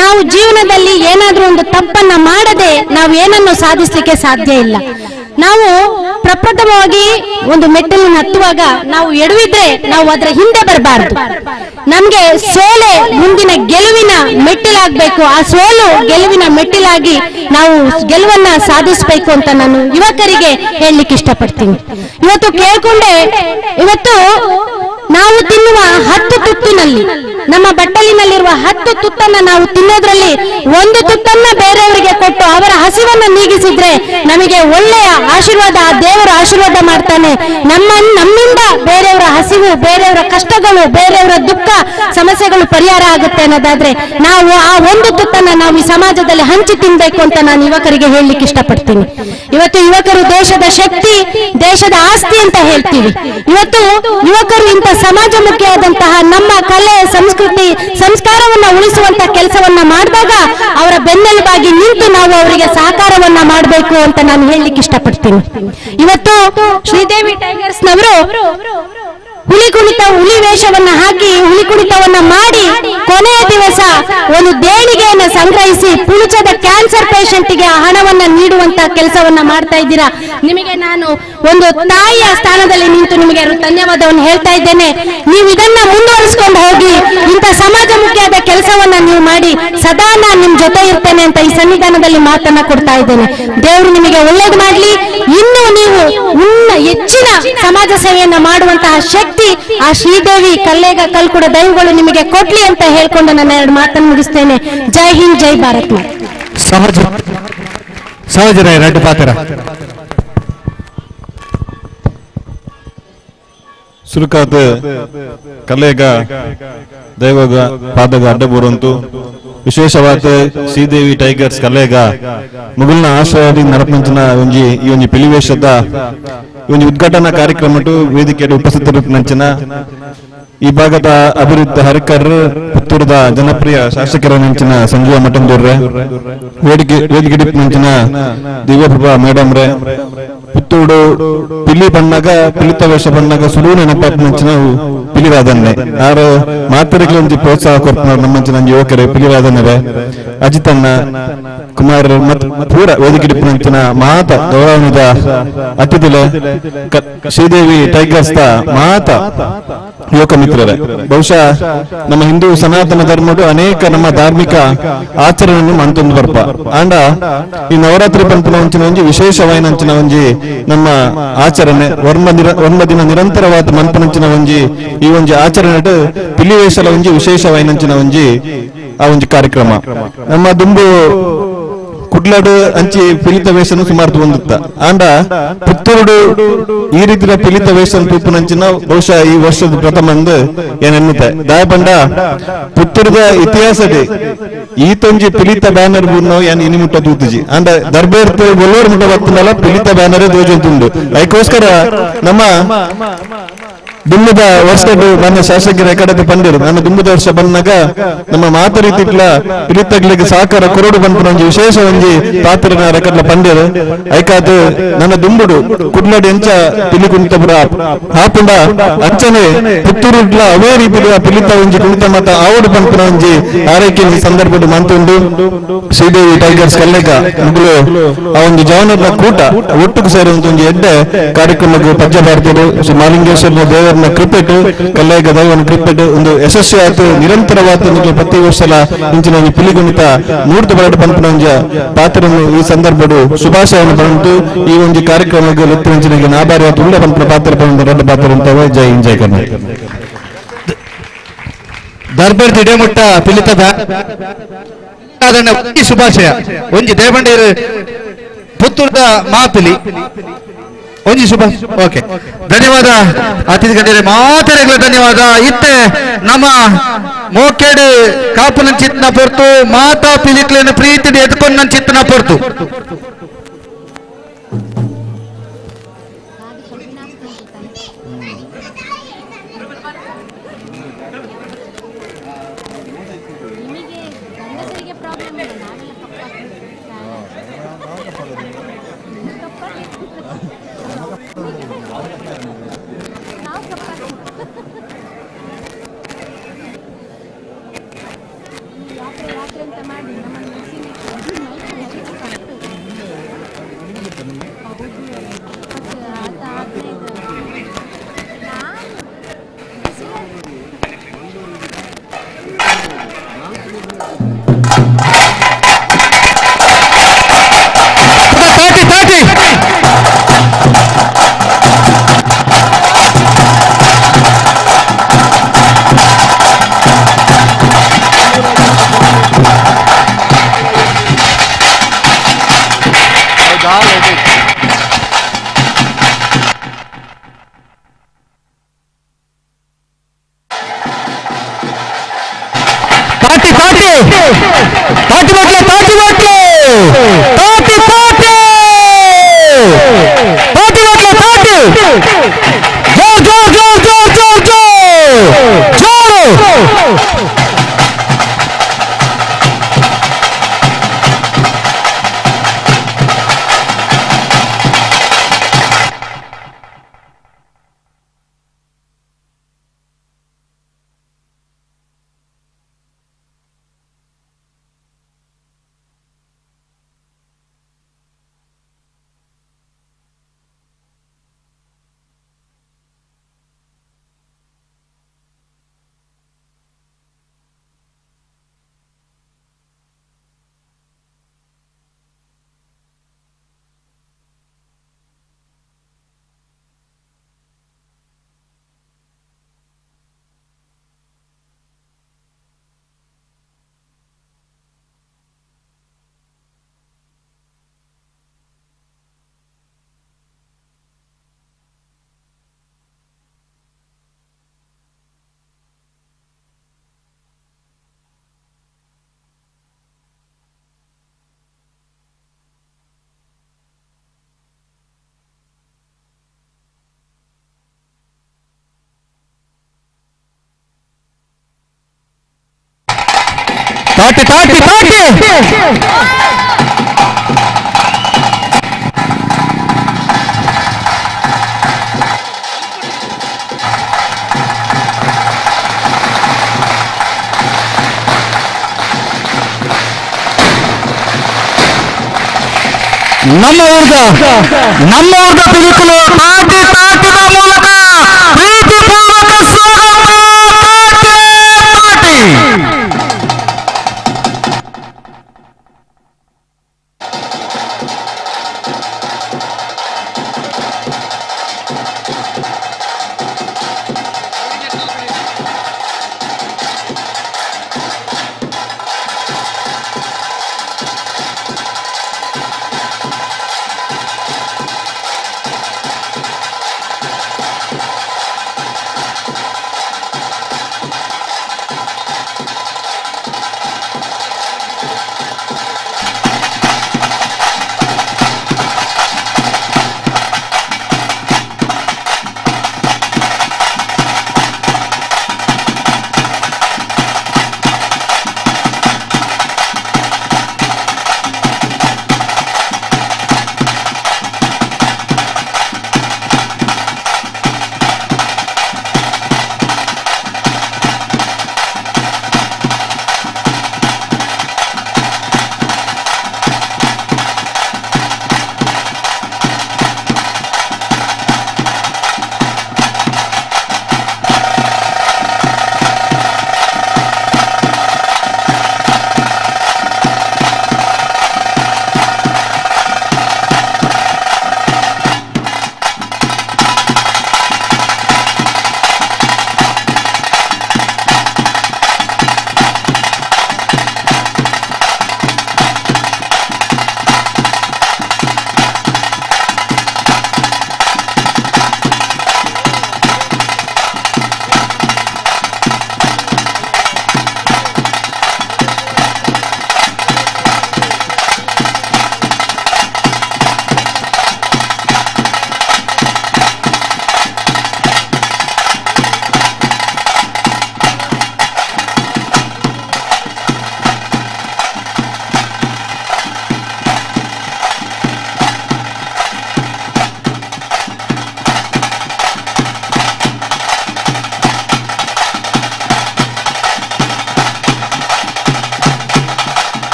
R: ನಾವು ಜೀವನದಲ್ಲಿ ಏನಾದ್ರೂ ಒಂದು ತಪ್ಪನ್ನ ಮಾಡದೆ ನಾವು ಏನನ್ನು ಸಾಧಿಸಲಿಕ್ಕೆ ಸಾಧ್ಯ ಇಲ್ಲ. ನಾವು ಪ್ರಪ್ರಥಮವಾಗಿ ಒಂದು ಮೆಟ್ಟಲನ್ನು ಹತ್ತುವಾಗ ನಾವು ಎಡವಿದ್ರೆ ನಾವು ಅದರ ಹಿಂದೆ ಬರಬಾರದು. ನಮ್ಗೆ ಸೋಲೆ ಮುಂದಿನ ಗೆಲುವಿನ ಮೆಟ್ಟಿಲಾಗಬೇಕು. ಆ ಸೋಲು ಗೆಲುವಿನ ಮೆಟ್ಟಿಲಾಗಿ ನಾವು ಗೆಲುವನ್ನ ಸಾಧಿಸಬೇಕು ಅಂತ ನಾನು ಯುವಕರಿಗೆ ಹೇಳಲಿಕ್ಕೆ ಇಷ್ಟಪಡ್ತೀನಿ. ಇವತ್ತು ಕೇಳ್ಕೊಂಡೆ, ಇವತ್ತು ನಾವು ತಿನ್ನುವ 10 ತುತ್ತಿನಲ್ಲಿ, ನಮ್ಮ ಬಟ್ಟಲಿನಲ್ಲಿರುವ 10 ತುತ್ತನ್ನ ನಾವು ತಿನ್ನೋದ್ರಲ್ಲಿ ಒಂದು ತುತ್ತನ್ನ ಬೇರೆಯವರಿಗೆ ಕೊಟ್ಟು ಅವರ ಹಸಿವನ್ನ ನೀಗಿಸಿದ್ರೆ ನಮಗೆ ಒಳ್ಳೆಯ ಆಶೀರ್ವಾದ, ಆ ದೇವರ ಆಶೀರ್ವಾದ ಮಾಡ್ತಾನೆ. ನಮ್ಮಿಂದ ಬೇರೆಯವರ ಹಸಿವು, ಬೇರೆಯವರ ಕಷ್ಟಗಳು, ಬೇರೆಯವರ ದುಃಖ ಸಮಸ್ಯೆಗಳು ಪರಿಹಾರ ಆಗುತ್ತೆ ಅನ್ನೋದಾದ್ರೆ ನಾವು ಆ ಒಂದು ತುತ್ತನ್ನ ನಾವು ಈ ಸಮಾಜದಲ್ಲಿ ಹಂಚಿ ತಿನ್ಬೇಕು ಅಂತ ನಾನು ಯುವಕರಿಗೆ ಹೇಳಲಿಕ್ಕೆ ಇಷ್ಟಪಡ್ತೀನಿ. ಇವತ್ತು ಯುವಕರು ದೇಶದ ಶಕ್ತಿ, ದೇಶದ ಆಸ್ತಿ ಅಂತ ಹೇಳ್ತೀವಿ. ಇವತ್ತು ಯುವಕರು ಇಂಥ ಸಮಾಜಮುಖಿಯಾದಂತಹ ನಮ್ಮ ಕಲೆ, ಸಂಸ್ಕೃತಿ, ಸಂಸ್ಕಾರವನ್ನ ಉಳಿಸುವಂತ ಕೆಲಸವನ್ನ ಮಾಡಿದಾಗ ಅವರ ಬೆನ್ನೆಲುಬಾಗಿ ನಿಂತು ನಾವು ಅವರಿಗೆ ಸಹಕಾರವನ್ನ ಮಾಡಬೇಕು ಅಂತ ನಾನು ಹೇಳಲಿಕ್ಕೆ ಇಷ್ಟಪಡ್ತೀನಿ. ಇವತ್ತು ಶ್ರೀದೇವಿ ಟೈಗರ್ಸ್ ನವರು ಹುಲಿ ಕುಣಿತ, ಹುಲಿ ವೇಷವನ್ನ ಹಾಕಿ ಹುಲಿ ಕುಣಿತವನ್ನ ಮಾಡಿ ಕೊನೆಯ ದಿವಸ ಒಂದು ದೇಣಿಗೆಯನ್ನು ಸಂಗ್ರಹಿಸಿ ಪುಣಚದ ಕ್ಯಾನ್ಸರ್ ಪೇಷಂಟ್ಗೆ ಆ ಹಣವನ್ನ ನೀಡುವಂತ ಕೆಲಸವನ್ನ ಮಾಡ್ತಾ ಇದ್ದೀರಾ. ನಿಮಗೆ ನಾನು ಒಂದು ತಾಯಿಯ ಸ್ಥಾನದಲ್ಲಿ ನಿಂತು ನಿಮಗೆ ಧನ್ಯವಾದವನ್ನು ಹೇಳ್ತಾ ಇದ್ದೇನೆ. ನೀವು ಇದನ್ನ ಮುಂದುವರಿಸಿಕೊಂಡು ಹೋಗಿ, ಇಂಥ ಸಮಾಜಮುಖಿಯಾದ ಕೆಲಸವನ್ನ ನೀವು ಮಾಡಿ, ಸದಾ ನಾನು ನಿಮ್ ಜೊತೆ ಇರ್ತೇನೆ ಅಂತ ಈ ಸನ್ನಿಧಾನದಲ್ಲಿ ಮಾತನ್ನ ಕೊಡ್ತಾ ಇದ್ದೇನೆ. ದೇವರು ನಿಮಗೆ ಒಳ್ಳೇದು ಮಾಡ್ಲಿ. ಇನ್ನೂ ನೀವು ಹೆಚ್ಚಿನ ಸಮಾಜ ಸೇವೆಯನ್ನ ಮಾಡುವಂತಹ ಶಕ್ತಿ ಆ ಶ್ರೀದೇವಿ ಕಲ್ಲೇಗ ಕಲ್ಕುಡ ದೈವಗಳು ನಿಮಗೆ ಕೊಡ್ಲಿ ಅಂತ ಹೇಳ್ಕೊಂಡು ನನ್ನ ಎರಡು ಮಾತನ್ನು ಮುಗಿಸ್ತೇನೆ. ಜೈ ಹಿಂದ್, ಜೈ ಭಾರತ್.
C: ಸಹಜ ಸಹಜ ರೆಡ್ಡಿ ಪಾತ್ರ
S: ಸುರುಕಾದ ಕಲ್ಲೇಗ ದೈವಗ ಪಾದಗ ಅಡ್ಡಬೂರಂತು ವಿಶೇಷವಾದ ಶ್ರೀದೇವಿ ಟೈಗರ್ಸ್ ಕಲ್ಲೇಗ ಮುಗುಲ್ನ ಆಶ್ರಯದಿ ನರಪಂಚನ ಒಂಜಿ ಈ ಒಂಜಿ ಪಿಲಿವೇಶದ ಈ ಒಂಜಿ ಉದ್ಘಾಟನಾ ಕಾರ್ಯಕ್ರಮಟ್ಟು ವೇದಿಕೆಯಲ್ಲಿ ಉಪಸ್ಥಿತರಿಪ್ಪುನಂಚಿನ ಈ ಭಾಗದ ಅಭಿವೃದ್ಧಿ ಹರಿಕರ್ ಪುತ್ತೂರದ ಜನಪ್ರಿಯ ಶಾಸಕರ ನಂಚಿನ ಸಂಜೀವ ಮಠಂದೂರ್ರೆ, ವೇದಿಕೆ ನಂಚಿನ ದಿವ್ಯಪ್ರಭಾ ಮೇಡಮ್ ರೇ, ಪುತ್ತೂರು ಪಿಲಿ ಬಣ್ಣಗ ಪಿಲಿತ ವೇಷ ಬಣ್ಣಗ ಸುಡು ನೆನಪಾಪನಂಚಿನ ಪಿಲಿವಾದನ್ನೆ ಆರು ಮಾತರಿಗಳೊಂಜಿ ಪ್ರೋತ್ಸಾಹ ಕೊರ್ಪುನವ್ರು ನಮ್ಮಂಚಿನ ಯುವಕರೇ ಪಿಲಿವಾದನರೇ ಅಜಿತಣ್ಣ ಕುಮಾರ್ ಮತ್ ಪೂರ ವೇದಿಕೆ ನಂಚಿನ ಮಾತ ಗೌರವದ ಅತಿಥಿಲೆ ಶ್ರೀದೇವಿ ಟೈಗರ್ಸ್ the ಮಾತ ಯುವಕ ಮಿತ್ರರೇ, ಬಹುಶಃ ನಮ್ಮ ಹಿಂದೂ ಸನಾತನ ಧರ್ಮಡು ಅನೇಕ ನಮ್ಮ ಧಾರ್ಮಿಕ ಆಚರಣೆಯನ್ನು ಮಂತೊಂದು ಬರ್ಪ ಆಂಡ ಈ ನವರಾತ್ರಿ ಪಂಪನ ಒಂಚಿನ ಒಂಜಿ ವಿಶೇಷವಾಯಿನಂಚಿನ ಒಂಜಿ ನಮ್ಮ ಆಚರಣೆ ವರ್ಮ ದಿನ ನಿರಂತರವಾದ ಮನ್ಪನಂಚಿನ ಒಂಜಿ ಈ ಒಂಜಿ ಆಚರಣೆ ಪಿಲಿವೇಶಲ ಒಂಜಿ ವಿಶೇಷವಾಯಿನಂಚಿನ ಒಂಜಿ ಆ ಒಂಜಿ ಕಾರ್ಯಕ್ರಮ. ನಮ್ಮ ದುಂಬು ಕುಡ್ಲಾಡು ಅಂಚಿ ಪಿಲಿತ ವೇಷನು ಸುಮಾರು ಹೊಂದುತ್ತ ಆಂಡ ಪುತ್ತೂರುಡು ಈ ರೀತಿಯ ಪಿಲಿತ ವೇಷನ್ ತೂಪುನಂಚಿನ ಬಹುಶಃ ಈ ವರ್ಷದ ಪ್ರಥಮ ಅಂದು ಏನೆನ್ನುತ್ತೆ ದಾಯಪಂಡ ಪುತ್ತೂರದ ಇತಿಹಾಸಡೆ ಈತೊಂಜಿ ಪಿಲಿತ ಬ್ಯಾನರ್ ಬೂರ್ನವು ಏನ್ ಇನಿ ಮುಟ್ಟ ತೂತುಜಿ ಆಂಡ ದರ್ಬೇರ್ತು ಬೊಲ್ಲೋರ್ ಮುಟ್ಟ ಬತ್ತುಂಡಲ ಪಿಲಿತ ಬ್ಯಾನರ್ ದೋಜಂತುಂಡು. ಅದಕ್ಕೋಸ್ಕರ ನಮ್ಮ ದುಂಬದ ವರ್ಷದ ನನ್ನ ಶಾಸಕರ ಕಡೆದ ಪಂಡಿರು ನನ್ನ ದುಂಬದ ವರ್ಷ ಬಂದಾಗ ನಮ್ಮ ಮಾತ ರೀತಿಟ್ಲ ಪಿಲಿತಗ್ಲಿಗೆ ಸಹಕಾರ ಕೊರಡು ಬಂಪುನ ಒಂಜಿ ವಿಶೇಷ ಒಂಜಿ ಪಾತ್ರನ ರೆಕಡ್ಲ ಪಂಡಿರು ಐಕಾದ್ ನನ್ನ ದುಂಬುಡು ಕುಡ್ಲಡಿ ಎಂಚ ಪಿಲಿ ಕುಣಿತಪುರ ಆಪುಂಡ ಅಂಚನೆ ಪುತ್ತೂರುಡ್ಲ ಅವೇ ರೀತಿಯ ಪಿಲಿತ ಒಂಜಿ ಕುಣಿತ ಮಾತ ಆವಡು ಪಂಪುನ ಒಂಜಿ ಆರೈಕೆ ಸಂದರ್ಭದ ಮಂತುಂಡು. ಶ್ರೀದೇವಿ ಟೈಗರ್ಸ್ ಕಲ್ಲೇಗ ಮುಗುಲು ಆ ಒಂದು ಜವನದ ಕೂಟ ಒಟ್ಟುಕು ಸೇರುವಂತ ಒಂಜಿ ಎಡ್ಡೆ ಕಾರ್ಯಕ್ರಮಕ್ಕೆ ಪಜ್ಜ ಭಾರತೀಯರು ಶ್ರೀ ಮಾಲಿಂಗೇಶ್ವರನ ದೇವರ ಕ್ರಿಕೆಟ್ ಕಲ್ಲೇಗ ದೈವನ ಕ್ರಿಕೆಟ್ ಒಂದು ಯಶಸ್ವಿ ಆಯ್ತು ನಿರಂತರವಾದ ಪ್ರತಿ ವರ್ಷಲ ಇಂಚಿನ ಒಂದು ಪಿಲಿಗುಣಿತ ನೂರ್ದು ಬರಡು ಪಂಪನ ಒಂಜ ಪಾತ್ರವನ್ನು ಈ ಸಂದರ್ಭಡು ಶುಭಾಶಯವನ್ನು ಬಂದು ಈ ಒಂದು ಕಾರ್ಯಕ್ರಮಕ್ಕೆ ಲುತ್ತಿನಂಚಿನಿಗೆ ನಾಬಾರಿಯ ತುಳ್ಳ ಪಂಪನ ಪಾತ್ರ ಬಂದು ರಡ್ಡ ಪಾತ್ರ ಅಂತವೆ. ಜೈ ಹಿಂದ್, ಜೈ ಕರ್ನಾಟಕ.
C: ದರ್ಬಾರ್ ದಿಡೆಮುಟ್ಟ ಪಿಲಿತ ಶುಭಾಶಯ ಒಂಜಿ ದೇವಂಡೇರು ಪುತ್ತೂರದ ಮಾಪಿಲಿ ಒಂಜಿ ಶುಭ. ಓಕೆ, ಧನ್ಯವಾದ ಅತಿಥಿ ಗಣ್ಯರೇ, ಮಾತರೆಗಳ ಧನ್ಯವಾದ. ಇತ್ತೆ ನಮ್ಮ ಮೋಕೇಡು ಕಾಪುನ ಚಿತ್ನ ಪೊರ್ತು ಮಾತಾ ಪಿಲಿಕ್ಲೇನ ಪ್ರೀತಿ ಎದ್ಕೊಂಡ ಚಿತ್ನ ಪೊರ್ತು. ತಾಟಿ ತಾಟಿ ತಾಟಿ ಬಾಟ್ಲೆ ತಾಟಿ ಬಾಟ್ಲೆ ತಾಟಿ ತಾಟಿ ತಾಟಿ ಬಾಟ್ಲೆ ತಾಟಿ ಜೋರ್ ಜೋರ್ ಜೋರ್ ಜೋರ್ ಜೋರ್ ಜೋರ್ ಜೋರು. ತಾಟಿ ತಾಟಿ ತಾಟಿ. ನಮ್ಮ ಊರ್ದ ಪಿಲಿಕುಲು ತಾಟಿ ತಾಟಿದ ಮೂಲಕ ಪ್ರೀತಿಪೂರ್ವಕ ಸ್ವಾಗತ. ತಾಟಿ ತಾಟಿ.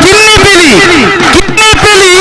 C: ಕಿನ್ನಿ ಪಿಲಿ ಕಿನ್ನಿ ಪಿಲಿ.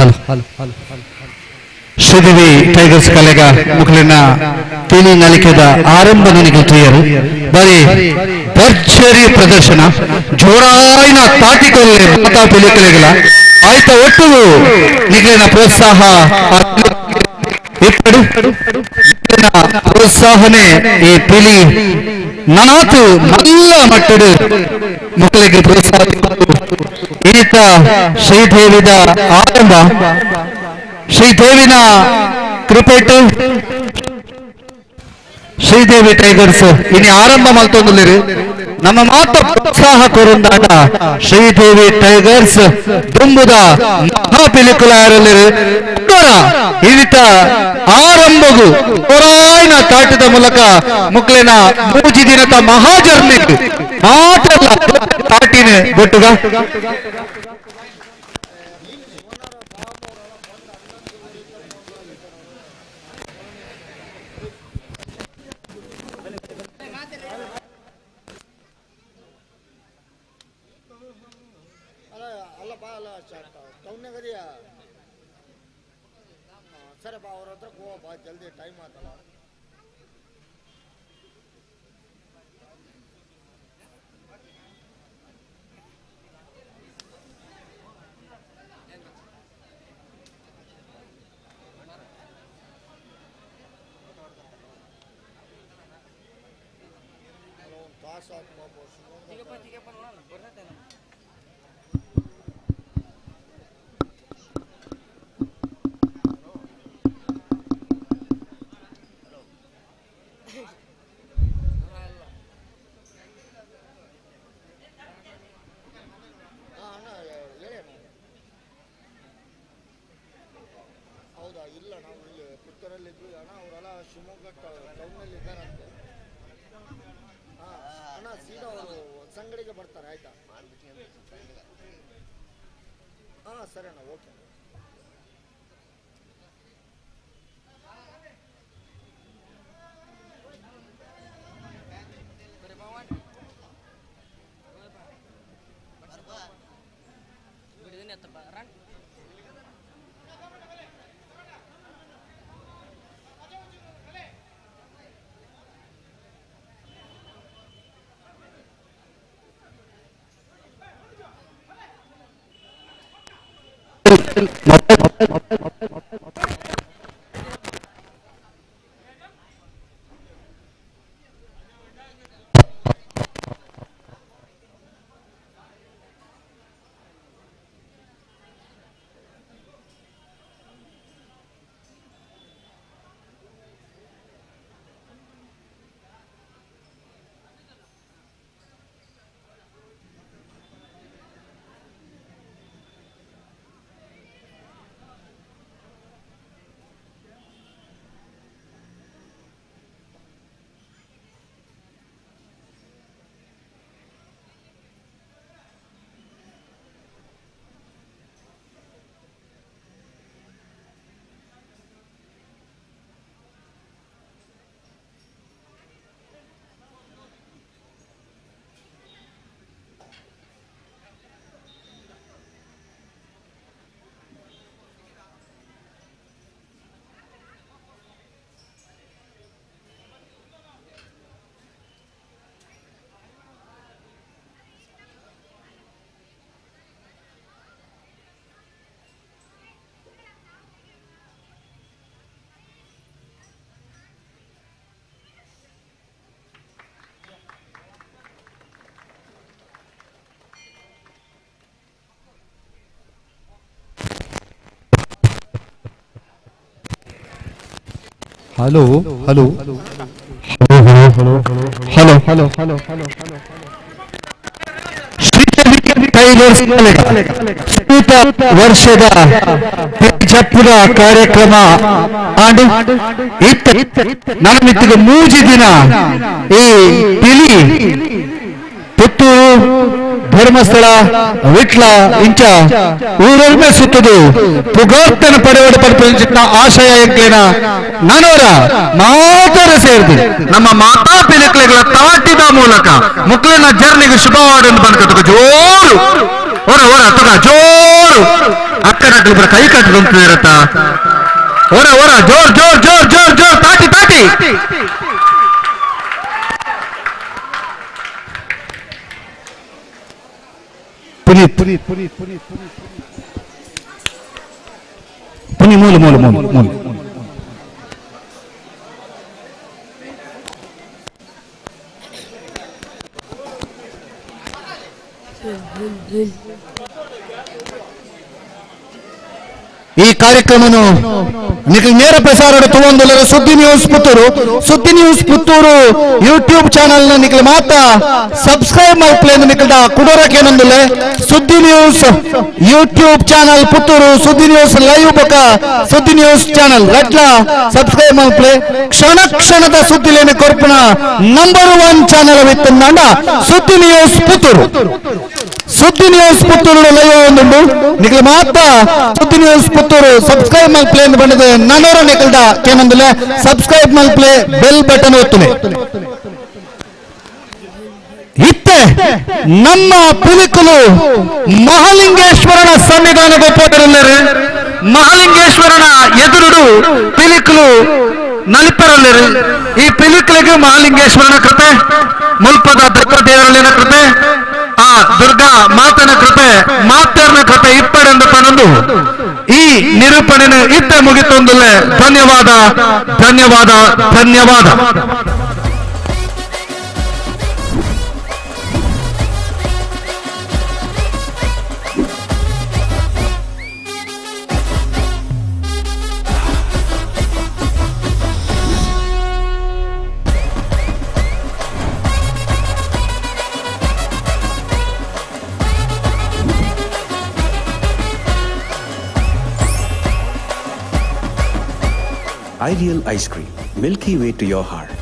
C: Hello Sridevi tigers ಕಲೆಗ ಮುಖಲಿನ ಪಿಲಿ ನಲಿಕೆದ ಆರಂಭ ನನಗೆ ತಯಾರು ಬರೀ ಭರ್ಜರಿ ಪ್ರದರ್ಶನ ಜೋರಾಯಿನ ತಾಟಿಕೊಲ್ಲೆ ಮಾತಾ ಪಿಲಿ ಕಲೆಗಳ ಆಯ್ತ ಒಟ್ಟು ನಿಖಲಿನ ಪ್ರೋತ್ಸಾಹ ಇಪ್ಪಡು ಪ್ರೋತ್ಸಾಹನೆ ಈ ಪಿಲಿ ನನಾತು ಮಲ್ಲ ಮಟ್ಟಡು ಮಕ್ಕಳಿಗೆ ಪ್ರೋತ್ಸಾಹ ಈತ ಶ್ರೀದೇವಿದ ಆರಂಭ ಶ್ರೀದೇವಿನ ಕ್ರಿಕೆಟ್ ಶ್ರೀದೇವಿ ಟೈಗರ್ಸ್ ಇನಿ ಆರಂಭ ಮಲ್ತೊಂದುಲ್ಲೆರ್ ನಮ್ಮ ಮಾತ ಪ್ರೋತ್ಸಾಹ ಕೊರುಂದಾಟ ಶ್ರೀದೇವಿ ಟೈಗರ್ಸ್ ದುಂಬುದ ಮಹಾಪಿಲಿಕುಲ ಯಾರಲ್ಲಿರು ಈತ ಆರಂಭಗು ಪೊರಾಯ್ನ ತಾಟದ ಮೂಲಕ ಮುಕ್ಲೆನ ಮೂಜಿ ದಿನದ ಮಹಾಜರ್ನಿ ಮಾತ್ರ ತಾಟಿನ ಗೊಟ್ಟುಗ
P: ಸರಿ ಬಾ ಅವ್ರ ಹತ್ರ ಹೋಗ ಬಾ ಜಲ್ದಿ ಟೈಮ್ ಆತಲ್ಲ. ತಾಸು ಆತು ಹೌದಾ? ಇಲ್ಲ, ನಾವು ಇಲ್ಲಿ ಪುತ್ತೂರಲ್ಲಿದ್ವಿ ಅಣ್ಣ, ಅವರೆಲ್ಲ ಶಿವಮೊಗ್ಗ ಟೌನಲ್ಲಿ ಇದ್ದಾರಂತೆ. ಹಾಂ ಅಣ್ಣ, ಸೀದಾ ಅವರು ಸಂಗಡಿಗೆ ಬರ್ತಾರೆ ಆಯಿತಾ? ಹಾಂ ಸರಿ ಅಣ್ಣ, okay.
C: Hello hello hello hello hello hello hello. Tigers ವರ್ಷದ ಜಪ್ಪುದ ಕಾರ್ಯಕ್ರಮ ಆಂಡು ನನ್ನ ಮೂಜಿ ದಿನ ಈ ಪಿಲಿ ಪುತ್ತೂರು ಧರ್ಮಸ್ಥಳ ವಿಟ್ಲ ಇಂಚ ಊರೊಮ್ಮೆ ಸುತ್ತದು ಪುಗಾರ್ತನ ಪಡೆವಡ ಪಡೆದ ಆಶಯ ಎಂಕ್ಲೇನ ನಾನೋರ ಮಾತರ ಸೇರಿದೆ ನಮ್ಮ ಮಾತಾ ಪಿಲಿಕ್ಲೆಗಳ ತಾಟಿದ ಮೂಲಕ ಮುಕ್ಲಿನ ಜರ್ನಿಗೆ ಶುಭವಾಡನ್ನು ಬಂದ್ಕತಕ ಜೋರು
G: ಓರ ಓರ ತಗ ಜೋರು ಅಕ್ಕನಕ್ಲು ಬರ ಕೈ ಕಟ್ಟುವಂತಿರತ್ತ. ಓರ ಓರ ಜೋರ್ ಜೋರ್ ಜೋರ್ ಜೋರ್ ಜೋರ್ ತಾಟಿ ತಾಟಿ. ಪುನೀತ್ ಪುನೀತ್ ಪುನೀತ್ ಪುನೀತ್ ಪುನಿ ಮೂಲು ಮೂಲು ಮೂಲು ಮೂಲು. ಈ ಕಾರ್ಯಕ್ರಮನು ನಿಖಿಲ್ ನೇರ ಪ್ರಸಾರ ತುವಂದುಲ್ಲರ Suddi news Puttur, Suddi news Puttur YouTube channel ನ ನಿಖಿಲ್ ಮಾತ subscribe ಮಲ್ಪಲೆ ನಿಖಿಲ್ದ ಕುಡೋರಕೇನೊಂದುಲ್ಲೆ. Suddi news YouTube channel Puttur, Suddi news live ಬೊಕ ಸುದ್ದಿ ನ್ಯೂಸ್ ಚಾನೆಲ್ ರಟ್ಲ ಸಬ್ಸ್ಕ್ರೈಬ್ ಮಲ್ಪಲೆ. ಕ್ಷಣ ಕ್ಷಣದ ಸುದ್ದಿಲೇನೆ ಕೊರ್ಪುನ ನಂಬರ್ 1 ಚಾನೆಲ್ ವಿತ್ತಂಡ Suddi news Puttur. Suddi news Puttur live ಒಂದುಂಡು ನಿಖಿಲ್ ಮಾತ ಸುದ್ದಿ ನ್ಯೂಸ್ ಪುತ್ತೂರು ಸಬ್ಸ್ಕ್ರೈಬ್ ಮಲ್ಪಲೆ ಎಂದು ಬಂದಿದೆ. ನಾನೂರ ನಿಖಿಲ್ದ ಕೇನೊಂದುಲೆ ಸಬ್ಸ್ಕ್ರೈಬ್ ಮಲ್ಪಲೆ ಬೆಲ್ ಬಟನ್ ಒತ್ತುಲೆ. ಇತ್ತೆ ನಮ್ಮ ಪಿಲಿಕುಲು ಮಹಾಲಿಂಗೇಶ್ವರನ ಸನ್ನಿಧಾನದ ಪೋದರಲ್ಲರು. ಮಹಾಲಿಂಗೇಶ್ವರನ ಎದುರುಡು ಪಿಲಿಕುಲು ನಲಿಪರಲ್ಲರು. ಈ ಪಿಲಿಕುಲಿಗೆ ಮಹಾಲಿಂಗೇಶ್ವರನ ಕೃಪೆ, ಮುಲ್ಪದ ದೇವರಲ್ಲಿನ ಕೃಪೆ, ಆ ದುರ್ಗಾ ಮಾತನ ಕೃಪೆ, ಮಾತರ್ನ ಕೃಪೆ ಇಪ್ಪಡೆಂದು ಪಣಂದು ಈ ನಿರೂಪಣೆ ಇತ್ತ ಮುಗಿತೊಂದುಲ್ಲೆ. ಧನ್ಯವಾದ ಧನ್ಯವಾದ ಧನ್ಯವಾದ.
O: Ideal Ice Cream, Milky Way to your heart.